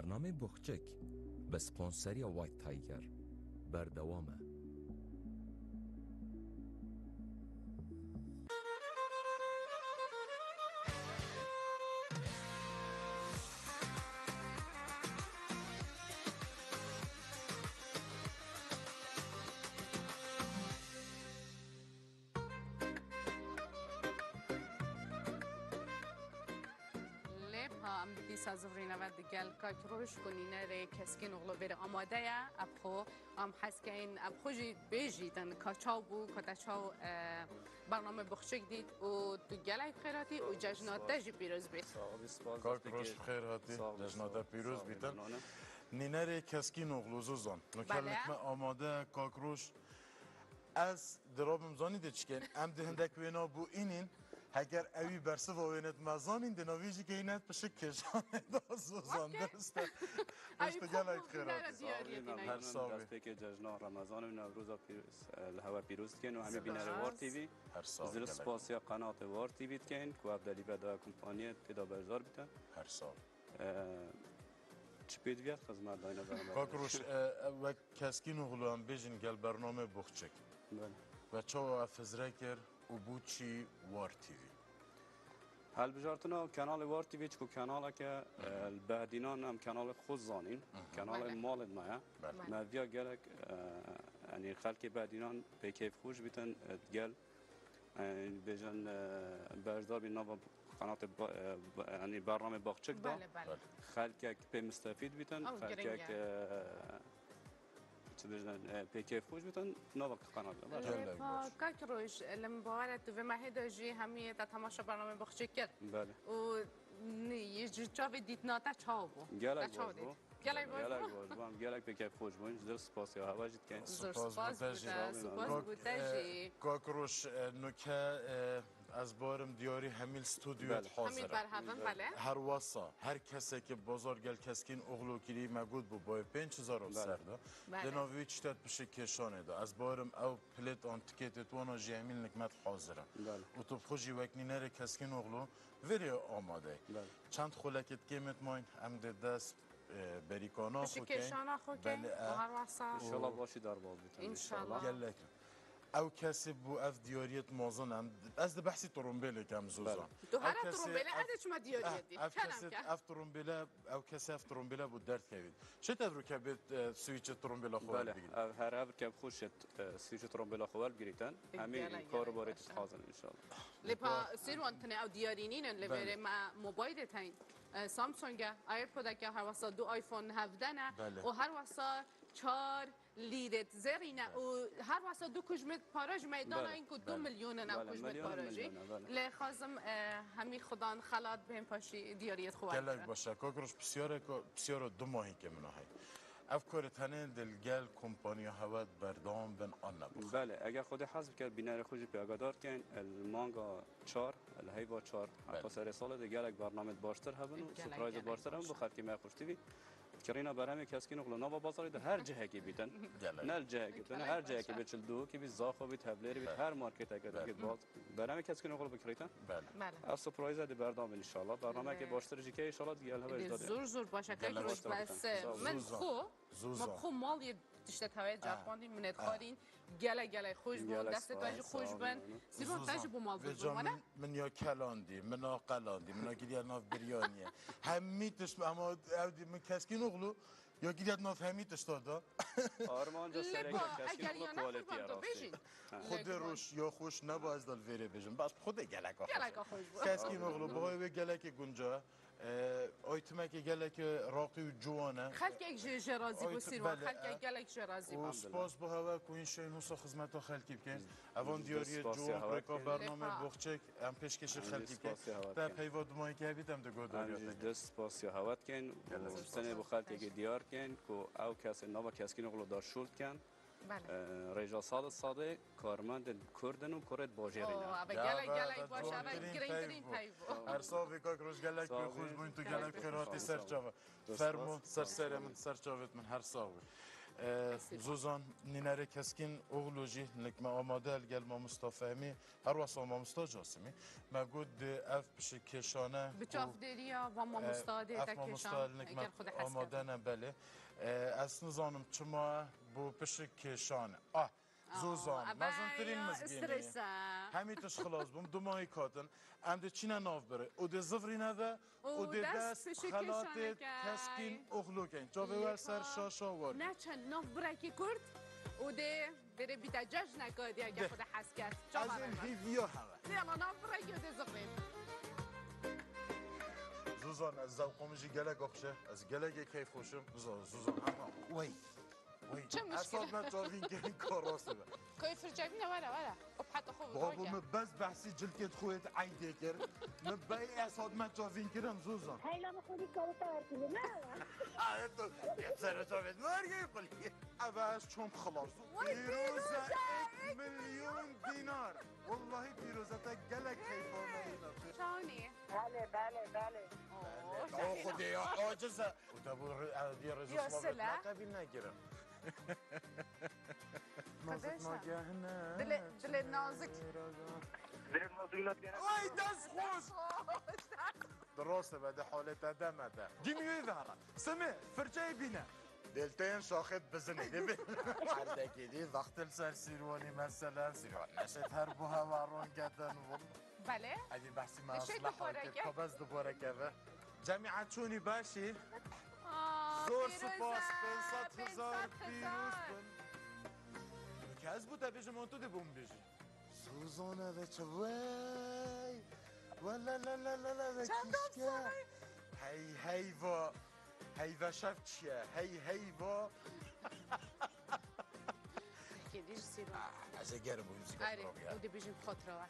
بەرنامەی بۆخچک بە سپۆنسەریە وایت تایگەر بەردەوامە. لێ پا ئەم دیسا زڤرینەوە دگەل کاک ڕۆژ کۆنینەرێ کەسکین ئۆغڵۆ ڤێرە ئامادەیە ئەبخۆ ئەم حەزکەین ئەبخۆژی بێژیتن کا چاو بوو کە چاو بەرنامە بخچک دیت و تو گەلای بخێراتی و جەژنات دەژی پیرۆز بێت. کاک ڕۆژ بخێر هاتی جەژناتە پیرۆز بیتن. نینەرێ کەسکین ئۆغڵۆ زۆزان نوکەلکمە ئامادە کاک ڕۆژ ئەس درابم زانی دەچکەن ئەم دە هەندێک وێنا بوو ئینین هەگەر ئەوی بەرسڤ وێنێت مەزانین دەناویژی کەینەت پشک کێشانێ دا زۆزان درستە ڕۆژتە گەلێک خێر هاتی. هەر ساڵ بێ. دەستپێکێ جەژنا ڕەمەزان و نەورۆزا لە هەوا پیرۆز دکەین و هەمی بینەرە وار تیڤی هەر ساڵ زل گەلێک. سپاسیا قەناتێ وار تیڤی دکەین کو ئەف دەلیڤە دا کۆمپانیە تێدا بەشدار بیتن. هەر ساڵ. چ پێدویات خزمەت داینە بەرامبەر. کاک ڕۆژ وەک کەسکین و غڵوان بێژن گەل بەرنامەی بۆخچک و چاوە فزرە کرد و بۆچی وار تیڤی. هەڵبژارتنا کەناڵی وار تیڤی چکو کەناڵەکە بەهدینان ئەم کەناڵی خۆ زانین کەناڵی ماڵت مایە مەڤیا گەلک ینی خەڵکی بەهدینان پێکەیف خۆش بیتن گەل بێژن بەشدار بین ناو قنات ینی بەرنامە باخچک دا خەڵکێک پێ مستەفید بیتن خەڵکێک چ بێژن پێکەیف خۆش بیتن ناو قنات کاک ڕۆژ لەم باوەرە تو vê mehê de jî hemî te temaşa bernameyê bixçê kir بله û ji çavê dîtina te çawa bû gelek Te çawa baş dît? bû Gelek baş gelek bû baş bû em gelek pêkeyf xweş bûn ji dil spasiya hewa jî dikin Zor spas bû te spas bû te jî کاک ڕۆژ نوکە ئەس بارم دیاری هەمیل ستودیۆت بله. هەمی حاضرە. بەرهەڤن بەلێ هەر وەسا هەر کەسێکی بازار گەل کەسکین ئۆغلۆکیری مەگوت بوو بۆی 5000 سەردا بله. دەناوی چتت پشک کێشانێدا ئەس بارم ئەو پلێت ئان تکێتێت وانە ژی هەمیل نکمەت حاضرە بله. و تو بخۆژی وەکنینەرە کەسکین ئۆغلۆ ڤێرێ ئامادەی بله. چەند خولەکت کێمت ماین ئەم دێ دەست بەریکانا پشک خۆکەین کێشانە خۆکەین بەلێ، و هەر وەسا ئینشالله باشی دەرباز بیتن ئینشالله. گەلێک ئەو کەسی بوو ئەف دیاریت مازن ئەم ئەس دە بەحسی تڕۆمبیلێکم زۆزان تو هەرە تڕۆمبیلە ئەدە چمە دیاریە دی ئەف کەلام کەسێت کە ئەف تڕۆمبیلە ئەو کەسێ ئەف تڕۆمبیلە بوو دەردکەوێت شت ئەڤروکە بێت سویچ تڕۆمبیلە خۆ بله بگیرێت هەر هەر کە خوشت سویچ ترۆمبیلا خۆ وەربگریتن هەمی گەلێک کار گەلێک بارێت باشە. حاضرن ئینشالله لێ پا سیروان تنێ ئەو دیاری نینن لێ بەلێ. vêrê me مۆبایلێت هەین سامسۆنگە ئایرپۆدەکە هەروەسا دو ئایفۆن هەڤدەنە بەلێ. و هەروەسا چار لیرت زێڕینە و هەروەسا دو کوژمت پارەژ مەیدانە بەلێ. این کو دو بەلێ. ملیۆنن ئەو بەلێ، کوژمت ملیۆنە، پارەژی ملیۆنە، بەلێ. لێ خازم هەمی خودان خەلات بهێن پاشی دیاریت خۆ گەلێک وەرگرن. باشە کاک ڕۆژ پرسیارێک پرسیارە دو ماهی کە منە هەیە ئەف کارت هەنێ دلگەل کۆمپانیا هەوەت بەردەوام بن ئان نەبخ بله اگر خود حذف کرد بینەر خوشی پێگادار کەین المانگا چار الهیوا چار حتی سەر ساڵ ده گەلێک بەرنامەت باشتر هەبن و گەلێک، سورپرایز گەلێک باشتر هەبن بۆ باشە. خەڵکی مە خوشتیوی کڕینا بەرهەمێ کەسکین و ناوە بازاری ده هەر جهێکی بیتن گەلێک. نە جهێکی بیتن گەلێک هەر جهێکی باشە. بێت چل دووکی بیت زاخۆ بیت هەولێر بیت هەر مارکێتێکە دەکرێت باز بەرهەمێ کەسکین و بکڕیتن بەلێ. بەلێ. ئەو سورپرایزە ده بەردەوام بن ئینشاءالله بەرنامەیەکی بەلێ. باشتر ژیکە ئینشاءالله دیگە هەوێش دێ دادێ زۆر زۆر باشە کاک گەلێک ڕۆژ باشتر بەس بکەن. من زوزان. خۆ زوزان. مە خۆ ماڵی تشتت هەوێ جارخواندی منێت خارین گەلە گەلای خۆش بوون گەلێک دەستت واژی سپاس. خۆش بن سیروان تاژ بۆ ماڵ ڤێجا بوون وەنە من یا کەلاندی منا قەلاندی منا گریە ناو بریانیە هەمی تشت ئەمە ئەو دی من کەسکین ئۆغلو یا گریەت ناو هەمی تشتا دا ئارمانجە لێ سەرەکە با کەسکین ئەگەر و یا نەخۆش کوالێتیە بان تۆ ڕاستی بێژین خودێ ڕۆژ یا خۆش نەبا ئەز دەل ڤێرێ بێژم بەس خودێ گەلەکە گەلەکە خۆش بوو. کەسکین ئۆغلو بەهۆی وێ گەلێکی گونجا ئایتمێکی گەلێکی ڕاقی و جوانە خەلکێک ژێ ژێ ڕازی بوو ئایت- سیروان بەلێ، خەلکێک گەلێک ژێ ڕازی و بوو سپاس بۆ هەوە کوین شوێن هوسا خزمەتە خەلکی بکەین ئەوان دیاریە سپاسی جوان هەوا ڕێکا بکەین. بەرنامە لێ پا. بۆخچێک ئەم پێشکەشی ئەم خەلکی بکەین سپاسی هەوا تا بکەین. پەیوا دومایکی هەبیت ئەم دەگۆ ئەم دەست سپاسی هەوات کەین و سنێ بۆ خەڵکێکی دیار کەین کو ئەو کەسێ ناوە کەسکین و دا شول کەن بەلێ. ڕێژا ساڵ سادێ کارمەندن کوردن و کوڕێت باژێرینە ئۆ، ئەوە گەلێک گەلێک باشە ئەوە گرنگترین پەیڤ بوو هەر ساڵی کاک ڕۆژ گەلێک پێ خۆش بووین تو گەلێک خێراتی سەر چاوە فەرموو سەر سەرە من سەر چاوت من هەر ساڵ بوو. زۆزان نینەرێ کەسکین ئۆغلۆژی نکمە ئامادە لەگەل مامۆستا فەهمی هەروەسا مامۆستا جاسمی مە گوت دێ ئەف پشک کێشانە بچاودێریە و مامۆستا دێ ئەف مامۆستا نکمە ئامادەنە بەلێ ئەس نزانم چما بۆ پشک کێشانە ئاه زۆزان مەزنترین مزگێنی هەمی تش خلاص بووم دو ماهی کاتن ئەم دێ چینە ناو برێ و دێ زڤرینەوە و دێ دەست خەلاتێ کەسکین ئۆغلۆکەین چاوێ وەر سەر شاشا وەر نەچەند ناو برێکی کورد و دێ دێ بیتە جەژنەکە دێ ئەگەر خودە حەز کرد ئەزم هیڤیا هەوە يلا ناو برێکی و دێ زڤرین. زوزان ئەز زەوقۆمژی گەلەک ئۆخشە ئەز گەلەکێ کەیف خۆشم زوزان هەما وەی چه مشكلة؟ أصلا چاوین کردن کار راست بە. كوي فرجابينا ورا ورا وبحط أخوه بابا من بس بحثی جلکت خویت عیده کرد من بای اصاد من چاوین کردم زوزان. هاي لما خذي كارتا ارتلي تو سر چاوین مرگی قلی. اوه چون خلاص. پیروزه 1 میلیون دینار. والله پیروزه تا گلک کیفانه. شلوني؟ بله بله بله. او خدي عاجزه ودابو دي رزق يا سلام. قبل نگیرم. نازک ناگهنه دل دل نازک وای دست خوش دراسته بده حالت دمده گیمی ذهره سمع فرجه بینه دلتين شاخت بزني دي عندك دي وقت السر سيرواني مثلا سيروان نشت هربوها ورون كدن والله بله هذه بحثي ما ليش اصلح دوباره كه؟ بس دوباره كذا جامعة چونی باشی آه، زۆر پیروزه، سپاس 500 هزار 500 پیروز بن کەس بوو دەبێژم ئەو تو دەبووم بێژی سوزانە دەچە وای ولا لا لا لا لا چەند کیشکە هەی هەیڤا هەیڤە شەف چییە هەی هەیڤا كيديش سيروان ئەزە گەرم بوو موزیکە اري ودي بيجي بخاطره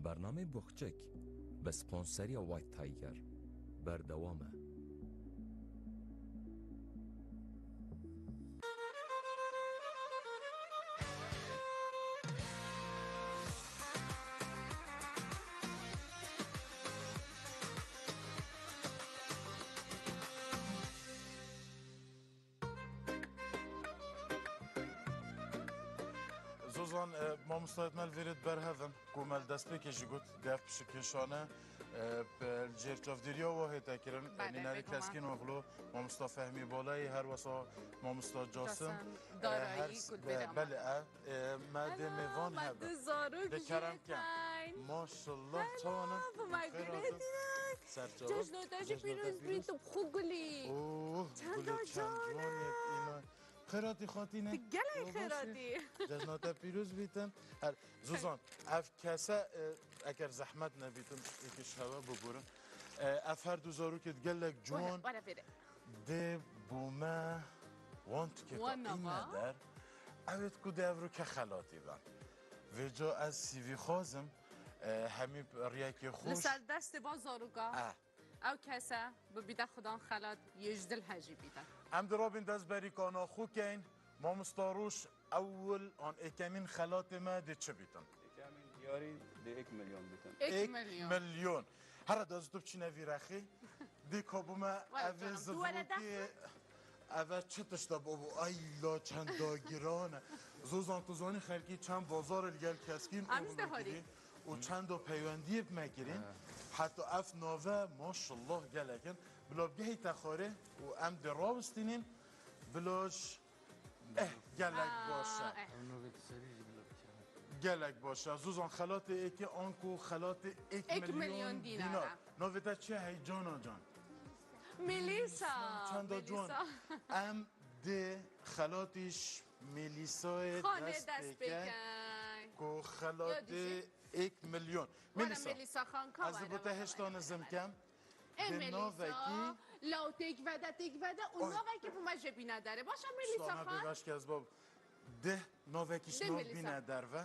بەرنامەی بۆخچێک بە سپۆنسەریە وایت تایگەر بەردەوامە. زۆزان مامۆستایەت مەل ڤێرت بەرهەڤن کۆمەل دەستپێکێژی گوت دەف پشکێشانە ژێرچاودێریەوە هێتەکردن بله، نینەری بێگومان. کەسکین ئۆغلۆ مامۆستا فەهمی باڵایی هەروەسا مامۆستا جاسم جاسم دارایی کل بێرە بەلێ مە دێ مێوان ما هەبە دو زاروک دێ کەرەم کەن ژێتاین. ماشەڵڵا چاوانن بە سەرچاوە جەژنۆتاژی پیرۆز بیت خو گولی اوه چەندە گولی چەند جوانێت ئیمە خێراتی خاتینە گەلێ خێراتی جەژناتە پیرۆز بیتن هەر زوزان ئەف کەسە ئەگەر زەحمەت نەبیتن یەکیش هەوە ببورن ئەف هەردوو زاروکت گەلێک جوان وەرە فێرە دێ بوومە وان تکێتە وان ئینە نەما؟ دەر ئەوێت کو دەڤرو کە خەلاتی بن وێجا ئەز سیڤی خوازم هەمی ڕیەکی خۆش لەسەر دەستی با زاروکا ئە. ئەو کەسە ببیتە خودان خەلات یەژدل هەژی بیتە ئەم درابین دەست بەریکانا خوکەین مامۆستا ڕۆژ ئەول ئان ئێکەمین خەلاتێ مە دێ چ بیتن یەکەمین دیاری دێ 1 میلیۆن بیتن 1 میلیۆن. ملیۆن هەرە دەست تو بچینە ڤیرەخی دێ کۆبوومە وەرە ئەvê جانم، تو وەرە زڤوکی ئەvە چ تشتە بۆ بوو ئای لا چەند داگیرانە زۆزان تو زانی خەلکی چەند بازار لەگەل کەسکین ئەمش دەهاری. و û çendo peywendiyê bi me kirîn heta ev nave maşallah gelek in bila bigehî te xwarê û em dê rawestînîn bilaş eh gelek baş e. Gelek baş e. Zûzan xelatê êkê anku xelatê êk milyon dînar. Navê te çi ye hey cana can? Melisa. Çenda ciwan. Em dê xelatîş Melisayê Xanê dest dest pê ke pêke. ku xelatê êk milyon. Were Melisa. Melisa xan ka Ez were bo te were hêşta were nizim were. kem. Ê Dê Melisa navekî law têk vede têk vede û Ay. navekî bi me jê bîne derê. Baş e Melisa Ştana xan. bêbeş kes bab. Deh navekî Dê şnav Melisa. bîne derve.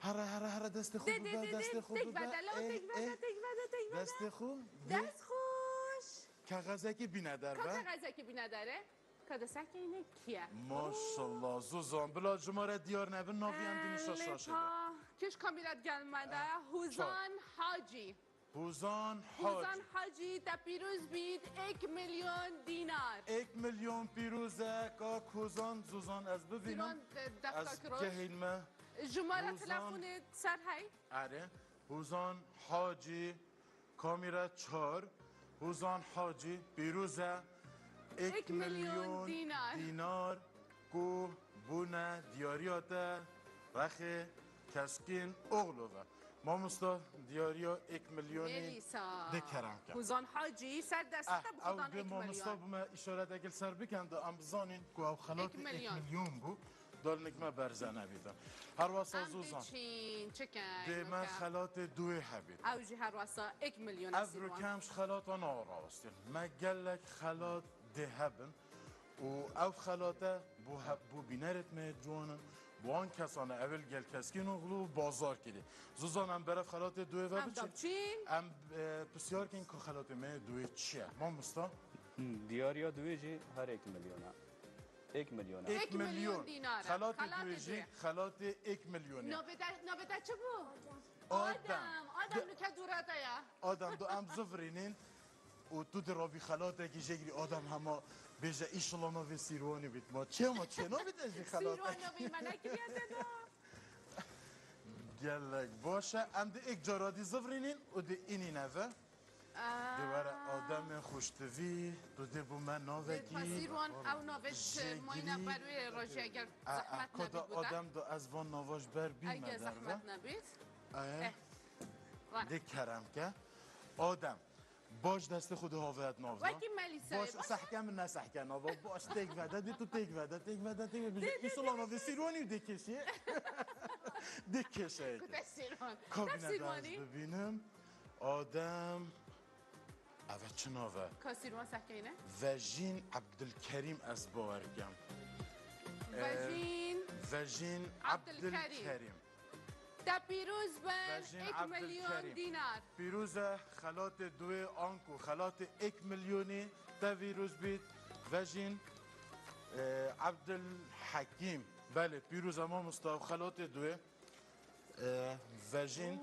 Here here here destê xwe Dê dê bibe dê dê destê xwe têk bibe. vede law Ê têk vede ê têk vede têk vede. destê xwe dê Dest xoş. Kexezekî bîne Ka derve. kexezekî bîne derê? Ka destekê ne kî ye? Maşallah Zuzan bila jimare diyar nebin navî em dinîşa şaşê de. Lêpa kêş kamîra digel me de Huzan Hacî. Huzan Huzan Hacî. Hacî te pîroz bît êk milyon dînar. Êk milyon pîroz e kak Huzan Zuzan ez bibînim. Zîron defta Ez kiroş. gehîn me. Jimara Huzan telefonê ser hey. Erê Huzan Hacî Kamîra çar, Hozan Hacî pîroz e êk milyon dînar ku bûne diyariya te rexê Keskîn Oxlo ve. Mamosta diyariya êk milyonî dê kerem ke. Hozan Hacî ser destê te bi xudan Ew êk dê mamosta milyon. bi me îşaretekê li ser bikin de em bizanîn ku ew xelatê êk milyon bû. Dalinik me berze nebîtin. Her wasa Em Zozan. diçîn çi Dê me xelatê duê hebît. Ew jî her wasa êk milyon Ev rûkem ji xelata narawestîn. Me gelek xelat dê hebin û ew xelate bo bo bînerê me ciwan in. Bo wan kesan e ew ê li gel Keskînoglû bazar kirî. Zozan em berev xelatê duê ve Em biçin. diçîn. Em pisyar kin ku xelatê me duê çi ye. Mamosta. Diyariya duê jî her êk milyon e. Êk milyon e. Êk milyon. dînar e. Xelatê Xelatê duê jî duê. xelatê êk milyonê. Navê te navê te çi bû? Adem. Adem. Adem nûke dûra te ye. Adem do em zivirînîn û tu di ravî xelatekî jê girî Adem hema bêje îşala navê Sîrwanî bît. Ma çê ma çê nabît ez jî Sîrwan xelatekî. navê me nekiriye te da. Gelek baş e. Em di êk cara dî zivirînîn û di înîn ev e. Dê were Ademê xweştivî, tu dê bû me navekî Sîrwan ew navê mayîna jêgirî. ber wê rojê eger zehmet Ka da nebît bû de. Adem da ez van nava ji ber bîme Eger derve. zehmet nebît. E, Dê kerem ke. Adem, baş destê xwe dihavet nav da. Wekî Melîsayê Baş baş e? sehke min ne sehke nava. Baş têk vede, dê tu têk vede, têk vede, têk vede. Bêje îşala navê Sîrwanî û dê kêşê. Dê kêşeyekê. Ku te Sîrwan. Te Kabîne de ez Sîrwanî? bibînim. Adem Eve çi nav e? Ka Sîrwan Sehkeyne? Vejîn Ebdulkerîm ez bawer dikim. Vejîn Vejîn Ebdulkerîm. Ebdulkerîm. Te pîroz bin Vejîn êk milyon Ebdulkerîm. dînar. Pîroz e xelatê duê anku xelatê êk milyonî te vîroz bît. Vejîn Ebdulhekîm. Belê pîroz e mamosta ew xelatê duê. Vejîn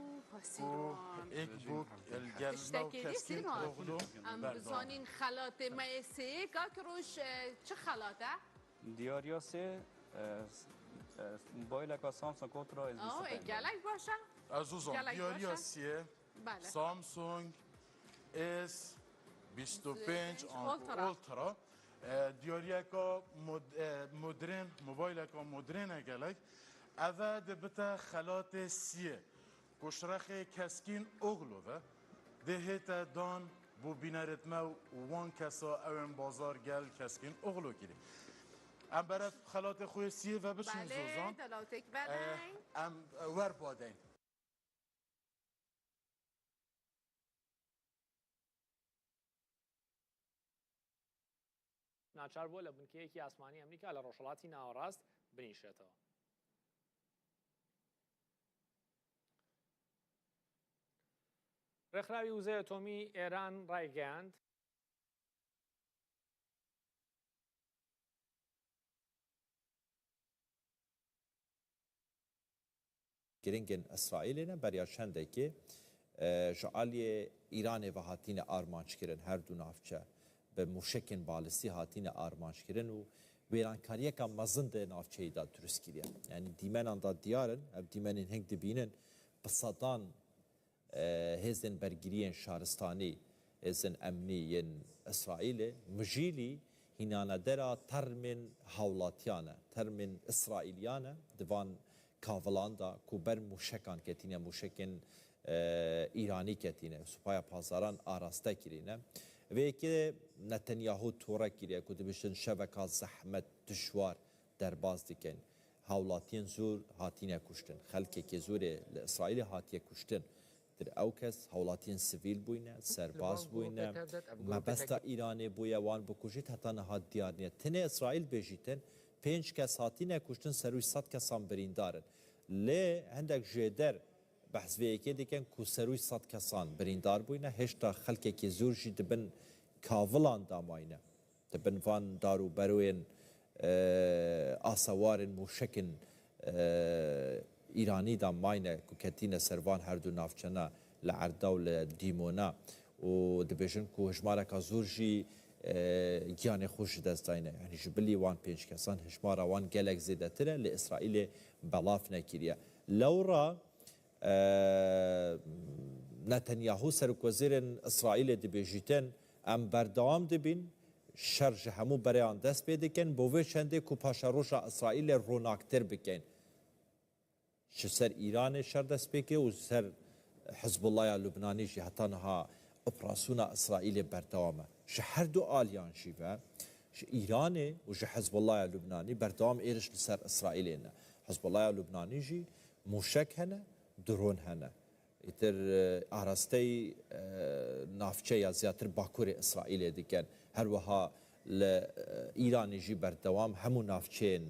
û êk bûk li gel me û Keskîn Oxlu Em berdewam. bizanîn xelatê me yê sê kak roj çi xelat e? Diyariya sê mobayleka Samsung Ultra S 25. Gelek baş e. Ez uzan diyariya sê Samsung S 25 Ultra diyariyeka modern mobayleka modern e gelek. Eve dibite xelatê siyê ku ji rexê Keskîn Oxlo ve dê hête dan bo bînerê me û wan kesa ewên bazar gel Keskîn Oxlo kirî. Em berev xelatê xwe yê siyê ve biçin Zozan. Em wer badeyn. ناچار بووە لە بنکەیەکی ئاسمانی ئەمریکا لە ڕۆژهەڵاتی ناوەڕاست بنیشێتەوە. ڕێکخراوی وزەی ئەتۆمی ئێران ڕایگەیاند، Giringên Îsraîlê ne beriya çendekê ji aliyê Îranê ve hatine armanckirin her du navçe bi mûşekên balistî hatine armanckirin û wêrankariyeka mezin di navçeyê de dirust kiriye. Yanî dîmenan de diyar in, ev dîmenên hink dibînin bi sedan Hêzên Bergiriyên Şaristanî, Hêzên Emnî yên Îsraîlê mijîlî hînanedera termên hawlatiyan e, termên Îsraîliyan e di van kavilan de ku ber mûşekan ketîne, mûşekên Îranî ketîne, Supaya Pasdaran araste kirîne. Vê yekê Netanyahu tore kiriye ku dibêjin şeveka zehmet, dijwar derbas dikin. Hawlatiyên zor hatîne kuştin. Xelkekê zorê li Îsraîlê hatiye kuştin. Dir ew kes hawlatiyên sivîl bûyne, serbaz bûyne, mebesta Îranê bûye wan bikujît heta niha diyar niye. Tenê Îsraîl bêjîtin pênc kes hatîne kuştin serûy sed kesan birîndar in. Lê hindek jêder behs vê yekê dikin ku serûy sed kesan birîndar bûyne, hêşta xelkekê zor jî di bin kavilan de mayne. Di bin van dar û beroyên asewarên mûşekên Îranî de mayne ku ketîne ser van her du navçena li Erda û li Dîmona û dibêjin ku hejmareka zor jî giyanê xwe ji dest dayne. Yanî ji bilî wan pênc kesan hejmara wan gelek zêdetir e lê Îsraîlê belav nekiriye. Lewra Netanyahu serokwezîrên Îsraîlê dibêjîtin Em berdewam dibîn, şer ji hemû bereyan dest pê dikin, bo vê çendê ku paşeroja Îsraîlê ronaktir bikin. Ji ser Îranê şer dest pê kir û ji ser Hizbullaya Lubnanî jî heta niha operasyona Îsraîlê berdewam e. Ji her du aliyan jî ve, ji Îranê û ji Hizbullaya Lubnanî berdewam êriş li ser Îsraîlê ne. Hizbullaya Lubnanî jî mûşek hene, dron hene. Îtir arasteyî navçeya ziyatır bakurê Îsraîlê dikin. Her wiha li Îranê jî berdewam hemû navçeyên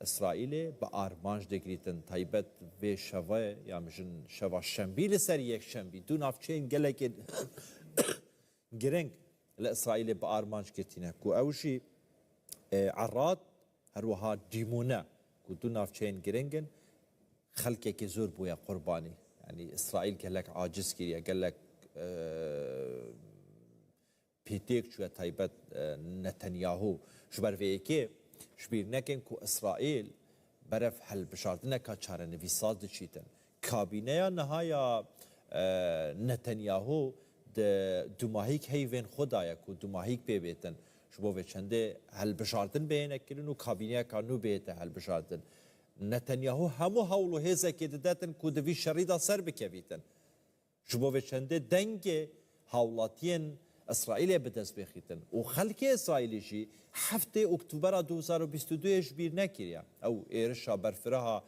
Îsraîlê bi armanc digirîtin. Taybet vê şevê ya mijin şeva şembî li ser yekşembî du navçeyên gelekê Giring li Îsraîlê bi armanc girtîne ku ew jî Erad her wiha Dîmone ku du navçeyên giring in, xelkekê zor bûye qurbanî. Yanî Îsraîl gelek aciz kiriye, gelek pê têk çûye taybet Netanyahu. Ji ber vê yekê ji bîr nekin ku Îsraîl berev hilbijartineka çarenivîsaz diçîtin. Kabîneya niha ya Netanyahu di dumahîk heyvên xwe de ye ku dumahîk pê bêtin. Ji bo vê çendê hilbijartin bihêne kirin û kabîneyeka nû bihête hilbijartin. Netanyahu hemû hewl û hêzekê didetin ku di vî şerî de serbikevîtin. Ji bo vê çendê dengê hawlatiyên Îsraîlê bi dest bêxîtin û xelkê Îsraîlê jî heftê Oktobera 2022 yê ji bîr nekiriye ew êrişa berfireha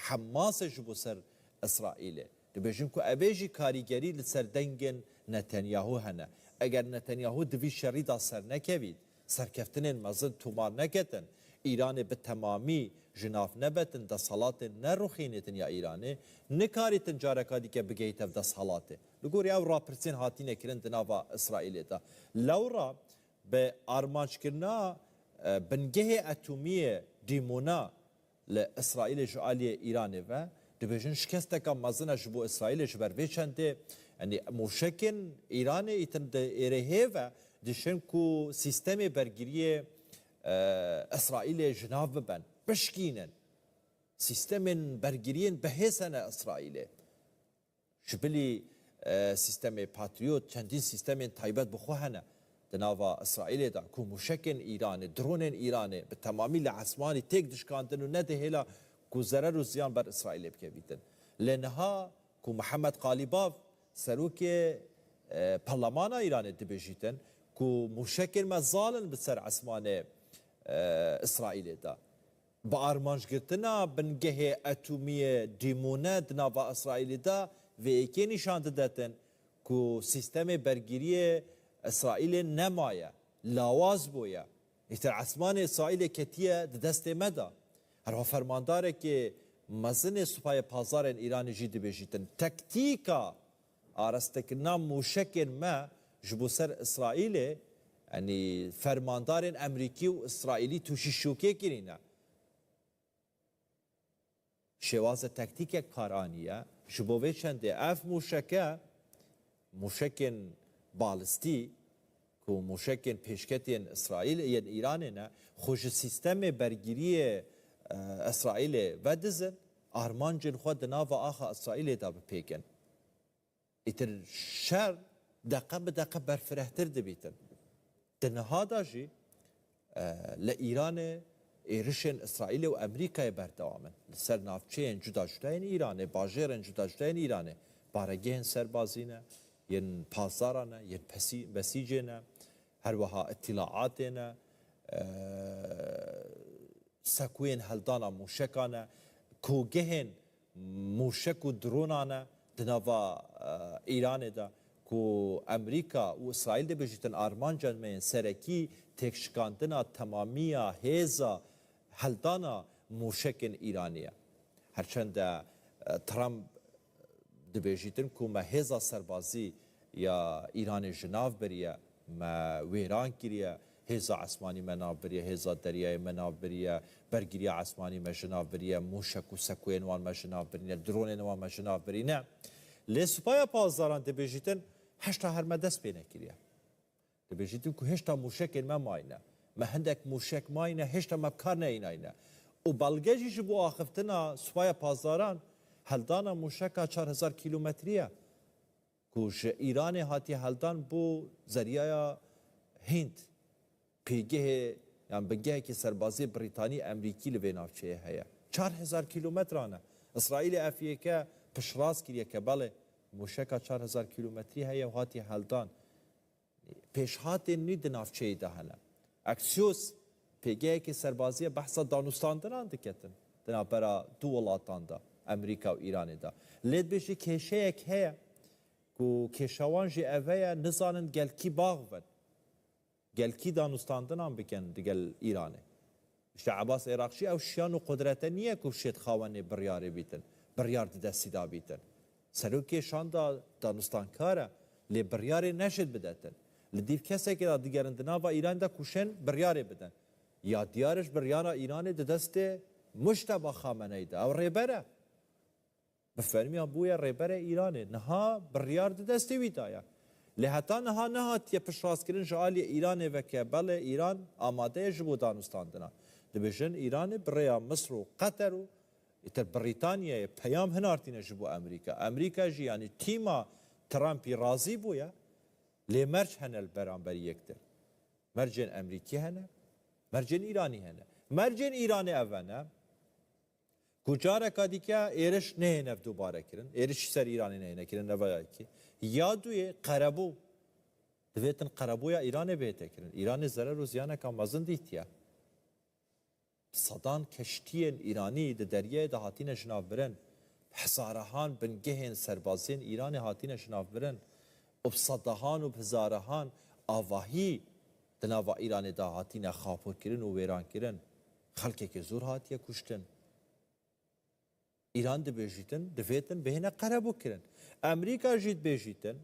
Hemasê ji bo ser Îsraîlê. Dibêjin ku ev ê jî karîgerî li ser dengên Netanyahu hene. Eger Netanyahu di vî şerî de sernekevît, Serkeftinên mezin tomar neketin, Îranê bi temamî ji nav nebetin, desthilatê neruxînêtin ya Îranê nikarîtin careka dîke bigehîte desthilatê. Li gorî ew rapirsên hatîne kirin di nava Îsraîlê de. Lewra bi armanckirina bingehê etomiyê Dîmona Li Îsraîlê ji aliyê Îranê ve dibêjin şikesteka mezin e ji bo Îsraîlê ji ber vê çendê yanî moşekên Îranê îtin di êrêhê ve dişin ku sîstemê bergiriyê Îsraîlê ji nav biben, bişkînin. Sîstemên bergiriyên bihêz hene Îsraîlê. Ji bilî sîstemê Patriot çendîn sîstemên taybet bi xwe hene di nava Îsraîlê de ku mûşekên Îranê, dronên Îranê bi temamî li esmanî têk dişkandin û nedihêla ku zerer û ziyan ber Îsraîlê bikevîtin. Lê niha ku Mihemed Qalîbav serokê parlemana Îranê dibêjîtin ku mûşekên me zal in bi ser esmanê Îsraîlê de. Bi armancgirtina bingehê etomiyê Dîmone di nava Îsraîlê de vê yekê nîşan didetin ku sîstemê bergiriyê Îsraîlê nemaye, lawaz bûye. Îtir esmanê Îsraîlê ketiye di destê me de. Herwiha fermandarekê mezin ê Supayê Pasdarên Îranê jî dibêjîtin, Tektîka arastekirina mûşekên me ji bo ser Îsraîlê, yanî fermandarên Emrîkî û Îsraîlî tûşî şokê kirîne. Şêwaza tektîkek kar aniye. Ji bo vê çendê ev mûşeke, mûşekên balistî ku mûşekên pêşketiyên Îsraîlê yên Îranê ne, xwe ji sîstemê bergiriyê Îsraîlê vedizin, armancên xwe di nava axa Îsraîlê de bipêkin. ئیتر شەر دەقە بە دەقە بەرفرەهتر دبیتن. Di niha de jî li Îranê êrişên Îsraîlê û Amerîkayê berdewam in. Li ser navçeyên cuda cuda yên Îranê, bajêrên cuda cuda yên Îranê baregehên serbazî ne, yên pasdaran ne, yên besîcê ne, herwiha îtîlaatê ne, sekoyên heldana mûşekan e, kogehên mûşek û dronan e di nava Îranê de ku Amerîka û Îsraîl dibêjîtin armanca me yên serekî têkşikandina temamiya hêza heldana mûşekên Îranê ye. Herçend e Trump Dibêjîtin ku me hêza serbazî ya Îranê ji nav biriye, me wêran kiriye, hêza esmanî me nav biriye, hêza deryayê me nav biriye, bergiriya esmanî me ji nav biriye, mûşek û sekoyên wan me ji nav birîne, dronên wan me ji nav birîne. Lê Supaya Pasdaran dibêjîtin heşta her me dest pê nekiriye. Dibêjîtin ku hêşta mûşekên me mayne. Me hindek mûşek mayne hêşta me bi kar neyînayne. Û belge jî ji bo axiftina Supaya Pasdaran heldana mûşeka 4000 kîlometrî ye ku ji Îranê hatiye heldan bo zeryaya Hînd. Pêgehê yan bingehekî serbaziyê Brîtanî Emrîkî li vê navçeyê heye. 4000 kîlometran e. Îsraîlê ev yeke piştrast kiriye ke belê mûşeka 4000 kîlometrî heye û hatiye heldan. Pêşhatên nû di navçeyê de hene. Axios, pêgehekê serbazî ye behsa danûstandinan diketin di navbera du welatan de, Amerîka û Îranê de. Lê dibêje kêşeyek heye ku kêşa wan jî ev heye nizanin gelkî baxivin. Gelkî danûstandinan bikin digel Îranê. Îşte Ebas Êraqçî ew şiyan û qudrete niye ku şêt xawenê biryarê bîtin, biryar di destî da bîtin. Serokê şanda danûstankar e, lê biryarê neşêt bidetin. Li dîv kesekê da digerin di nava Îranê de ku şên biryarê bidin. Ya diyar e ji biryara Îranê di destê Mujteba Xameney de, ew rêber e. Bi fermî bûye rêberê Îranê. Niha biryar di destê wî de ye. Lê heta niha nehatiye piştrastkirin ji aliyê Îranê ve ke belê Îran amade ye ji bo danûstandinan. Dibêjin Îranê bi rêya Misr û Qeter û îtir Brîtanyayê peyam hinartîne ji bo Amerîka. Amerîka jî yanî tîma Trumpî razî bûye lê merc hene li beramberî yektir. Mercên Amerîkî hene, mercên Îranî hene. Mercên Îranê ev e ne. Ku careka dîke êriş nehêne dûbarekirin, êriş ser Îranê nehêne kirin neva ya yekê. Ya duyê qerebû. Divêtin qerebûya Îranê bihête kirin. Îranê zerer û ziyaneka mezin dîtiye. Bi sedan keştiyên Îranî di deryayê de hatine jinavbirin. Bi hezarehan bingehên serbaziyên Îranê hatine jinavbirin û bi sedehan û bi hezarehan avahî di nava Îranê de hatine xapûrkirin û wêrankirin. Xelkekê zor hatiye kuştin. Îran dibêjîtin, divêtin bihêne qerebû kirin. Amerîka jî dibêjîtin,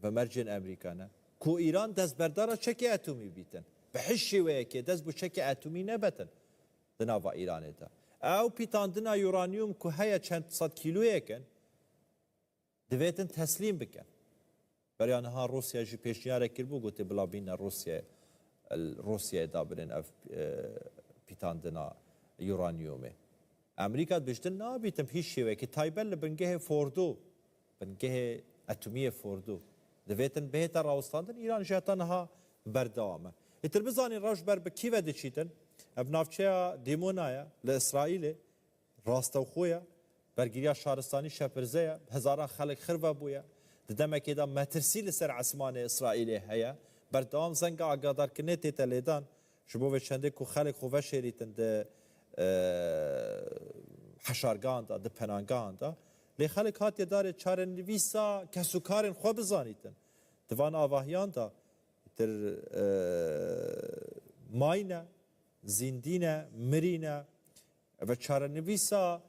ve mercên Amerîka ne, ku Îran destberdara çekê etomî bîtin. Bi hiç şêweyekê dest bo çekê etomî nebetin di nava Îranê de. Ew pîtandina uranyum ku heye çend sed kîloyek in, Divêtin teslîm bikin. Beriya niha Rûsya jî pêşniyarek kiribû gotê bila bîne Rûsyayê li Rûsyayê dabirên ev pîtandina uranyumê. Amerîka dibêjtin nabîtin bi hîç şêwekî taybet li bingehê Fordo, bingehê etomiyê Fordo. Divêtin bihête rawestandin Îran jî heta niha berdewam e. Îtir bizanîn rewş ber bi kî ve diçîtin. Ev navçeya Dîmona ye li Îsraîlê. Rastewxo ye, bergiriya şaristanî şepirze ye, bi hezaran xelk xirve bûye. Di demekê de metirsî li ser esmanê Îsraîlê heye. Berdewam zenga agadarkirinê tête lêdan. Ji bo vê çendê ku xelk xwe veşêrîtin di heşargehan de, di penangehan de. Lê xelk hatiye darê çarenivîsa kesûkarên xwe bizanîtin. Di van avahiyan de tir mayne, zîndî ne, mirî ne. Ev e çarenivîsa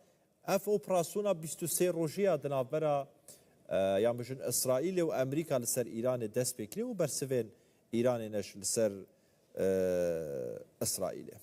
ev operasyona 23 rojî ya di navbera yan bijin Îsraîlê û Amerîka li ser Îranê dest pê kiriye û bersivên Îranê ne li ser Îsraîlê.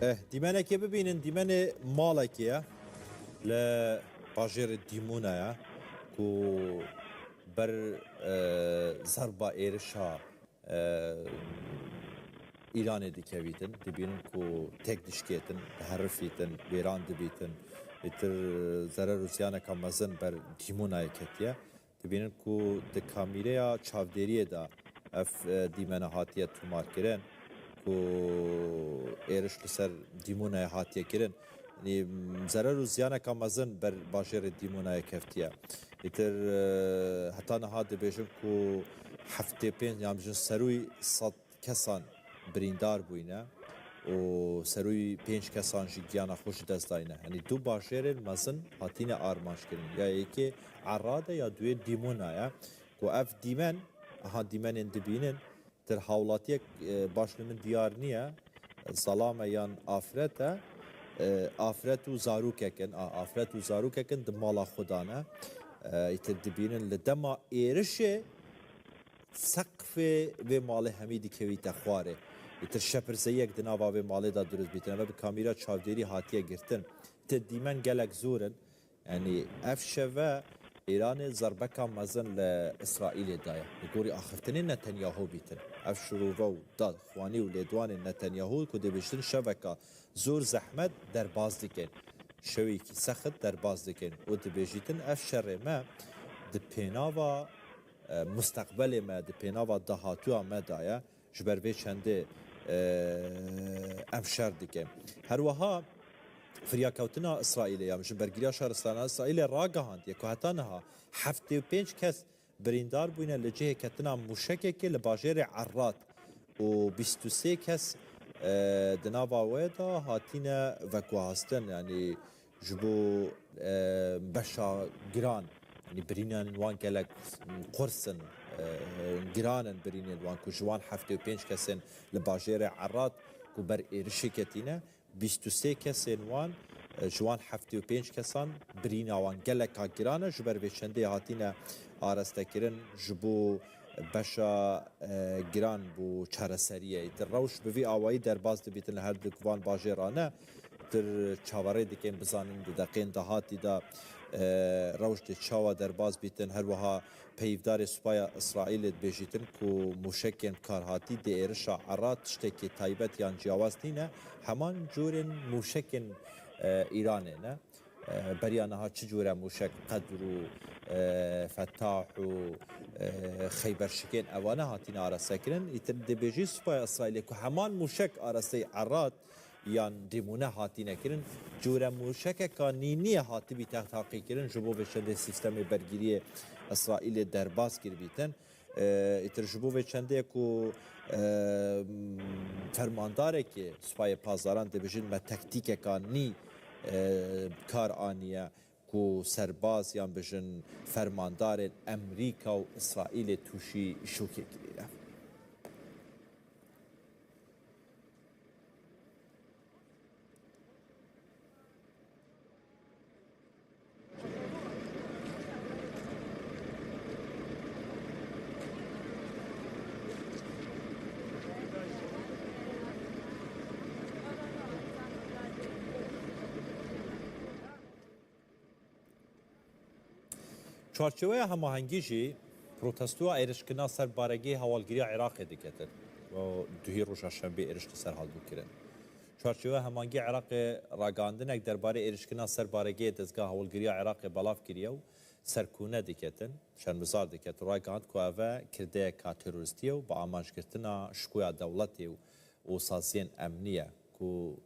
دیمەنێکێ ببینن دیمەنێ ماڵێکیە لە باژێرە دیمونایە کو بەر زەربا ئێرشا ئیرانێ دکەویتن دبینن کو تێک دشکێتن دهەرفیتن وێران دبیتن ئیتر زەرەر و زیانەکە مەزن بەر دیمونایە کەتیە دبینن کو di kamîreya çavdêriyê de ev dîmene hatiye tomarkirin ku êriş li ser Dîmonayê hatiye kirin. Yanî zerer û ziyaneka mezin ber bajêrê Dîmonayê keftiye. Îtir heta niha dibêjin ku 75 yan bijin serûy sed kesan birîndar bûyne û serûyî pênc kesan jî giyana xwe ji dest dayne. Yanî du bajêrên mezin hatîne armanckirin. Ya yekê Erad e ya duyê Dîmona ye ku ev dîmen aha dîmenên dibînin tir hawlatiyek baş li min diyar niye zelam e yan afret e afret û zarokek in a afret û zarokek in di mala xwe de ne. Îtir dibînin li dema êrişê Seqfê vê malê hemî dikewîte xwarê. Îtir şepirzeyiyek di nava vê malê de dirust bîtin. Eve bi kamîra çavdêrî hatiye girtin. Ti dîmen gelek zor in. Yanî ev şeve Îranê zerbeka mezin li Îsraîlê daye. Li gorî axiftinên Netanyahu bîtin. Ev şirove û da xwanî û lêdwanên Netanyahu ku dibêjin şeveka zor zehmet derbas dikin. Şevekî sexit derbas dikin û dibêjîtin ev şerê me di pênava Musteqbelê me di pênava dahatûya me de ye, ji ber vê çendê em şer dikin. Her wiha firyakewtina Îsraîlê ya ji bergiriya şaristana Îsraîlê ragihandiye ku heta niha 75 kes birîndar bûne li cihê ketina mûşekekê li bajêrê Errat û 23 kes di nava wê de hatine veguhastin yanî Ji bo beşa giran yanî birînên wan gelek qurs in, giran in birînên wan ku ji wan 75 kesên li bajêrê Erad ku ber êrişê ketîne, 23 kesên wan ji wan 75 kesan birîna wan geleka giran e ji ber vê çendê hatîne arestekirin ji bo beşa giran bo çareseriyê. Îtir rewş bi vî awayî derbas dibîtin li her du van bajêra ne. Tir çaverê dikin bizanin di deqên dahatî de rewş dê çawa derbas bîtin. Her wiha peyvdarê Supaya Îsraîlê dibêjîtin ku mûşekên bikarhatî dê êrişa Erad tiştekî taybet yan ciyawaz nîne, heman corên mûşekên Îranê ne. Beriya niha çi cure mûşek Qedr û Fetah û Xeyberşikên ewane hatîne arastekirin. Îtir dibêjî Supaya Îsraîlê ku heman mûşek arasteyî Erad yan dîmûne hatîne kirin, cure mûşekeka nîniyê hatibî tehtaqîkirin ji bo vê çendê sîstemê bergiriyê Îsraîlê derbas kiribîtin. Îtir ji bo vê çendê ku fermandarekê Supayê Pasdaran dibêjin me tektîkeka nî kar aniye ku serbaz yan bijin fermandarên Emrîka û Îsraîlê tûşî şokê kirîne. Çarçoweya hemahengî jî protestoya êrişkirina ser baregehê hewalgiriya Iraqê diketin û duhî roja şembê êriş li ser hatibû kirin. Çarçoweya hemahengî Iraqê ragihandinek derbarê êrişkirina ser baregehê dezgeha hewalgiriya Iraqê belav kiriye û serkûne diketin, şermizar diket û ragihand ku ev e kirdeyeka terorîstî ye û bi amancgirtina şikoya dewletê û saziyên emnî ye ku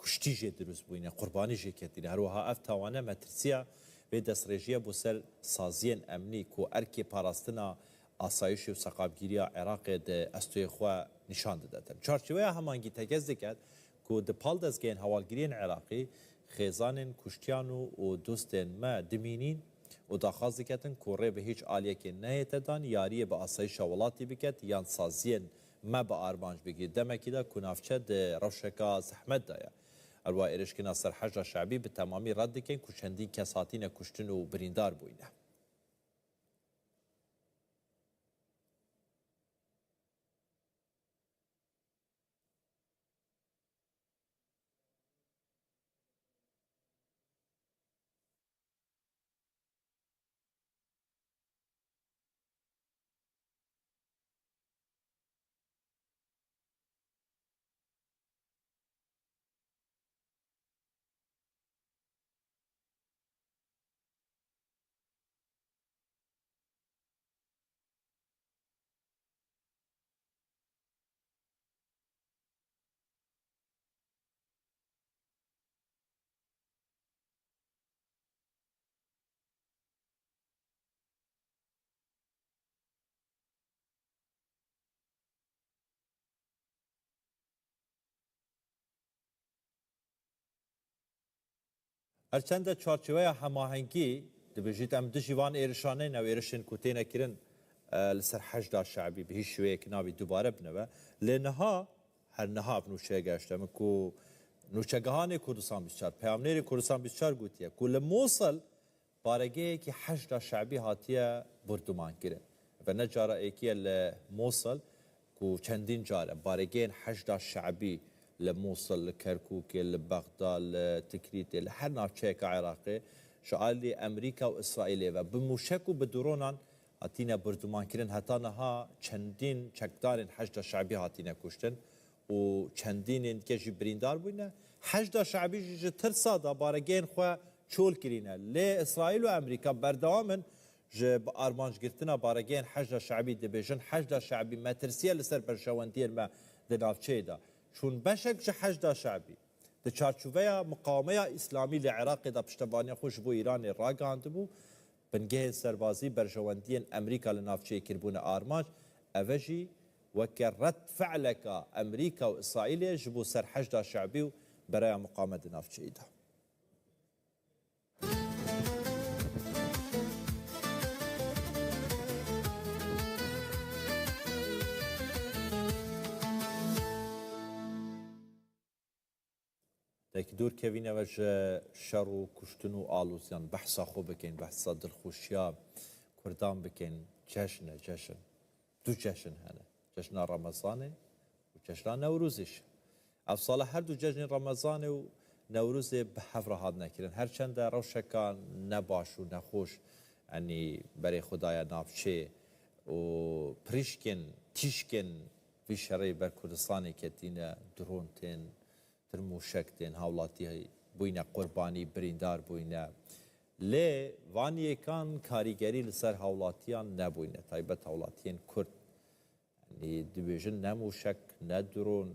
Kuştî jê dirust bûyne, qurbanî jê ketîne. Herwiha ev tawane metirsiya vê destxrêjiye bo ser saziyên emnî ku erkê parastina asayişê û seqamgîriya Iraqê di estoyê xwe nîşan didetin. Çarçoweya hemangî tekez diket ku di pal dezgehên hewalgiriyên Iraqî xêzanên kuştiyan û û dostên me dimînîn û daxwaz diketin ku rê bi hîç aliyekê nehête dan yariyê bi asayişa welatî biket yan saziyên Me bi armanc bigî demekî de ku navçe di rewşeka zehmet de ye. Elwa êrişkirina ser Heşda Şe'bî bi temamî red dikin ku çendîn kes hatîne kuştin û birîndar bûyne. هەرچەندە چوارچێوەیا هەماهەنگی دبێژیت ئەم دژی وان ئێرشانەین ئەو ئێرشێن کو تێنە کرن لە سەر حەشدا شەعبی بە هیچ شێوەیەک نابی دووبارە بنەوە لێ نها هەر نها ئەڤ نوچەیە گەشتە من کو نوچەگەهانێ کوردستان 24 پەیامنێری کوردستان 24 گوتیە کو لە موسڵ بارەگەیەکی حەشدا شەعبی هاتیە بوردومانکرن. ئەڤە نە جارا ئێکیە لە موسڵ کو چەندین جارە بارەگەیەن حەشدا شەعبی لە موسڵ، لە کەرکوکێ، لە بەغدا، لە تکریتێ، لە هەر ناوچەیەکا عێراقێ ژ ئالی ئەمریکا و ئیسرائیلێ ڤە ب موشەک و ب درۆنان هاتینە بوردومانکرن هەتا نها چەندین چەکدارێن حەشدا شەعبی هاتینە کوشتن و چەندینên dike jî birîndar bûyne. Heşda Şe'bî jî ji tirsa da baregehên xwe çol kirîne. Lê Îsraîl û Amerîka berdewam in ji bi armancgirtina baregehên Heşda Şe'bî dibêjin Heşda Şe'bî metirsiye li ser berjewendiyên me di navçeyê de. Çûn beşek ji Heşda Şe'bî di çarçoveya Miqawemeya Îslamî li Iraqê de piştevaniya xwe ji bo Îranê ragihandibû. Bingehên serbazî berjewendiyên Amerîka li navçeyê kiribûne armanc, eve jî weke red fe'leka Amerîka û Îsraîlê ji bo ser Heşda Şe'bî û bereya miqame di navçeyê de. Dek dûr kevîneve ji şer û kuştin û aloziyan behsa xwe bikin, behsa dilxweşiya Kurdan bikin. Cejn e, cejn. Du cejn hene. Cejna Remezanê û cejna Newrozê jî. Ev sala her du cejnên Remezanê û Newrozê bi hev re hatine kirin. Her çende rewşeka ne baş û nexweş enî berê xwe daye navçê û pirîşkên, tîşkên vî şerê ber Kurdistanê ketîne, dron tên, Pir mûşek tên, hawlatî bûyne qurbanî, birîndar bûyne. Lê van yêkan karîgerî li ser hawlatiyan nebûyne, taybet hawlatiyên Kurd. Yanî dibêjin ne mûşek, ne dron,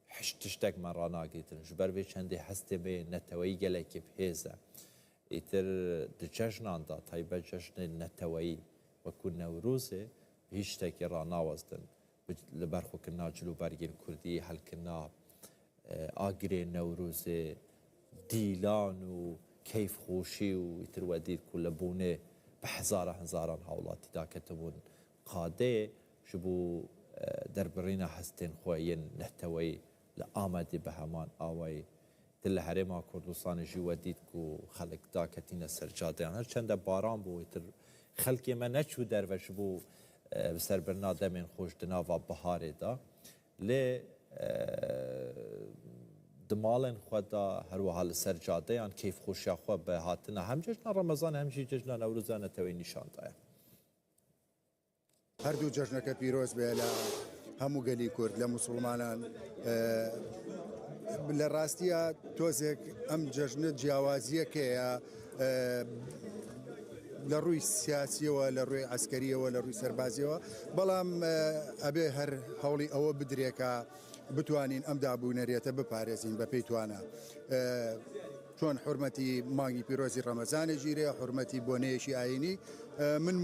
hiç tiştek me ranagirtin. Ji ber vê çendê hestê me yê neteweyî gelekî bi hêz e. Îtir di cejnan de, taybet cejnên neteweyî wekû Newrozê bi hîç tiştekî ranawestin. Bi li ber xwe kirina cil û bergên kurdî, helkirina agirê Newrozê, dîlan û keyfxweşî û îtir we dît ku li bonê bi hezaran hezaran hawlatî daketibûn qadê ji bo derbirîna hestên xwe yên neteweyî li Amedê bi heman awayî Di li Herêma Kurdistanê jî we dît ku xelk daketîne ser cadeyan. Her çende baran bû wêtir xelkê me neçû derve ji bo bi serbirina demên xweş di nava biharê de. Lê di malên xwe de her wiha li ser cadeyan keyfxweşiya xwe bi hatina hem cejna Remezanê hem jî cejna Newroza neteweyî nîşan daye. هەردوو جەژنەکە پیرۆز بێ لە هەموو گەلی کورد لە موسڵمانان لە ڕاستیە تۆزێک ئەم جەژنە جیاوازیەکەیە لە ڕووی سیاسیەوە لە ڕووی عسکەریەوە لە ڕووی سەربازیەوە بەڵام ئەبێ هەر هەوڵی ئەوە بدرێکە بتوانین ئەم دابوونەرێتە بپارێزین بە پێی توانا چۆن حورمەتی مانگی پیرۆزی ڕەمەزانێ ژیرێ حورمەتی بۆنەیەکی ئاینی من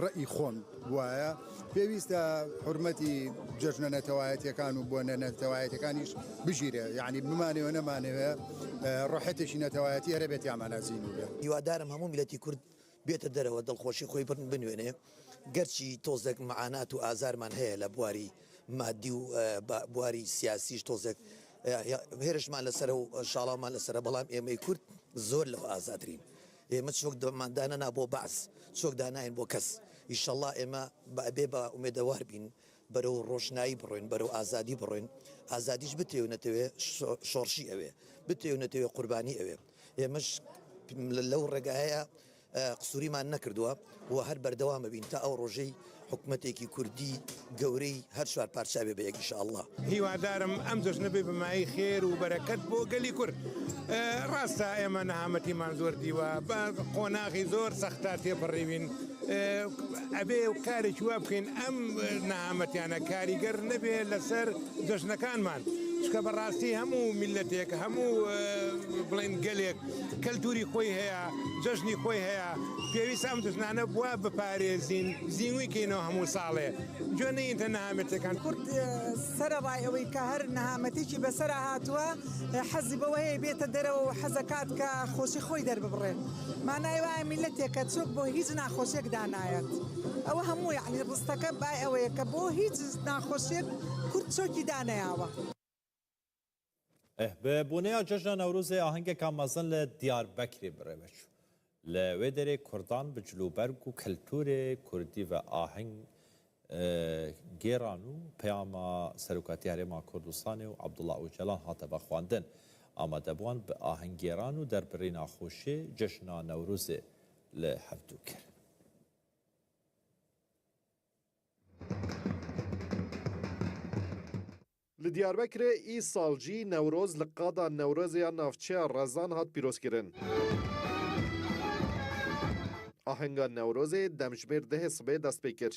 ڕەئی خۆم وایە پێویستە حورمەتی جەژنە نەتەوایەتیەکان و بۆنە نەتەوایەتەکانیش بژیرێ یعنی بمانەوە نەمانەوێ ڕۆحەتێکی نەتەوایەتی هەرە بێت یامانە زیندوو بێت. هیوادارم هەموو میللەتی کورد بێتە دەرەوە دڵخۆشی خۆی بنوێنێ گەرچی تۆزێک معانات و ئازارمان هەیە لە بواری مادی و بواری سیاسیش تۆزێک هێرشمان لەسەرە و شاڵاومان لەسەرە بەڵام ئێمەی کورد زۆر لەوە ئازادرین ئێمە چۆک دەمان دانەنا بۆ بەعس چۆک داناین بۆ کەس ئیشەڵا ئێمە بە ئەبێ بە ئومێدەوار بین بەرەو ڕۆشنایی بڕۆین بەرەو ئازادی بڕۆین ئازادیش بتەوێ و نەتەوێ شۆڕشی ئەوێ بتەوێ و نەتەوێ قوربانی ئەوێ ئێمەش لەو ڕێگایە قسوریمان نەکردووە و هەر بەردەوام ئەبین تا ئەو ڕۆژەی حکومەتێکی کوردی گەورەی هەر چوار پارچە ئەبێ بە یەک ان شاء اللە. هیوادارم ئەم جەژنە بێ بە مایەی خێر و بەرەکەت بۆ گەلی کورد. ڕاستە ئێمە نەهامەتیمان زۆر دیوە، بە قۆناغی زۆر سەختا تێپەڕیوین. ئەبێ کارێکی وا بکەین ئەم نەهامەتیانە کاریگەر نەبێ لەسەر جەژنەکانمان چونکە بەڕاستی هەموو میللەتێک هەموو بڵێن گەلێک کەلتوری خۆی هەیە جەژنی خۆی هەیە پێویستە ئەم جەژنانە وا بپارێزین زیوی کەینەوە هەموو ساڵێ گوێ نەینتە نەهامەتیەکان. کورد سەرەڕای ئەوەی کە هەر نەهامەتیی بەسەرا هاتووە، حەزی بەوە هەیە بێتە دەرەوە و حەزەکات کە خۆشی خۆی دەرببڕێ. مانای وایە میللەتێکە چۆک بۆ هیچ ناخۆشیەک دانایەت. ئەوە هەموو یەعنی ڕستەکە بای ئەوەیە کە بۆ هیچ ناخۆشیەک کورد چۆکی دانەیاوە. Bi boneya Cejna Newrozê ahengeka mezin li Diyarbekirê birêve çû. Li wê derê Kurdan bi cilûberg û keltûrê Kurdî ve aheng gêran û peyama Serokatiya Herêma Kurdistanê û Abdullah Ocalan hate vexwandin. Amadebûan bi ahenggêran û derbirîna xweşê Cejna Newrozê li hevdu kir. Li Diyarbekirê îsal jî Newroz li qada Newrozê ya navçeya Rezan hat pîrozkirin. Ahenga Newrozê demjimêr dehê sibê dest pê kir.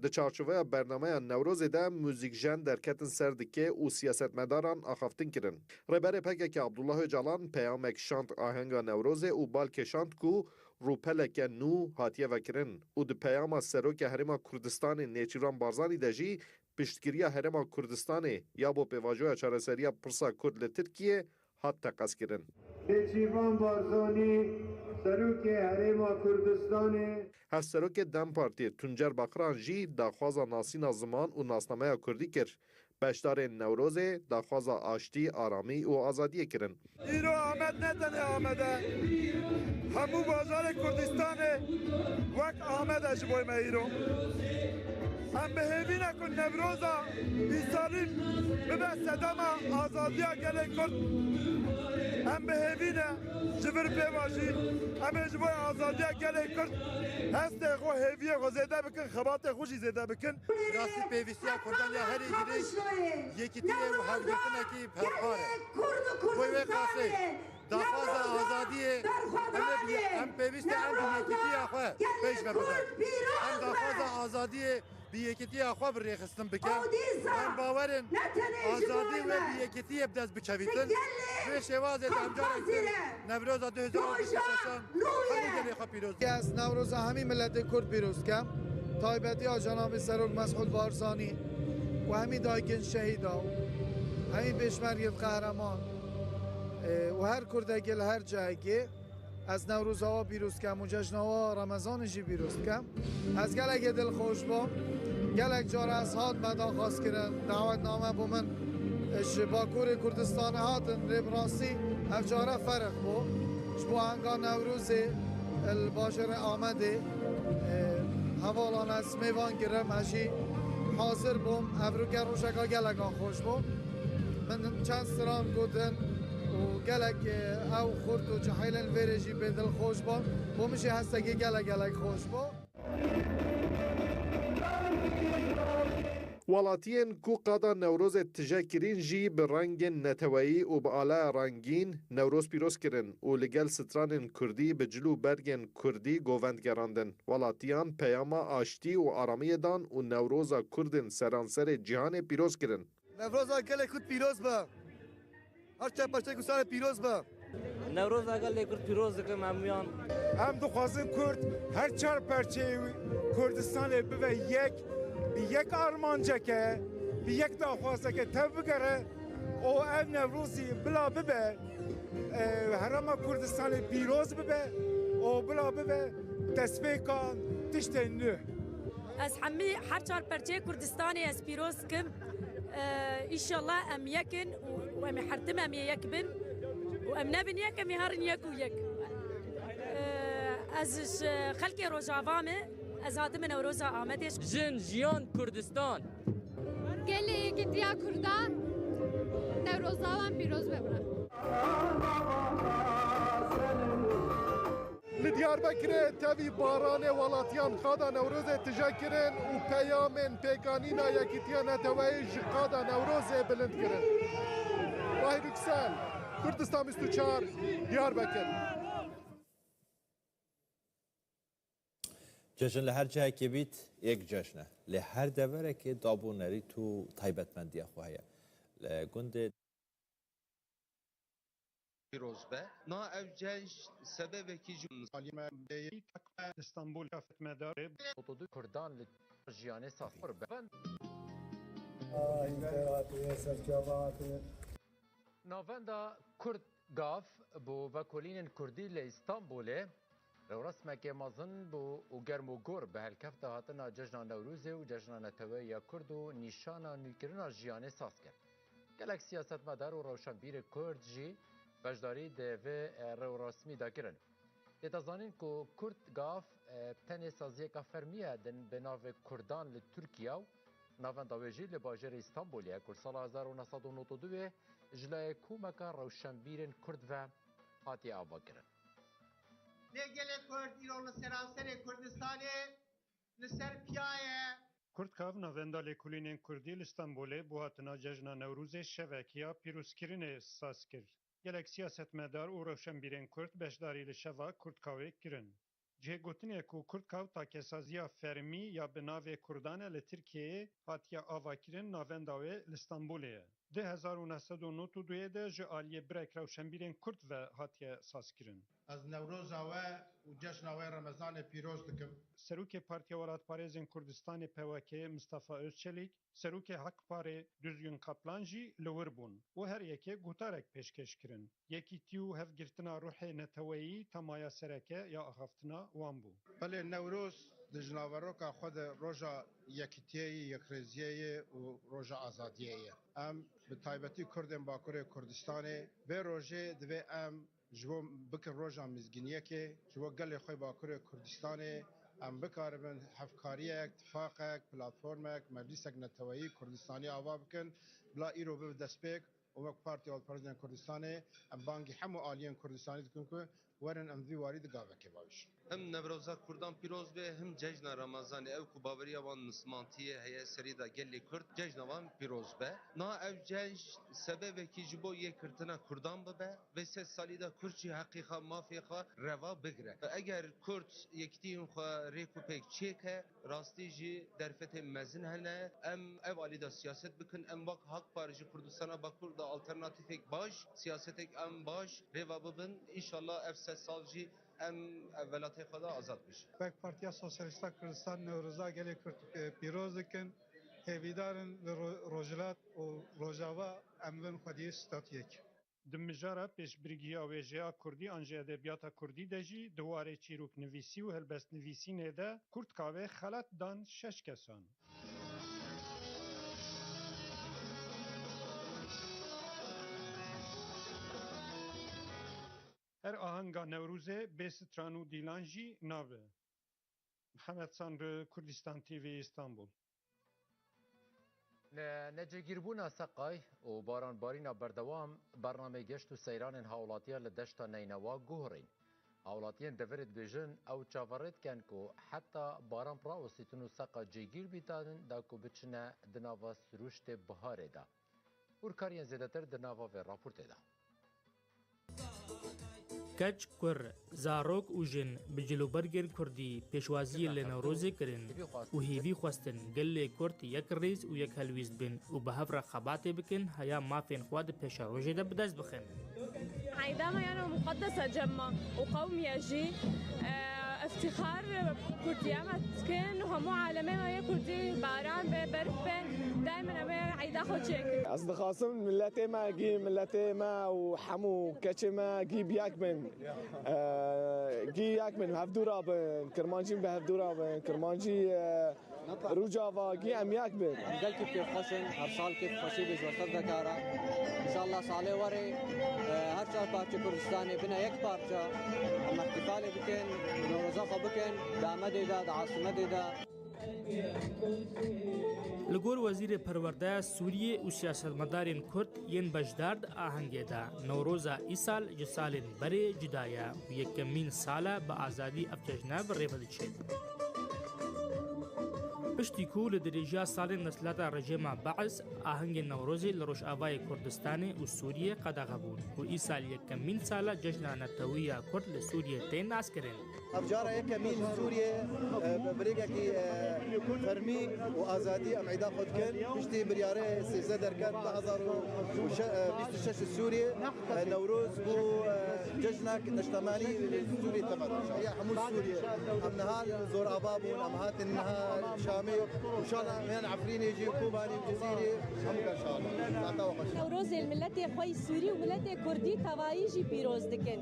Di çarçoveya bernameya Newrozê de muzîkjen derketin ser dikê û siyasetmedaran axaftin kirin. Rêberê pkk Abdullah Ocalan peyamek şand ahenga Newrozê û bal kêşand ku rûpeleke nû hatiye vekirin û di peyama Serokê Herêma Kurdistanê Nêçîrvan Barzanî de jî piştgiriya Herêma Kurdistanê ya bo pêvajoya çareseriya pirsa Kurd li Tirkiyê hat teqezkirin. Nêçîrvan Barzanî, Serokê Herêma Kurdistanê. Hevserokê dem Partiyê Tuncer Bakıran jî daxwaza nasîna ziman û nasnameya Kurdî kir. Beşdarên Newrozê daxwaza aştî, aramî û azadiyê kirin. Îro Amed ne tenê Amed e, hemû bajarê Kurdistanê wek Amed e ji bo me îro. Em bi hêvî ne ku Newroza îsalîn bibe sedema azadiya gelê Kurd. Em bi hêvî ne ji vir pê ve jî em ê ji bo azadiya gelê Kurd hestê xwe, hêviyê xwe zêde bikin, xebatê xwe jî zêde bikin. Rastî pêwîstiya Kurdan ya herî girîng yekîtiyê û hevgirtinekî hevpar e. Bo wê qasê daxwaza azadiyê em pêwîst e em bi yekîtiya xwe pêş ve bibin. Em daxwaza azadiyê bi yekîtiya xwe bi rêxistin bikin. Em bawer in azadî wê bi yekîtiyê bi dest bikevîtin. Vê şêwazê de em carek din Newroza 2026 an hemû gelê xwe pîroz dikin. Ez Newroza hemî miletê Kurd pîroz dikim. Taybetî a Cenabê Serok Mesûd Barzanî û hemî dayikên şehîda û hemî pêşmergên qehreman û her kurdekê li her cihekê ez Newroza wa pîroz dikim û cejna wa Remezanê jî pîroz dikim. Ez gelekê dilxweş bûm. Gelek car ez hatime daxwazkirin, dawetname bo min ji Bakurê Kurdistanê hatin lê bi rastî ev care ferq bû. Ji bo henga Newrozê li bajarê Amedê Hevalan ez mêvan kirim, ez jî hazir bûm. Ev rûke rojeka gelekan xweş bû. Min çend stran gotin û gelek ew xurt û cihêlên vêrê jî pê dilxweş bûn. Bo min jî hestekî gelek gelek xweş bû. Welatiyên ku qada Newrozê tije kirîn jî bi rengên neteweyî û bi alaya rengîn Newroz pîroz kirin û li gel stranên kurdî bi cil û bergên kurdî govend gerandin. Welatiyan peyama aştî û aramiyê dan û Newroza kurdên seranserê cîhanê pîroz kirin. Newroza gelê Kurd pîroz be. Her çar parçeyê Kurdistanê pîroz be. Newroza gelê Kurd pîroz dikim hemûyan. Em dixwazin Kurd her çar parçeyê Kurdistanê bibe yek, bi yek armanceke, bi yek daxwazeke tev bigere û ev Newrozî bila bibe herêma Kurdistanê pîroz bibe û bila bibe destpêka tiştên nû. Ez hemî her çar perçeyê Kurdistanê ez pîroz dikim. Înşallah em yek in û em ê her tim em ê yek bin û em nebin yek em ê herin yek û yek. Ez ji xelkê Rojava me, ez hatime Newroza Amedê. Jin, jiyan, Kurdistan. Gelê Yekîtiya Kurdan Newroza wan pîroz be bira. Li Diyarbekirê tevî baranê welatiyan qada Newrozê tije kirin û peyamên pêkanîna Yekîtiya Neteweyî ji qada Newrozê bilind kirin. Mahir Yüksel, Kurdistan 24, Diyarbekir. جەژن لە هەر جایەکێ بیت یەک جەژنە، لێ هەر دەڤەرەکێ داب و نەریت و تایبەتمەندیە خۆ هەیە. لە گوندێ. پیرۆز بە نا ئەو جەژ سەبەبێکی ژ. ناڤەندا کورد گاف بۆ ڤەکۆلینên کوردی لە ئیستانبولê rêwresmekê mezin bû û germ û gur bi helkefta hatina cejna Newrozê û cejna neteweyî ya Kurd û nîşana nûkirina jiyanê saz kir. Gelek siyasetmedar û rewşenbîrê Kurd jî beşdarî di vê rêwresmî de kirin. Tê te zanîn ku Kurd Gav tenê saziyeka fermî ye din bi navê Kurdan li Tirkiye û navenda wê jî li bajarê Îstanbulê ye ku li sala 1992 ê ji layê komeka rewşenbîrên Kurd ve hatiye avakirin. Lê gelê Kurd îro li seranserê Kurdistanê li ser piya ye. Kurdkav Navenda Lêkolînên Kurdî li Stenbolê bo hatina Cejna Newrozê şevek ya pîrozkirinê saz kir. Gelek siyasetmedar û rewşenbîrên Kurd beşdarî li şeva Kurdkawê kirin. Cihê gotinê ye ku Kurdkaw takesaziya fermî ya bi navê Kurdan e li Tirkiyeyê hatiye avakirin navenda wê li Stenbolê ye. Di 1992 yê de ji aliyê birek rewşenbîrên Kurd ve hatiye sazkirin. Ez Newroza we û cejna we Remezanê pîroz dikim. Serokê Partiya Welatparêzên Kurdistanê PWK'ê Mistefa Ozçelîk, Serokê HAK-PAR'ê Düzgün Kaplan jî li wir bûn û her yekê gotarek pêşkêş kirin. Yekîtî û hevgirtina ruhê neteweyî temaya sereke ya axaftina wan bû. Belê Newroz di ji naveroka xwe de roja yekîtiyê ye, yekrêziyê ye û roja azadiyê ye. Em bi taybetî Kurdên Bakurê Kurdistanê vê rojê divê em Ji bo bikin roja mizgîniyekê, ji bo gelê xwe Bakurê Kurdistanê em bikaribin hevkariyek, tifaqek, platformek, meclîsek neteweyî Kurdistanî ava bikin, bila îro bibe destpêk û wek Partiya Welatparêzên Kurdistanê em bangî hemû aliyên Kurdistanî dikin ku werin em vî warî di gavekê bavêjin. Him Newroza Kurdan pîroz be, him cejna Remezanê ew ku baweriya wan mislimantiyê heye serî de gelê Kurd cejna wan pîroz be. Niha ev cejn sebebekî ji bo yekgirtina Kurdan bibe, vê sed salî de Kurd jî heqê xwe, mafê xwe reva bigire. Eger Kurd yekitiyên xwe rêk û pêk çêke, rastî jî derfetên mezin hene. Em ev alî de siyaset bikin, em wek Hak-Par ji Kurdistana Bakur de alternatîfek baş, siyasetek em baş rêva bibin. Înşallah ev sed sal jî Em welatê xwe de azad bijîn. Wek Partiya Sosyalîst a Kurdistan Newroza gelê Kurd pîroz dikin. Hêvîdar in li Rojhilat û Rojava em bibin xwediyê statuyek. Di mijara pêşbirgiya wêjeya Kurdî an jî edebiyata Kurdî de jî di warê çîroknivîsî û helbestnivîsînê de Kurdkawê xelat dan şeş kesan. Her ahenga Newrozê bê stran û dîlan jî nabe. Mihemed Sanri, Kurdistan TV, Îstanbul. Necêgîrbûna seqay û baranbarîna berdewam bernameyê geşt û seyranên hawlatiya li deşta Neynewa guherîn. Hawlatiyên deverê dibêjin ew çaverê dikin ku heta baran rawestîtin û seqa cêgîr bîtanin da ku biçine di nava sirûştê biharê de. Hûrkariyên zêdetir di nava vê raportê de. Keç, kur, zarok û jin bi cilûbergên kurdî pêşwaziyê li Newrozê kirin û hêvî xwestin gelê kurd yek rêz û yek helwîst bin û bi hev re xebatê bikin heya mafên xwe di pêşerojê de bi dest bixin. Ez dixwazim miletê me gî miletê me û hemû keçê me gî bi yek bin. Gî yek bin hevdû ra bin, kirmancî bi hevdû ra bin, kirmancî Rojava gî em yek bin. Em gelkî kêfxweş in, her sal kêfxweşî bi ji we ser vekara. Înşallah salê werê her çar parçe Kurdistanê bine yek parçe. Em îhtîfalê bikin, Newroza xwe bikin di Amedê de, di Asimedê de. Li gor Wezîrê Perwerdeya Sûriyê û siyasetmedarên Kurd yên beşdar di ahengê de, Newroza îsal ji salên berê cuda ye û yekemîn sal e bi azadî ev cejne bi rê ve diçe. Piştî ku li dirêjiya salên desthilata rejîma Beis ahengên Newrozê li Rojavayê Kurdistanê û Sûriyê qedexe bûn û îsal yekemîn sala cejna netewî ya Kurd li Sûriyê tê naskirin. Ev cara yekemîn li Sûriyê bi birêkekî fermî û azadî em îda xwe dikin. Piştî biryarê 13 derket 2026 li Sûriyê Newroz bû cejnek niştemanî li Sûriyê teved. Ya hemû Sûriyê em niha li Zorava bûn, em hatin niha Şamê û inşallah em yên Efrînê jî, Kobanî û Cizîrê hemû ke inşallah. Saeta we xweş. Newrozê li miletê xwe yê Sûrî û miletê Kurdî tevayî jî pîroz dikin.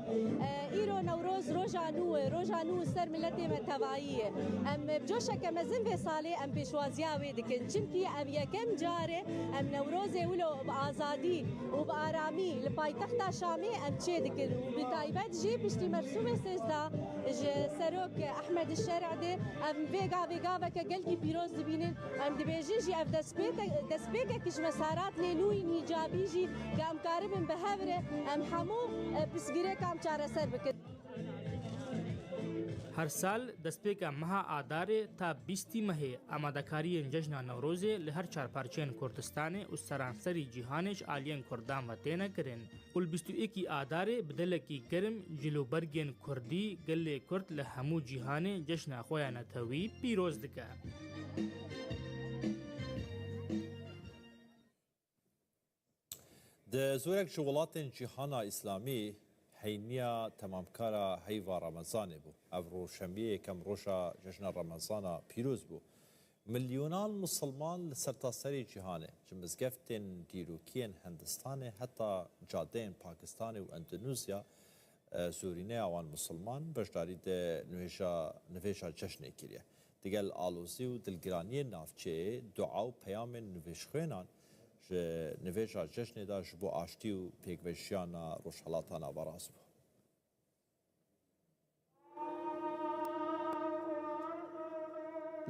Îro Newroz roja nû ye, roja nû li ser miletê me tevayî ye. Em bi coşeke mezin vê salê em pêşwaziya wê dikin. Çimkî ev yekem car e em Newrozê wilo bi azadî û bi aramî li paytexta Şamê em çêdikin û bi taybet jî piştî mersûmê sêzda ji Serok Ehmed Şer'dê em vê gavê gaveke gelkî pîroz dibînin. Em dibêjin jî ev destpêkek ji mesarat lê nûyîn hîcabî jî ke em karibin bi hev re em hemû pirsgirêkan çareser bikin. Her sal destpêka meha Adarê ta bîstî mehê amadekariyên cejna Newrozê li her çar parçeyên Kurdistanê û seranserî cîhanê ji aliyên Kurdan ve têne kirin û li 21 Adarê bi dilekî germ cil û bergên Kurdî gelê Kurd li hemû cîhanê cejna xwe ya netewî pîroz dike. Di zorek ji welatên cîhana Îslamî heyniya temamkara heyva Remezanê bû. Ev roj şemiyê yekem roja cejna Remezana pîroz bû. Milyonan misilman li sertaserê cîhanê, ji mizgeftên dîrokiyên Hindistanê heta cadeyên Pakistanê û Endonezya zorîneya wan misilman beşdarî di nivêja nivêja cejnê kiriye. Digel alozî û dilgiraniyên navçeyê, dua û peyamên nivêjxwênan ji nivêja cejnê de ji bo aştî û pêkvejiyana Rojhilata Naverast bû.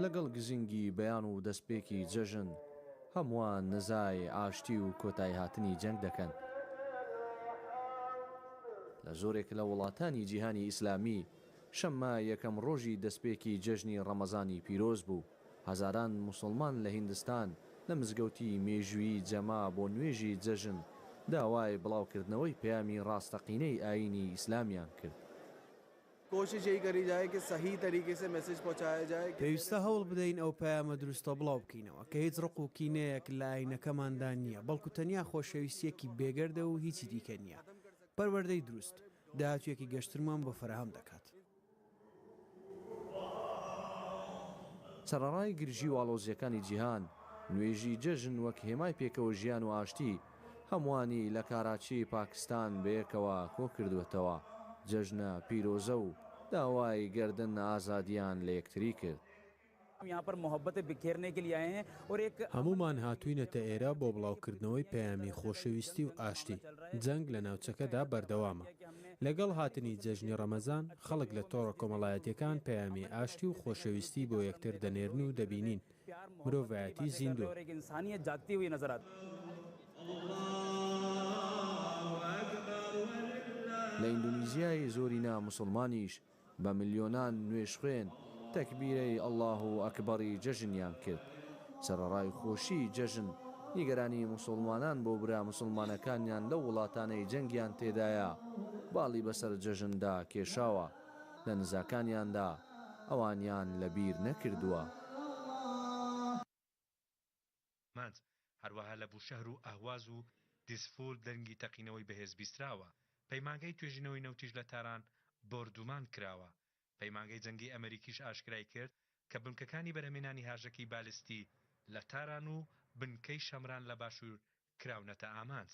لەگەڵ گزنگی بەیان و دەستپێکی جەژن، هەمووان نزای ئاشتی و کۆتاییهاتنی جەنگ دەکەن. لە زۆرێک لە وڵاتانی جیهانی ئیسلامی، شەممە یەکەم ڕۆژی دەستپێکی جەژنی ڕەمەزانی پیرۆز بوو، هەزاران موسڵمان لە هیندستان لە مزگەوتی مێژوویی جەما بۆ نوێژی جەژن داوای بڵاوکردنەوەی پەیامی ڕاستەقینەی ئایینی ئیسلامیان کرد. پێویستە هەوڵ بدەین ئەو پەیامە دروستە بڵاو بکەینەوە کە هیچ ڕق و کینەیەک لە ئایینەکەماندا نییە، بەڵکو تەنیا خۆشەویستییەکی بێگەردە و هیچی دیکە نییە. پەروەردەی دروست، داهاتوویەکی گەشترمان بۆ فەراهەم دەکات. سەرەڕای گرژی و ئاڵۆزییەکانی جیهان، نوێژی جەژن وەک هێمای پێکەوەژیان و ئاشتی، هەمووانی لە کاراچی پاکستان بەیەکەوە کۆکردووەتەوە، جەژنە پیرۆزە و داوای گەردن ئازادییان لە یەکتری کرد. هەموومان هاتووینەتە ئێرە بۆ بڵاوکردنەوەی پەیامی خۆشەویستی و ئاشتی، جەنگ لە ناوچەکەدا بەردەوامە. لەگەڵ هاتنی جەژنی ڕەمەزان، خەڵک لە تۆڕە کۆمەڵایەتییەکان پەیامی ئاشتی و خۆشەویستی بۆ یەکتر دەنێرن و دەبینین مرۆڤایەتی زیندووە. لە ئیندۆنیزیای زۆرینە موسڵمانیش بە ملیۆنان نوێژخوێن تەکبیرەی اللە اکبری جەژنیان کرد. سەرەڕای خۆشیی جەژن، نیگەرانیی موسوڵمانان بۆ برا موسوڵمانەکانیان لەو وڵاتانەی جەنگیان تێدایە باڵی بەسەر جەژندا کێشاوە، لە نزاکانیاندا ئەوانیان لەبیر نەکردووە. مانج، هەروەها لە بوشەهر و ئەهواز و دیزفول دەنگی تەقینەوەی بەهێز بیستراوە. پەیمانگەی توێژینەوەی نەوتیش لە تاران بۆردومان کراوە. پەیمانگەی جەنگی ئەمەریکیش ئاشکرای کرد کە بنکەکانی بەرهەمهێنانی هاژەکی بالستی لە تاران و بنکەی شەمران لە باشوور کراونەتە ئامانج.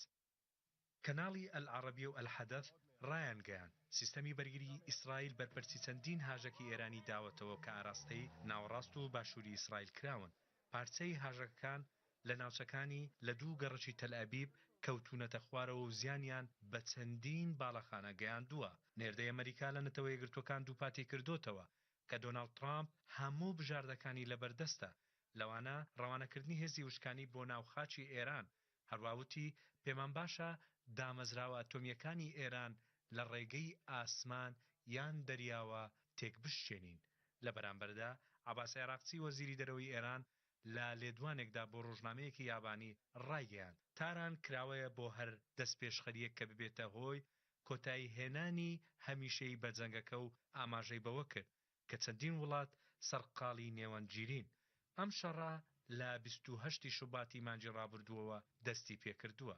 کەناڵی ئەلعەڕەبیە و ئەلحەدەث ڕایانگەیاند، سیستەمی بەرگریی ئیسرائیل بەرپەرچی چەندین هاژەکی ئێرانی داوەتەوە کە ئاراستەی ناوەڕاست و باشووری ئیسرائیل کراون. پارچەی هاژەکەکان لە ناوچەکانی لە دوو گەڕەکی تەلئەبیب کەوتوونەتە خوارەوە و زیانیان بە چەندین باڵەخانە گەیاندووە. نێردەی ئەمەریکا لە نەتەوە یەکگرتووەکان دووپاتی کردۆتەوە کە دۆناڵد ترامپ هەموو بژاردەکانی لەبەردەستە، لەوانە ڕەوانەکردنی هێزی وشکانی بۆ ناو خاکی ئێران هەروا وتی، پێمان باشە دامەزراوە ئەتۆمییەکانی ئێران لە ڕێگەی ئاسمان یان دەریاوە تێکبشکێنین. لە بەرامبەردا عەباس عێراقچی وەزیری دەرەوەی ئێران لە لێدوانێکدا بۆ ڕۆژنامەیەکی یابانی ڕایگەیاند، تاران کراوەیە بۆ هەر دەستپێشخەرییەک کە ببێتە هۆی کۆتاییهێنانی هەمیشەیی بە جەنگەکە و ئاماژەی بەوە کرد کە چەندین وڵات سەرقاڵی نێوەندگیرین. ئەم شەڕە لە 28 ی شوباتی مانگی ڕابردووەوە دەستی پێکردووە.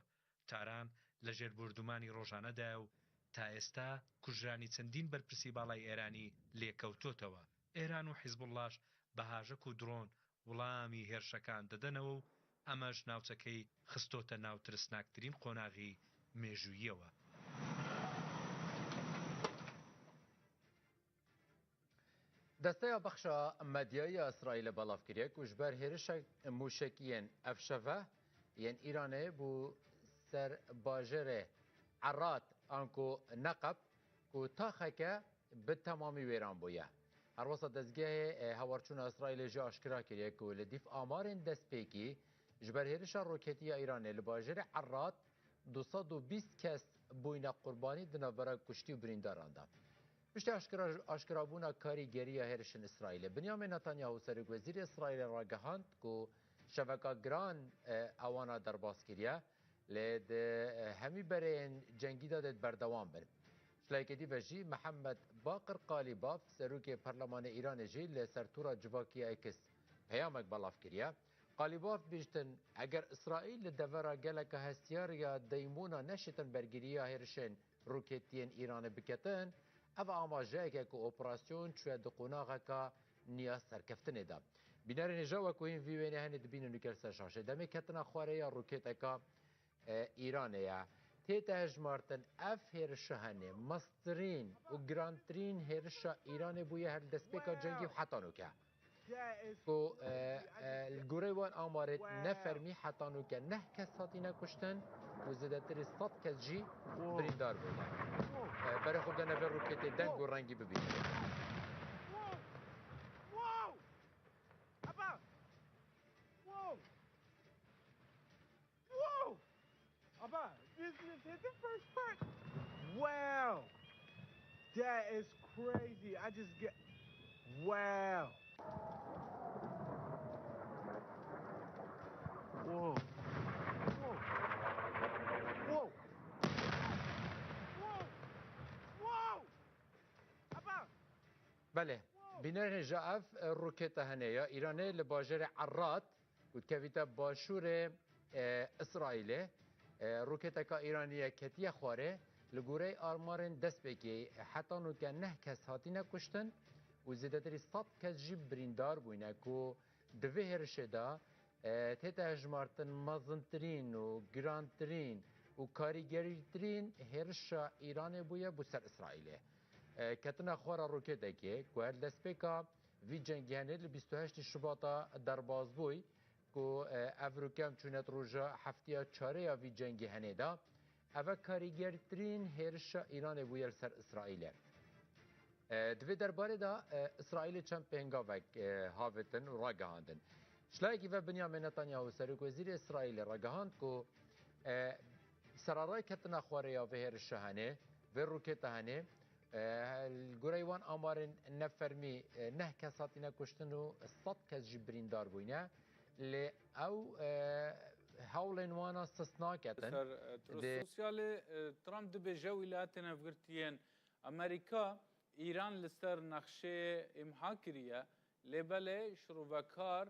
تاران لە ژێر بۆردومانی ڕۆژانەدایە و تا ئێستا کوژرانی چەندین بەرپرسی باڵای ئێرانی لێکەوتۆتەوە. ئێران و حیزبوڵڵاش بە هاژەک و درۆن وڵامی هێرشەکان دەدەنەوە و ئەمەش ناوچەکەی خستۆتە ناو ترسناکترین قۆناغی مێژووییەوە. دەستەیا بەخشا مەدیایی ئیسرائیلە بەڵاv kiriye ku ji ber hêrişa mûşekiyên ev şeve yên Îranê bû ser bajarê Erat anku Neqeb ku taxeke bi temamî wêran bûye. Herwesa dezgehê hewarçûna Îsraîlê jî aşkira kiriye ku li dîf amarên destpêkî ji ber hêrişa roketî ya Îranê li bajarê Erat 220 kes bûyne qurbanî di navbera kuştî û birîndaran de. Piştî aşkirabûna karîgeriya hêrişên Îsraîlê, Binyamin Netanyahu Serokwezîrê Îsraîlê ragihand ku şeveka giran ewana derbas kiriye lê di hemî bereyên cengî de dê berdewam bin. Ji layekê dî ve jî Mihemed Baqir Qalîbaf Serokê Parlemanê Îranê jî li ser tora civakî ya X peyamek belav kiriye. Qalîbaf bêjtin eger Îsraîl li devera geleka hestiyar ya Deymûna neşitin bergiriya hêrişên roketiyên Îranê biketin, ev amajeyek e ku operasyon çûye di qonaxeka niya serkeftinê de. Bînerên hêja wek ku hîn vî wênê henê dibînin û kel ser şaşê demê ketina xwarê ya roketeka Îranê ye. Tête hejmartin ev hêrişa henê meztirîn û girantirîn hêrişa Îranê bûye her li destpêka cengî û heta nûke. Ku li gorey wan amarê ne fermî heta nûke neh kes hatîne kuştin û zêdetirî sed kes jî birîndar bûne. Berê xwe bidene vê roketê deng û rengî bibînin. Whoa! Abba, this just hit the first part. Wow! That is crazy. I just get. Wow! Whoa. Whoa. Whoa. Whoa. Whoa. Abba. Belê, bînerên ji ev roketa hene ya Îranê li bajarê Erat ku dikevîte başûrê Îsraîlê roketeka Îranî ye ketiye xwarê li gorey armarên destpêkê heta nûke neh kes hatine kuştin û zêdetirî sed kes jî birîndar bûne ku di vê hêrişê de tête hejmartin mezintirîn û girantirîn û karîgerîtirîn hêrişa Îranê bûye bo ser Îsraîlê. Ketina xwara roketekê ku her destpêka vî cengî henê li 28 Şubata derbasbûy ku ev rûkem çûnet roja heftiya çarê ya vî cengî henê de ev e karîgertirîn hêrişa Îranê bûye li ser Îsraîlê. Di vê derbarê de Îsraîlê çend pêngavek havitin û ragihandin. Ji ve Binyamin Netanyahu Serokwezîrê Îsraîlê ragihand ku Seraray ketina xwarê ya vê hêrişa henê, vê roketa henê, li gorey wan amarên ne fermî neh kes hatine kuştin û sed kes jî birîndar bûyne. Lê ew hewlên wan a sist naketin. Ser Truth Socialê Trump dibêje Wîlayetên Hevgirtî yên Amerîka Îran li ser nexşeyê îmha kiriye lê belê şirovekar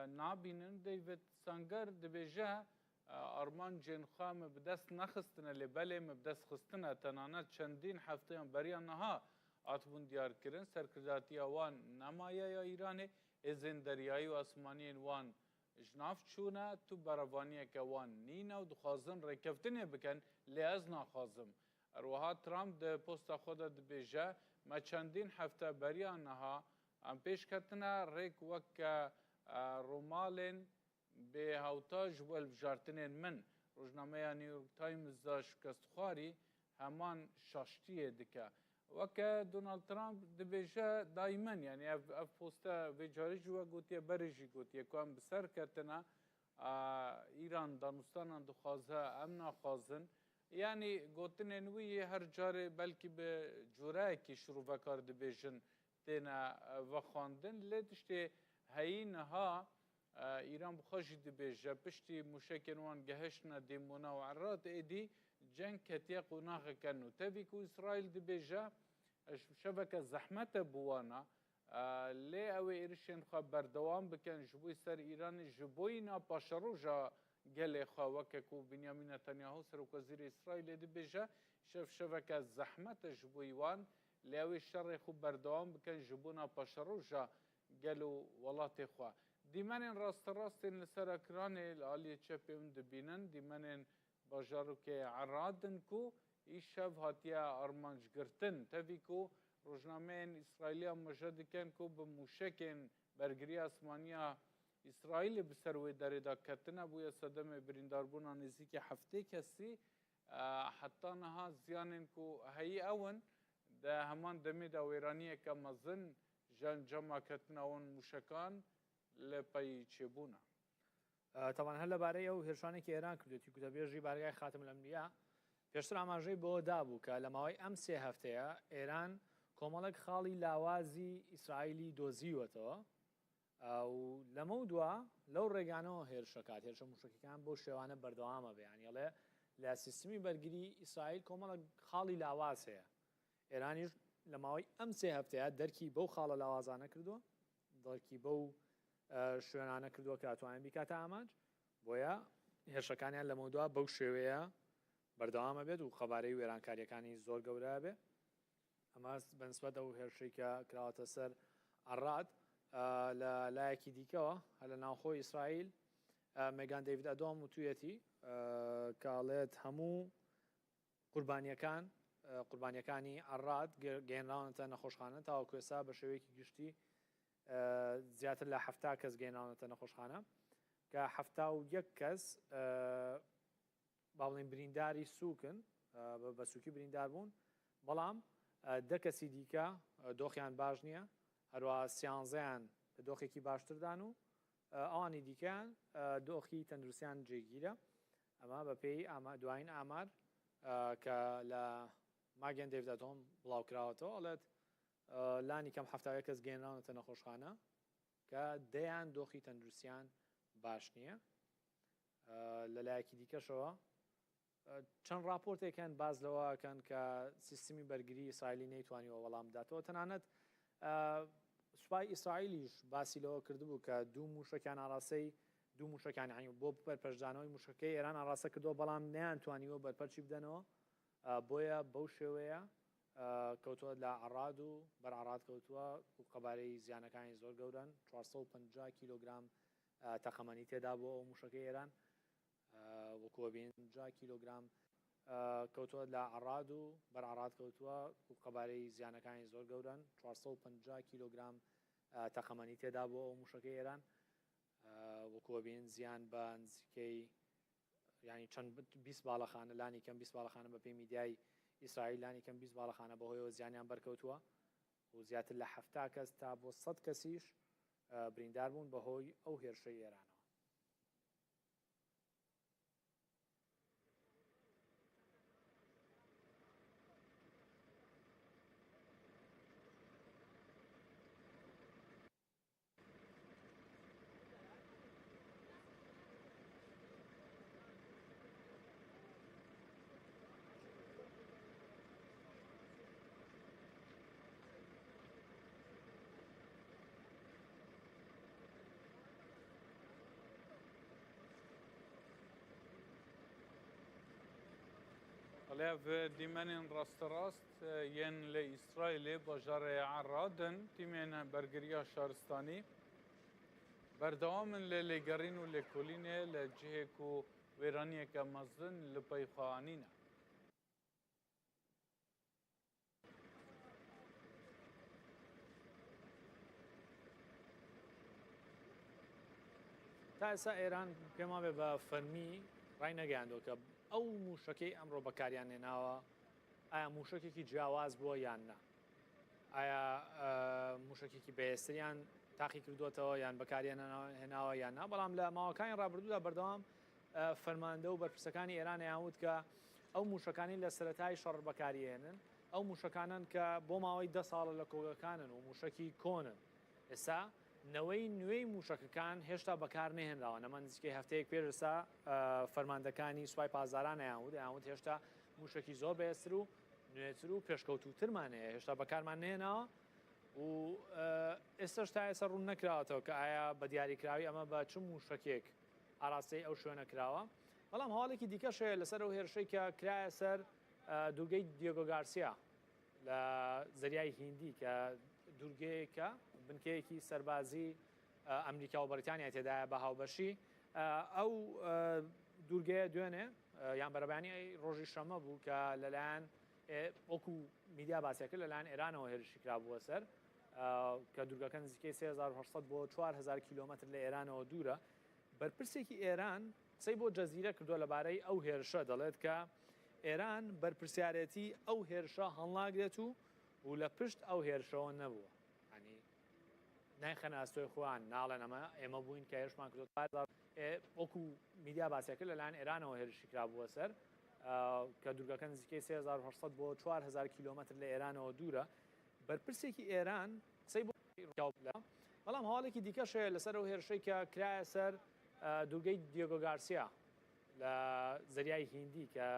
nabînin. David Sanger dibêje Armancên xwe me bi dest nexistine lê belê me bi dest xistine tenanet çendîn hefteyan beriya niha hatibûn diyarkirin serkirdatiya wan nemaye ya Îranê, hêzên deryayî û esmaniyên wan ji nav çûne, tu berevaniyeke wan nîne û dixwazin rêkeftinê bikin lê ez naxwazim. Herwiha Trump di posta xwe de dibêje me çendîn hefte beriya niha em pêş ketine rêk weke romalên Bê hewta ji bo hilbijartinên min, rojnameya New York Times da şikestxwarî heman şaştiyê dike. Weke Donald Trump dibêje daymen yanî ev ev poste vê carê jî we gotiye berê jî gotiye ku em bi ser ketine Îran danûstanan dixwaze em naxwazin. Yanî gotinên wî yê her carê belkî bi cureyekî şirovekar dibêjin. têne vexwandin lê tiştê heyî niha Îran bi xwe jî dibêje piştî mûşekên wan gehiştine Dîmona û Erad êdî ceng ketiye qonaxeke nû. Tevî ku Îsraîl dibêje şeveke zehmet e bi wan e lê ew ê êrişên xwe berdewam bikin ji bo ser Îranê ji boyîna paşeroja gelê xwe weke ku Binyamîn Netanyahu Serokwezîrê Îsraîlê dibêje şev şeveke zehmet e ji bo wan lê ew ê şerê xwe berdewam bikin ji bona paşeroja gel û welatê xwe. Dîmenên rasterast ên li ser ekranê li aliyê çepê hûn dibînin, dîmenên bajarokê Erad in ku îşev hatiye armancgirtin. Tevî ku rojnameyên Îsraîlî amaje dikin ku bi mûşekên bergiriya esmaniya Îsraîlê bi ser wê derê de ketine, bûye sedemê birîndarbûna nêzîkî 70 kesî. Heta niha ziyanên ku heyî ew in, di heman demê de wêraniyeke mezin Ji encama ketina wan mûşekan li pey çêbûna. تەبعەن هەر لەبارەی ئەو هێرشانەی کە ئێران کردوێتی گوتەبێژی بارگای خاتم الانبیا پێشتر ئاماژەی بەوە دابوو کە لە ماوەی ئەم سێ هەفتەیە ئێران کۆمەڵێک خاڵی لاوازی ئیسرائیلی دۆزیوەتەوە و لەمە دوا لەو ڕێگانەوە هێرشەکات هێرشە موشەکەکان بۆ شێوانە بەردەوامە بەیانیڵێ لە سیستمی بەرگری ئیسرائیل کۆمەڵک خاڵی لاواز هەیە ئێرانیش لە ماوەی ئەم سێ هەفتەیە دەرکی بەو خاڵە لاوازانە کردووە، دەرکی بەو شوێنانە کردووە کە ئەتوانێت بیکاتە ئامانج، بۆیە هێرشەکانیان لەمەودوا بەو شێوەیە بەردەوامە بێت و قەبارەی وێرانکاریەکانی زۆر گەورە بێ. ئەمە بەنسبەت ئەو هێرشەی کە کراوەتە سەر عەراد. لە لایەکی دیکەوە هەر لە ناوخۆی ئیسرائیل مێگان دەیڤد ئەدۆم وتویەتی کە ئەڵێت هەموو قوربانییەکان قوربانییەکانی عەراد گەیەنراونەتە نەخۆشخانە، تاوەکو ئێستا بە شێوەیەکی گشتی زیاتر لە 70 کەس گەیەنراونەتە نەخۆشخانە کە 71 کەس با بڵێین برینداری سووکن بە سووکی بریندار بوون، بەڵام دە کەسی دیکە دۆخیان باش نییە، هەروەها سیانزەیان لە دۆخێکی باشتردان و ئەوانی دیکەیان دۆخی تەندروستیان جێگیرە. ئەمە بەپێی دوایین ئامار کە لە ماگێن دەیڤد ئەدۆم بڵاوکراوەتەوە ئەڵێت لانی کەم 71 کەس گەیەنراونەتە نەخۆشخانە کە دەیان دۆخی تەندروستیان باش نییە. لەلایەکی دیکەشەوە چەند ڕاپۆرتێک هەن باس لەوە ئەکەن کە سیستمی بەرگری ئیسرائیلی نەیتوانیوە وەڵام بداتەوە تەنانەت سوپای ئیسرائیلیش باسی لەوە کردبوو کە دوو موشەکیان ئاراستەی دوو موشەکان یعنی بۆ بەرپەرچدانەوەی موشەکەی ئێران ئاراستە کردووە بەڵام نەیانتوانیوە بەرپەرچی بدەنەوە بۆیە بەو شێوەیە کەوتووە لە عەڕاد و بەر عەڕاد کەوتووە و قەبارەی زیانەکانی زۆر گەورەن 450 کیلۆگرام تەقەمەنی تێدا بووە ئەو موشەکەی ئێران وەکو ئەبینن 50 کیلۆگرام کەوتووە لە عەڕاد و بەر عەڕاد کەوتووە و قەبارەی زیانەکانی زۆر گەورەن 450 کیلۆگرام تەقەمەنی تێدا بووە ئەو موشەکەی ئێران وەکو ئەبینن زیان بە نزیکەی ینی چەند 20 باڵەخانە لانی کەم 20 باڵەخانە بە پێی میدیای ئیسرائیل لانی کەم 20 باڵەخانە بەهۆیەوە زیانیان بەرکەوتووە و زیاتر لە 70 کەس تا بۆ 100 کەسیش بریندار بوون بەهۆی ئەو هێرشەی ئێرانەوە. Ev dîmenên rasterast yên li Îsraîlê bajarê Eradin tîmên bergiriya şaristanî berdewam in li lêgerîn û lêkolînê li cihê ku wêraniyeke mezin li pey xwe anîne. تا ئێستا ئێران پێم وابێ بە فەرمی ڕای نەگەیاندووە کە ئەو مووشەکەی ئەمڕۆ بەکاریان هێناوە ئایا مووشەکێکی جیاواز بووە یان نا ئایا مووشەکێکی بەهێزتریان تاقی کردووەتەوە یان بەکاریان هێناوە یان نا بەڵام لە ماوەکانی ڕابردوودا بەردەوام فەرماندە و بەرپرسەکانی ئێران ئەیان وت کە ئەو مووشەکانەی لە سەرەتای شەڕ بەکاریهێنن ئەو مووشەکانەن کە بۆ ماوەی دە ساڵە لە کۆگەکانن و مووشەکی کۆنن. ئێستا نەوەی نوێی مووشەکەکان هێشتا بەکار نەهێنراون، ئەمە نزیکەی هەفتەیەک پێش ئێستا فەرماندەکانی سوپای پاسداران ئەیانوت، ئەیانوت هێشتا مووشەکی زۆر بەهێزتر و نوێتر و پێشکەوتووترمان هەیە، هێشتا بەکارمان نەهێناوە و ئێستاش تا ئێستا ڕوون نەکراوەتەوە کە ئایا بە دیاریکراوی ئەمە بە چ مووشەکێک ئاراستەی ئەو شوێنە کراوە. بەڵام هەواڵێکی دیکەش هەیە لەسەر ئەو هێرشەی کە کرایە سەر دوورگەی دیێگۆ گارسیا لە زەریای هیندی کە دوورگەیەکە بنکەیەکی سەربازی ئەمریکا و بەریتانیا تێدایە بە هاوبەشی ئەو دوورگەیە دوێنێ یان بەرەبانی ڕۆژی شەمە بوو کە لەلایەن وەکو میدیا باسیەکە لەلایەن ئێرانەوە هێرشی کرابووە سەر کە دوورگەکە نزیکەی 3800 بۆ 4000 کیلومتر لە ئێرانەوە دوورە بەرپرسێکی ئێران قسەی بۆ جەزیرە کردووە لەبارەی ئەو هێرشە، دەڵێت کە ئێران بەرپرسیارێتی ئەو هێرشە هەڵناگرێت و و لە پشت ئەو هێرشەوە نەبووە. یانی نایخەنە ئەستۆی خۆیان، ناڵێن ئەمە ئێمە بووین کە هێرشمان کردووە. وەکو میدیا باسیان کرد لەلایەن ئێرانەوە هێرشی کرابووە سەر کە دوورگەکە نزیکەی 3800 بۆ 4000 کیلۆمەتر لە ئێرانەوە دوورە. بەرپرسێکی ئێران قسەی بۆ بەڵام هەواڵێکی دیکەش هەیە لەسەر ئەو هێرشەی کە کرایە سەر دوورگەی دیێگۆ گارسیا لە زەریای هیندی کە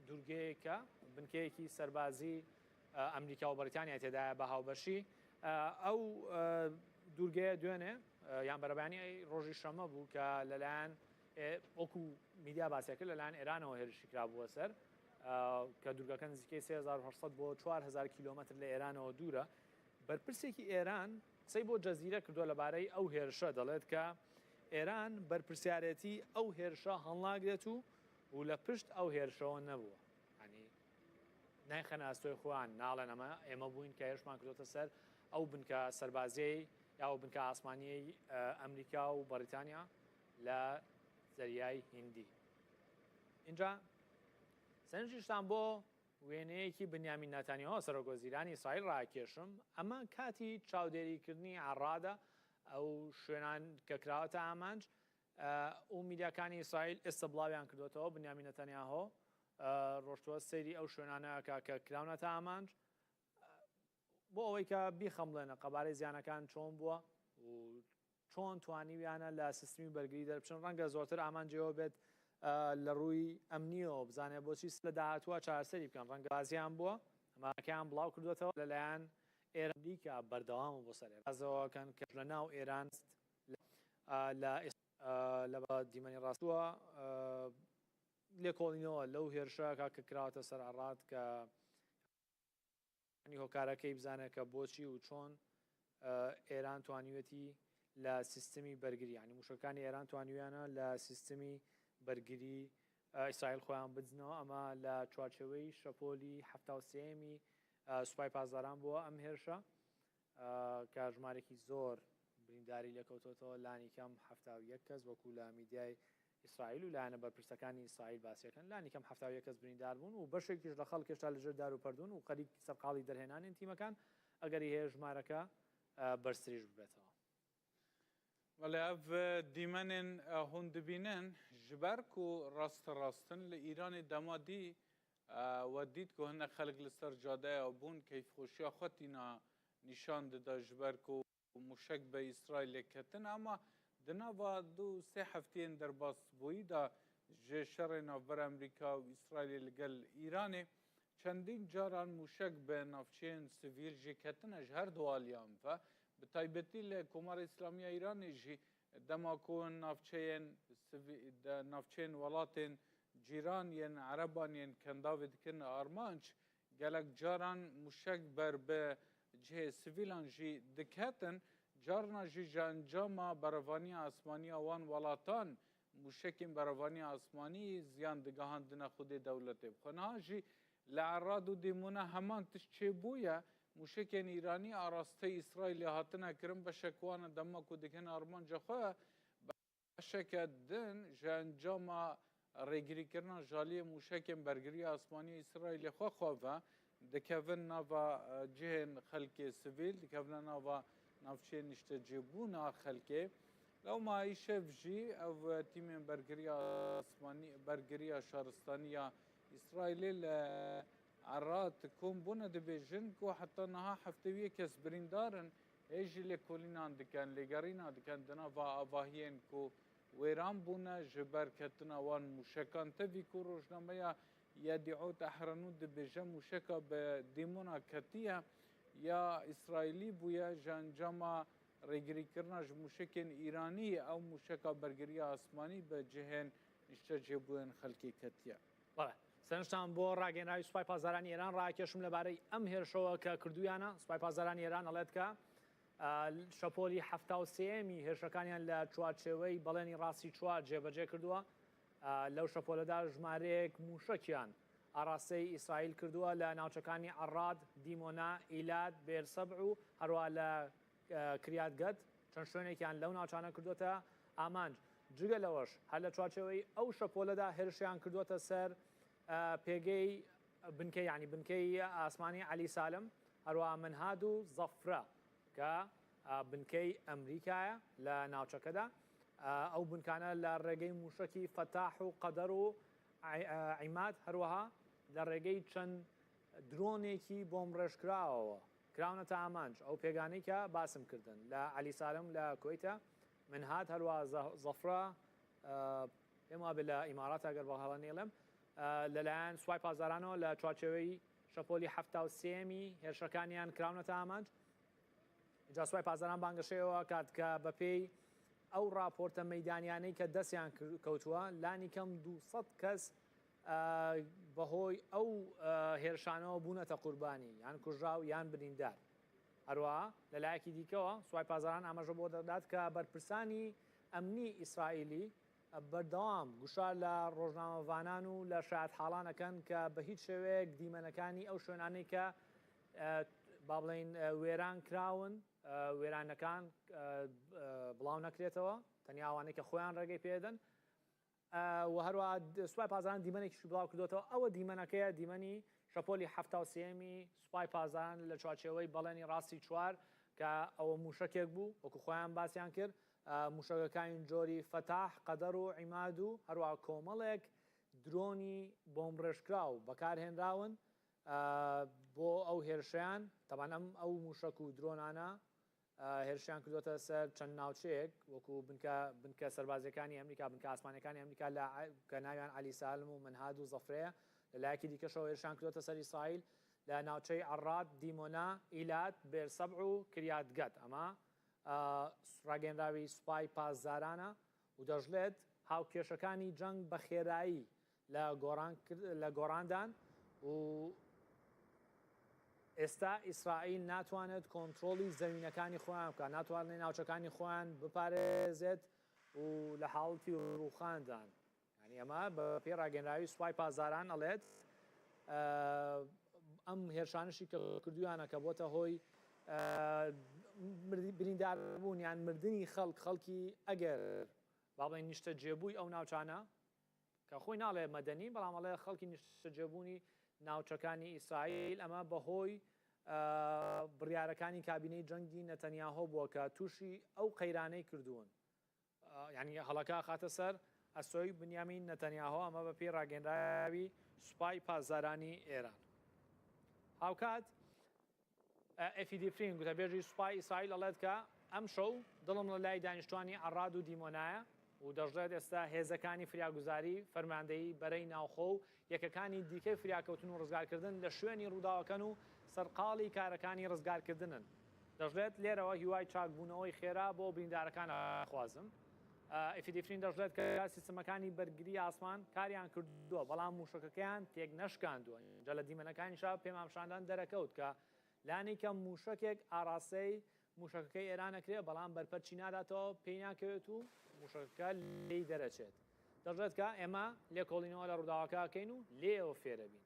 دوورگەیەکە بنکەیەکی سەربازی ئەمریکا و بەریتانیا تێدایە بە هاوبەشی ئەو دوورگەیە دوێنێ یان بەرەبانی ڕۆژی شەمە بوو کە لەلایەن وەکو میدیا باسیەکە لەلایەن ئێرانەوە هێرشی کرابووە سەر کە دوورگەکە نزیکەی 3800 بۆ 4000 کیلومتر لە ئێرانەوە دوورە بەرپرسێکی ئێران قسەی بۆ جەزیرە کردووە لەبارەی ئەو هێرشە، دەڵێت کە ئێران بەرپرسیارێتی ئەو هێرشە هەڵناگرێت و و لە پشت ئەو هێرشەوە نەبووە. یانی نایخەنە ئەستۆی خۆیان، ناڵێن ئەمە ئێمە بووین کە هێرشمان کردۆتە سەر ئەو بنکە سەربازیەی یا ئەو بنکە ئاسمانیەی ئەمریکا و بەڕیتانیا لە زەریای هیندی. ئینجا سەرنجیشتان بۆ وێنەیەکی بنیامین ناتانیاهۆ سەرۆک وەزیرانی ئیسرائیل ڕاکێشم، ئەمە کاتی چاودێریکردنی عەڕادە، ئەو شوێنان کە کراوەتە ئامانج و میدیاکانی ئیسرائیل ئێستا بڵاویان کردوێتەوە بنیامین نەتانیاهۆ ڕۆشتووە سەیری ئەو شوێنانە ئەکا کە کراونەتە ئامانج بۆ ئەوەی کە بیخەمڵێنە قەبارەی زیانەکان چۆن بووە و چۆن توانیویانە لە سیستمی بەرگری دەربچن، ڕەنگە زۆرتر ئامانجی ئەوە بێت لە ڕووی ئەمنییەوە بزانێت بۆچی لە داهاتووە چارەسەری بکەن، ڕەنگە بازیان بووە ئەمەکەیان بڵاو کردووەتەوە لەلایەن ئێران ئەمریکا بەردەوامە بۆ سەر ئێران بازەوەکەن کە لە ناو ئێران لە لە دیمەنی ڕاستووە لێکۆڵینەوە لەو هێرشە کە کراوەتە سەر عێراق کە یانی هۆکارەکەی بزانێت کە بۆچی و چۆن ئێران توانیوێتی لە سیستمی بەرگری یانی موشەکانی ئێران توانیویانە لە سیستمی بەرگری ئیسرائیل خۆیان بدزنەوە ئەمە لە چوارچێوەی شەپۆلی حەفتا و سێیەمی سوپای پاسداران بووە ئەم هێرشە کە ژمارێکی زۆر برینداری لێکەوتۆتەوە لانیکەم 71 کەس وەکو لە میدیای ئیسرائیل و لایەنە بەرپرسەکانی ئیسرائیل باسیەکەن، لانیکەم 71 کەس بریندار بوون و بەشێکیش لە خەڵک هێشتا لەژێر دار و پەردوون و خەریک سەرقاڵی دەرهێنانین تیمەکان، ئەگەری هەیە ژمارەکە بەرزتریش ببێتەوە. بەڵێ ئەڤ دیمەنێن هون دبینن ji ber ku rasterast in li Îranê dema dî we dît ku hinek xelk li ser cadeya bûn keyfxweşiya xwe tîna nîşan dida ji ber ku موشەک بە ئیسرائیلێ کەتن، ئەما di nava du sê hefteyên derbasbûyî de ji şerê navbera Amerîka û Îsraîlê li gel Îranê çendîn caran mûşek bi navçeyên sivîl jî ketine ji her du aliyan ve, bi taybetî li Komara Îslamî ya Îranê jî dema ku navçeyên navçeyên welatên cîran yên Ereban yên Kendavê dikin armanc Gelek caran mûşek ber bi cihê sivîlan jî diketin, carna jî ji encama berevaniya esmanî ya wan welatan mûşekên berevaniya esmanî ziyan digihandine xwedê dewletê bi xwe. Niha jî li Erad û Dîmûne heman tişt çêbûye, mûşekên Îranî arasteyê Îsraîlê hatine kirin, beşek wan e dema ku digihin armanca xwe, Beşeke din ji encama rêgirîkirina ji aliyê mûşekên bergiriya esmanî ya Îsraîlê xwe xwe ve dikevin nava cihên xelkê sivîl, dikevine nava navçeyên niştecihbûna xelkê. Lewma îşev jî ev tîmên bergiriya esmanî, bergiriya şaristanî ya Îsraîlê li. Erad kom bûne dibêjin ku heta niha 71 kes birîndar in, hê jî lêkolînan dikin, lêgerîna dikin di nava avahiyên ku wêran bûne ji ber ketina wan mûşekan. Tevî ku rojnameya Yediot Ahronot dibêje mûşeka bi Dîmona ketiye ya Îsraîlî bûye ji encama rêgirîkirina ji mûşekên Îranî ew mûşeka bergiriya asmanî bi cihên niştecihbûyên xelkê ketiye. بەڵێ سەرنجتان بۆ ڕاگەیەنراوی سوپای پاسدارانی ئێران ڕاکێشم لەبارەی ئەم هێرشەوە کە کردویانە سوپای پاسدارانی ئێران ئەڵێت کە شەپۆلی 73می هێرشەکانیان لە چوارچێوەی بەڵێنی ڕاستی چوار جێبەجێ کردووە لەو شەپۆلەدا ژمارەیەک موشەکیان ئاراستەی ئیسرائیل کردووە لە ناوچەکانی عەڕاد، دیمۆنا، ئیلات، بێرسەبع و هەروەها لە کریات گەت چەند شوێنێکیان لەو ناوچانە کردووەتە ئامانج. جگە لەوەش هەر لە چوارچێوەی ئەو شەپۆلەدا هێرشیان کردووەتە سەر پێگەی بنکەی یانی بنکەی ئاسمانی عەلی سالم، هەروەها منهاد و زەفرە کە بنکەی ئەمریکایە لە ناوچەکەدا. ئەو بنکانە لە ڕێگەی مووشەکی فەتاح و قەدەر و عیماد هەروەها لە ڕێگەی چەند درۆنێکی بۆمبڕێژکراوەوە کراونەتە ئامانج، ئەو پێگانەی کە باسم کردن لە عەلی سالم لە کوەیتە، منهاد هەروەها زەفرە پێم وابێ لە ئیماراتە گەر بە هەڵە نەیڵێم لەلایەن سوپای پاسدارانەوە لە چوارچێوەی شەپۆلی 73می هێرشەکانیان کراونەتە ئامانج. جا سوپای پاسداران بانگەشەیەوە کات کە بەپێی ئەو راپۆرتە مەیدانیانەی کە دەستیان کەوتووە لانی کەم 200 کەس بەهۆی ئەو هێرشانەوە بوونەتە قوربانی یان کوژراو یان بریندار. هەروەها لەلایەکی دیکەوە سوپای پاسداران ئاماژە بۆ دەدات کە بەرپرسانی ئەمنی ئیسرائیلی بەردەوام گوشار لە ڕۆژنامەڤانان و لە شایەتحاڵان ئەکەن کە بە هیچ شێوەیەک دیمەنەکانی ئەو شوێنانەی کە با بڵێین وێران کراون وێرانەکان بڵاو نەکرێتەوە تەنیا ئەوانەی کە خۆیان ڕێگەی پێدەن و هەروەها سوپای پاسداران دیمەنێکیشی بڵاو کردوێتەوە ئەوە دیمەنەکەیە دیمەنی شەپۆلی 73می سوپای پاسداران لە چوارچێوەی بەڵێنی ڕاستی چوار کە ئەوە موشەکێک بوو وەکو خۆیان باسیان کرد موشەکەکانی جۆری فەتاح قەدەر و عیماد و هەروەها کۆمەڵێک درۆنی بۆمبڕێژکراو بەکارهێنراون بۆ ئەو هێرشەیان، تەبعەن ئەم ئەو موشەک و درۆنانە هێرشیان کردوەتە سەر چەند ناوچەیەک وەکو بنکە بنکە سەربازیەکانی ئەمریکا بنکە ئاسمانەکانی ئەمریکا لە کە ناویان عەلی سالم و منهاد و زەفرەیە لە لایەکی دیکەشەوە هێرشیان کردوەتە سەر ئیسرائیل لە ناوچەی عەڕاد، دیمۆنا، ئیلات، بێرسەبع و کریات گەت ئەمە ڕاگەیەنراوی سوپای پاسدارانە و دەشڵێت هاوکێشەکانی جەنگ بە خێرایی لە گۆڕان لە گۆڕاندان و ئێستا ئیسرائیل ناتوانێت کۆنترۆڵی زەوینەکانی خۆیان بکات، ناتوانێت ناوچەکانی خۆیان بپارێزێت و لە حاڵەتی ڕووخاندان. یانی ئەمە بە پێی ڕاگەنراوی سوپای پاسداران ئەڵێت ئەم هێرشانشی کە کردویانە کە بۆتە هۆی برینداربوون یان مردنی خەڵک خەڵکی ئەگەر با بڵێین نیشتەجێبووی ئەو ناوچانە کە خۆی ناڵێ مەدەنی بەڵام ئەڵێ خەڵکی نیشتەجێبوونی ناوچەکانی ئیسرائیل ئەمە بەهۆی بڕیارەکانی کابینەی جەنگی نەتەنیاهۆ بووە کە تووشی ئەو قەیرانەی کردوون یعنی هەڵەکە خاتە سەر ئەسۆی بنیامین نەتەنیاهۆ ئەمە بە پێی ڕاگەنراوی سوپای پاسدارانی ئێران هاوکات ئێفی دیفرین، گوتەبێژی سوپای ئیسرائیل ئەڵێت کە ئەمشەو دڵم لە لای دانیشتوانی عەڕاد و دیمۆنایە و دەشڵێت ئێستا هێزەکانی فریاگوزاری، فەرماندەیی بەرەی ناوخۆ و یەکەکانی دیکەی فریاکەوتن و ڕزگارکردن لە شوێنی ڕووداوەکەن و سەرقاڵی کارەکانی ڕزگارکردنن. دەشڵێت لێرەوە هیوای چاکبوونەوەی خێرا بۆ بریندارەکان ئەخوازم. ئێفی دیفرین دەشڵێت کە سیستمەکانی بەرگری ئاسمان کاریان کردووە، بەڵام مووشەکەکەیان تێکنەشکاندووە. جا لە دیمەنەکانیشا پێمان پیشاندان دەرەکەوت کە لانیکەم مووشەکێک ئاڕاستەی مووشەکەکەی ئێران ئەکرێ، بەڵام بەرپەرچی ناداتەوە، پێی ناکەوێت و مووشەکەکە لێی دەرەچێت. دەشڵێت کە ئێمە لێکۆڵینەوە لە ڕووداوەکە ئەکەین و لێیەوە فێرەبین.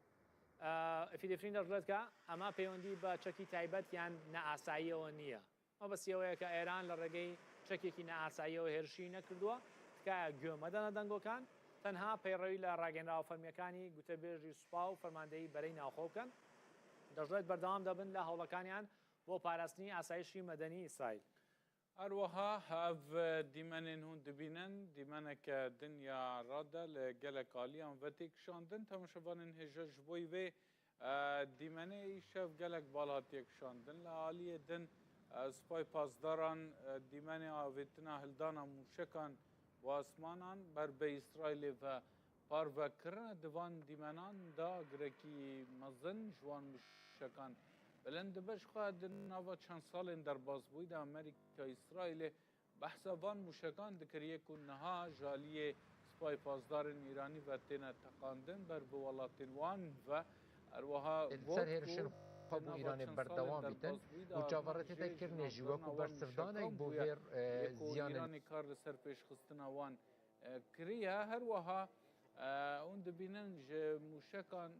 ئێفی دیفرین دەشڵێت کە ئەمە پەیوەندی بە چەکی تایبەت یان نائاساییەوە نییە. مەبەستی ئەوەیە کە ئێران لە ڕێگەی چەکێکی نائاساییەوە هێرشی نەکردووە، تکایە گوێ مەدەنە دەنگۆکان، تەنها پەیڕەوی لە ڕاگەیەنراوە فەرمییەکانی گوتەبێژی سوپا و فەرماندەیی بەرەی ناوخۆ بکەن. دەشڵێت بەردەوام دەبن لە هەوڵەکانیان بۆ پاراستنی ئاسایشی مەدەنی ئیسرائیل. هەروەها ئەڤ دیمەنێن هûn dibînin dîmeneke din ya rade li gelek aliyan ve tê kişandin. Temaşevanên hêja ji bo vê. Dîmenê îşev gelek bal hatiye kişandin. Li aliyê din Supay Pasdaran dîmenê avêtina hildana mûşekan bo asmanan ber bi Îsraîlê ve parve kirine. Di van dîmenan de agirekî mezin ji wan mûşekan bilind dibe. Ji xwe di nava çend salên derbasbûyî de Amerîka Îsraîlê Behsa van mûşekan dikiriye ku niha ji aliyê Spayê Pasdarên Îranî ve têne teqandin ber bi welatên wan ve. Herwiha Li ser got hêrişên ku xwe di bo nava Îranê çend salên berdewam bîtin derbasbûyî de û armanc çaverêtê jê te ji kirinê jî navbirina wekû wan bersivdanek mûşekan bo bûye vê yê ku ziyanên Îranê kar li ser pêşxistina wan kiriye. Herwiha hûn dibînin ji mûşekan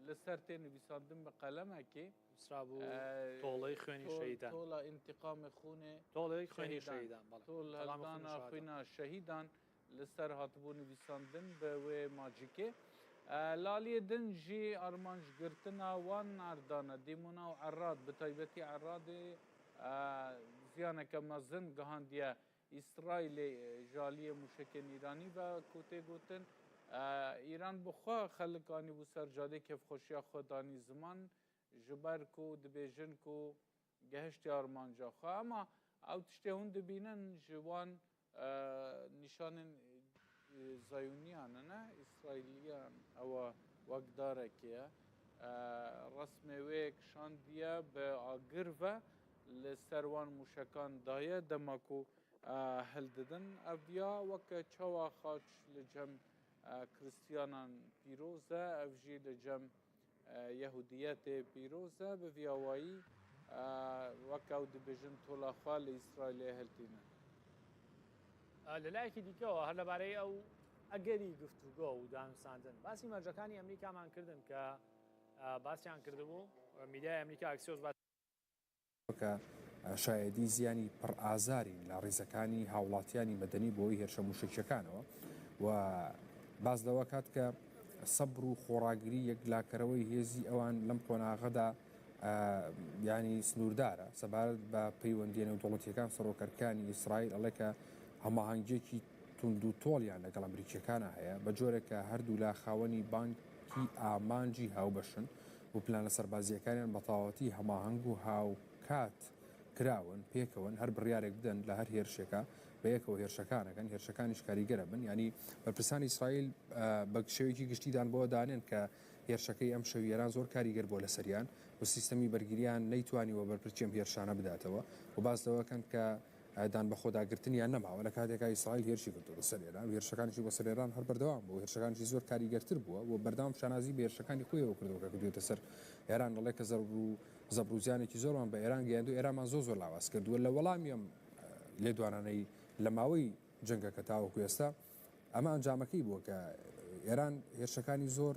li ser tê nivîsandin bi qelemekê. Nûsrabû tolê xwînî şehîdan. Tola întiqamê xûnê Tolê xwînî şehîdan. Tol hildana xwîna şehîdan li ser hatibû nivîsandin bi wê macikê. Li aliyê din jî armancgirtina wan erdan e. Dîmona û Erad bi taybetî Eradê ziyaneke mezin gihandiye Îsraîlê ji aliyê mûşekên Îranî ve ku tê gotin, Îran bi xwe xelik anîbû ser cadê kêfxweşiya xwe danî ziman ji ber ku dibêjin ku gehiştî armanca xwe. Ema ew tiştê hûn dibînin ji wan nîşanên Zayûniyan in e, Îsraîliyan ewa wek darekê ye. Resmê wê kişandiye bi agir ve li ser wan mûşekan daye dema ku hildidin. Ev ya weke çawa xaç li cem Krîstiyanan pîroz e, ev jî li cem Yehûdiyetê pîroz e. Bi vî awayî weke ew dibêjin tola xwe li Îsraîlê hiltînin. Li لایەکی دیکەوە هەر لەبارەی ئەو ئەگەری گفتوگۆ و دانوساندن باسی مەرجەکانی ئەمریکامان کردن کە باسیان کردبوو میدیای ئەمریکا ئەکسیۆس باسی کە شایەدی زیانی پڕ ئازارین لە ڕیزەکانی هاوڵاتیانی مەدەنی بەهۆی هێرشە موشەکیەکانەوە و باس لەوە کات کە سەبر و خۆڕاگری یەکلاکەرەوەی هێزی ئەوان لەم قۆناغەدا ینی سنووردارە سەبارەت بە پەیوەندیە نێودەوڵەتیەکان سەرۆکەرکانی ئیسرائیل ئەڵێ کە هەماهەنگیەکی توند و تۆڵیان لەگەڵ ئەمریکیەکانە هەیە بە جۆرێک کە هەردوولا خاوەنی بانکی ئامانجی هاوبەشن و پلانە سەربازییەکانیان بە تەواوەتی هەماهەنگ و هاوکات کراون، پێکەوەن، هەر بڕیارێک بدەن لە هەر هێرشێکا بە یەکەوە هێرشەکان ئەکەن، هێرشەکانیش کاریگەر ئەبن، یانی بەرپرسانی ئیسرائیل بە شێوەیەکی گشتی دان بەوە دانێن کە هێرشەکەی ئەمشەوی ئێران زۆر کاریگەر بووە لەسەریان و سیستەمی بەرگرییان نەیتوانیوە بەرپرچی ئەم هێرشانە بداتەوە و باس لەوە کەن کە دانبەخۆداگرتنیان نەماوە لە کاتێکا ئیسرائیل هێرشی کردووەتە سەر ئێران و هێرشەکانیشی بۆ سەر ئێران هەر بەردەوام بوو، هێرشەکانیشی زۆر کاریگەرتر بووە و بەردەوام شانازی بە هێرشەکانی خۆیەوە کردووە کە کردوویەتە سەر ئێران، دەڵێ کە زەبر و زەبر و زیانێکی زۆرمان بە ئێران گەیاند و ئێرانمان زۆر زۆر لاواز کردووە. لە وەڵامی ئەم لێدوانانەی لە ماوەی جەنگەکە تاوەکو ئێستا ئەمە ئەنجامەکەی بووە کە ئێران هێرشەکانی زۆر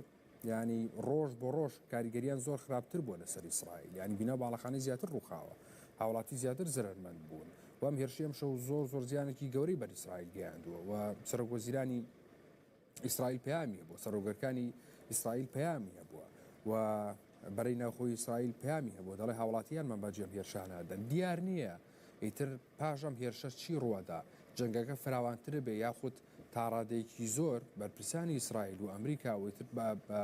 یانی ڕۆژ بۆ ڕۆژ کاریگەریان زۆر خراپتر بووە لەسەر ئیسرائیل یانی بینا و باڵەخانەی زیاتر ڕووخاوە هاوڵاتی زیاتر زەرەرمەند بوون و ئەم هێرشی ئەمشەو زۆر زۆر زیانێکی گەورەی بەر ئیسرائیل گەیاندووە و سەرۆک وەزیرانی ئیسرائیل پەیامی هەبووە سەرۆگەرکانی ئیسرائیل پەیامی هەبووە و بەرەی ناوخۆی ئیسرائیل پەیامی هەبووە دەڵێ هاوڵاتیانمان باجی ئەم هێرشانە دەن دیار نییە ئیتر پاش ئەم هێرشە چی ڕووەدا جەنگەکە فراوانتر بێ یاخود تا ڕادەیەکی زۆر بەرپرسانی ئیسرائیل و ئەمریکا و ئیتر بە بە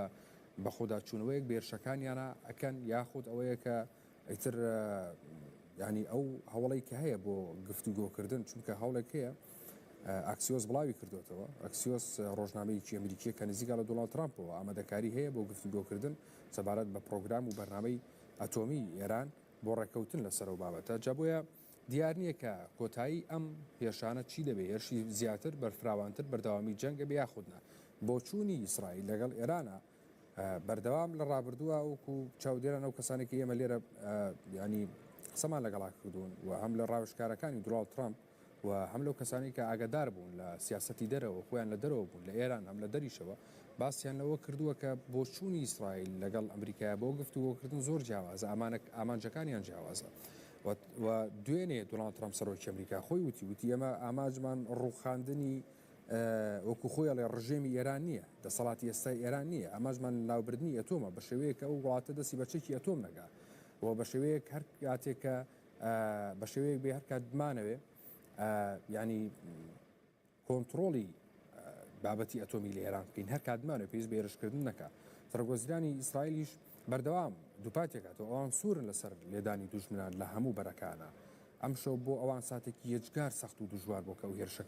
بەخۆداچوونەوەیەک بە هێرشەکانیانە ئەکەن یاخود ئەوەیە کە ئیتر ینی ئەو هەوڵی کە هەیە بۆ گفتوگۆکردن چونکە هەوڵێک هەیە ئەکسیۆس بڵاوی کردوێتەوە ئەکسیۆس ڕۆژنامەیەکی ئەمریکیە کە نزیکە لە دۆناڵد ترامپەوە ئامادەکاری هەیە بۆ گفتوگۆکردن سەبارەت بە پرۆگرام و بەرنامەی ئەتۆمی ئێران بۆ ڕێککەوتن لەسەر ئەو بابەتە جا بۆیە دیار نییە کە کۆتایی ئەم هێرشانە چی دەبێ، هێرشی زیاتر، بەرفراوانتر، بەردەوامی جەنگ ئەبێ یاخود نا. بۆچوونی ئیسرائیل لەگەڵ ئێرانە بەردەوام لە ڕابردووە وەکو چاودێران ئەو کەسانێک کە ئێمە لێرە ینی قسەمان لەگەڵا کردوون و هەم لە ڕاوێژکارەکانی دۆناڵد ترامپ و هەم لەو کەسانەی کە ئاگادار بوون لە سیاسەتی دەرەوە، خۆیان لە دەرەوە بوون، لە ئێران هەم لە دەریشەوە، باسیان لەوە کردووە کە بۆچوونی ئیسرائیل لەگەڵ ئەمریکایە بۆ گفتوگۆکردن زۆر جیاوازە، ئامانە ئامانجەکانیان جیاوازە. و و دوێنێ دۆناڵد ترامپ سەرۆکی ئەمریکا خۆی وتی، وتی ئێمە ئامانجمان ڕووخاندنی وەکو خۆی ئەڵێ ڕژێمی ئێران نییە، دەسەڵاتی ئێستای ئێران نییە، ئامانجمان لەناوبردنی ئەتۆمە بە شێوەیەک کە ئەو وڵاتە دەستی بە چەکی ئەتۆم نەگا و بە شێوەیەک هەر کاتێک کە بە شێوەیەک بێ هەرکات بمانەوێ ینی کۆنتترۆڵی بابەتی ئەتۆمی لە ئێران بکەین هەر کاتمانە پێویست بە هێرشکردن نەکا. سەرۆکوەزیرانی ئیسرائیلیش بەردەوام دووپاتیەکاتەوە ئەوان سوورن لەسەر لێدانی دوژمنان لە هەموو بەرەکانە. ئەمشەو بۆ ئەوان ساتێکی یەجگار سەخت و دژوار بوو کە ئەو هێرشە.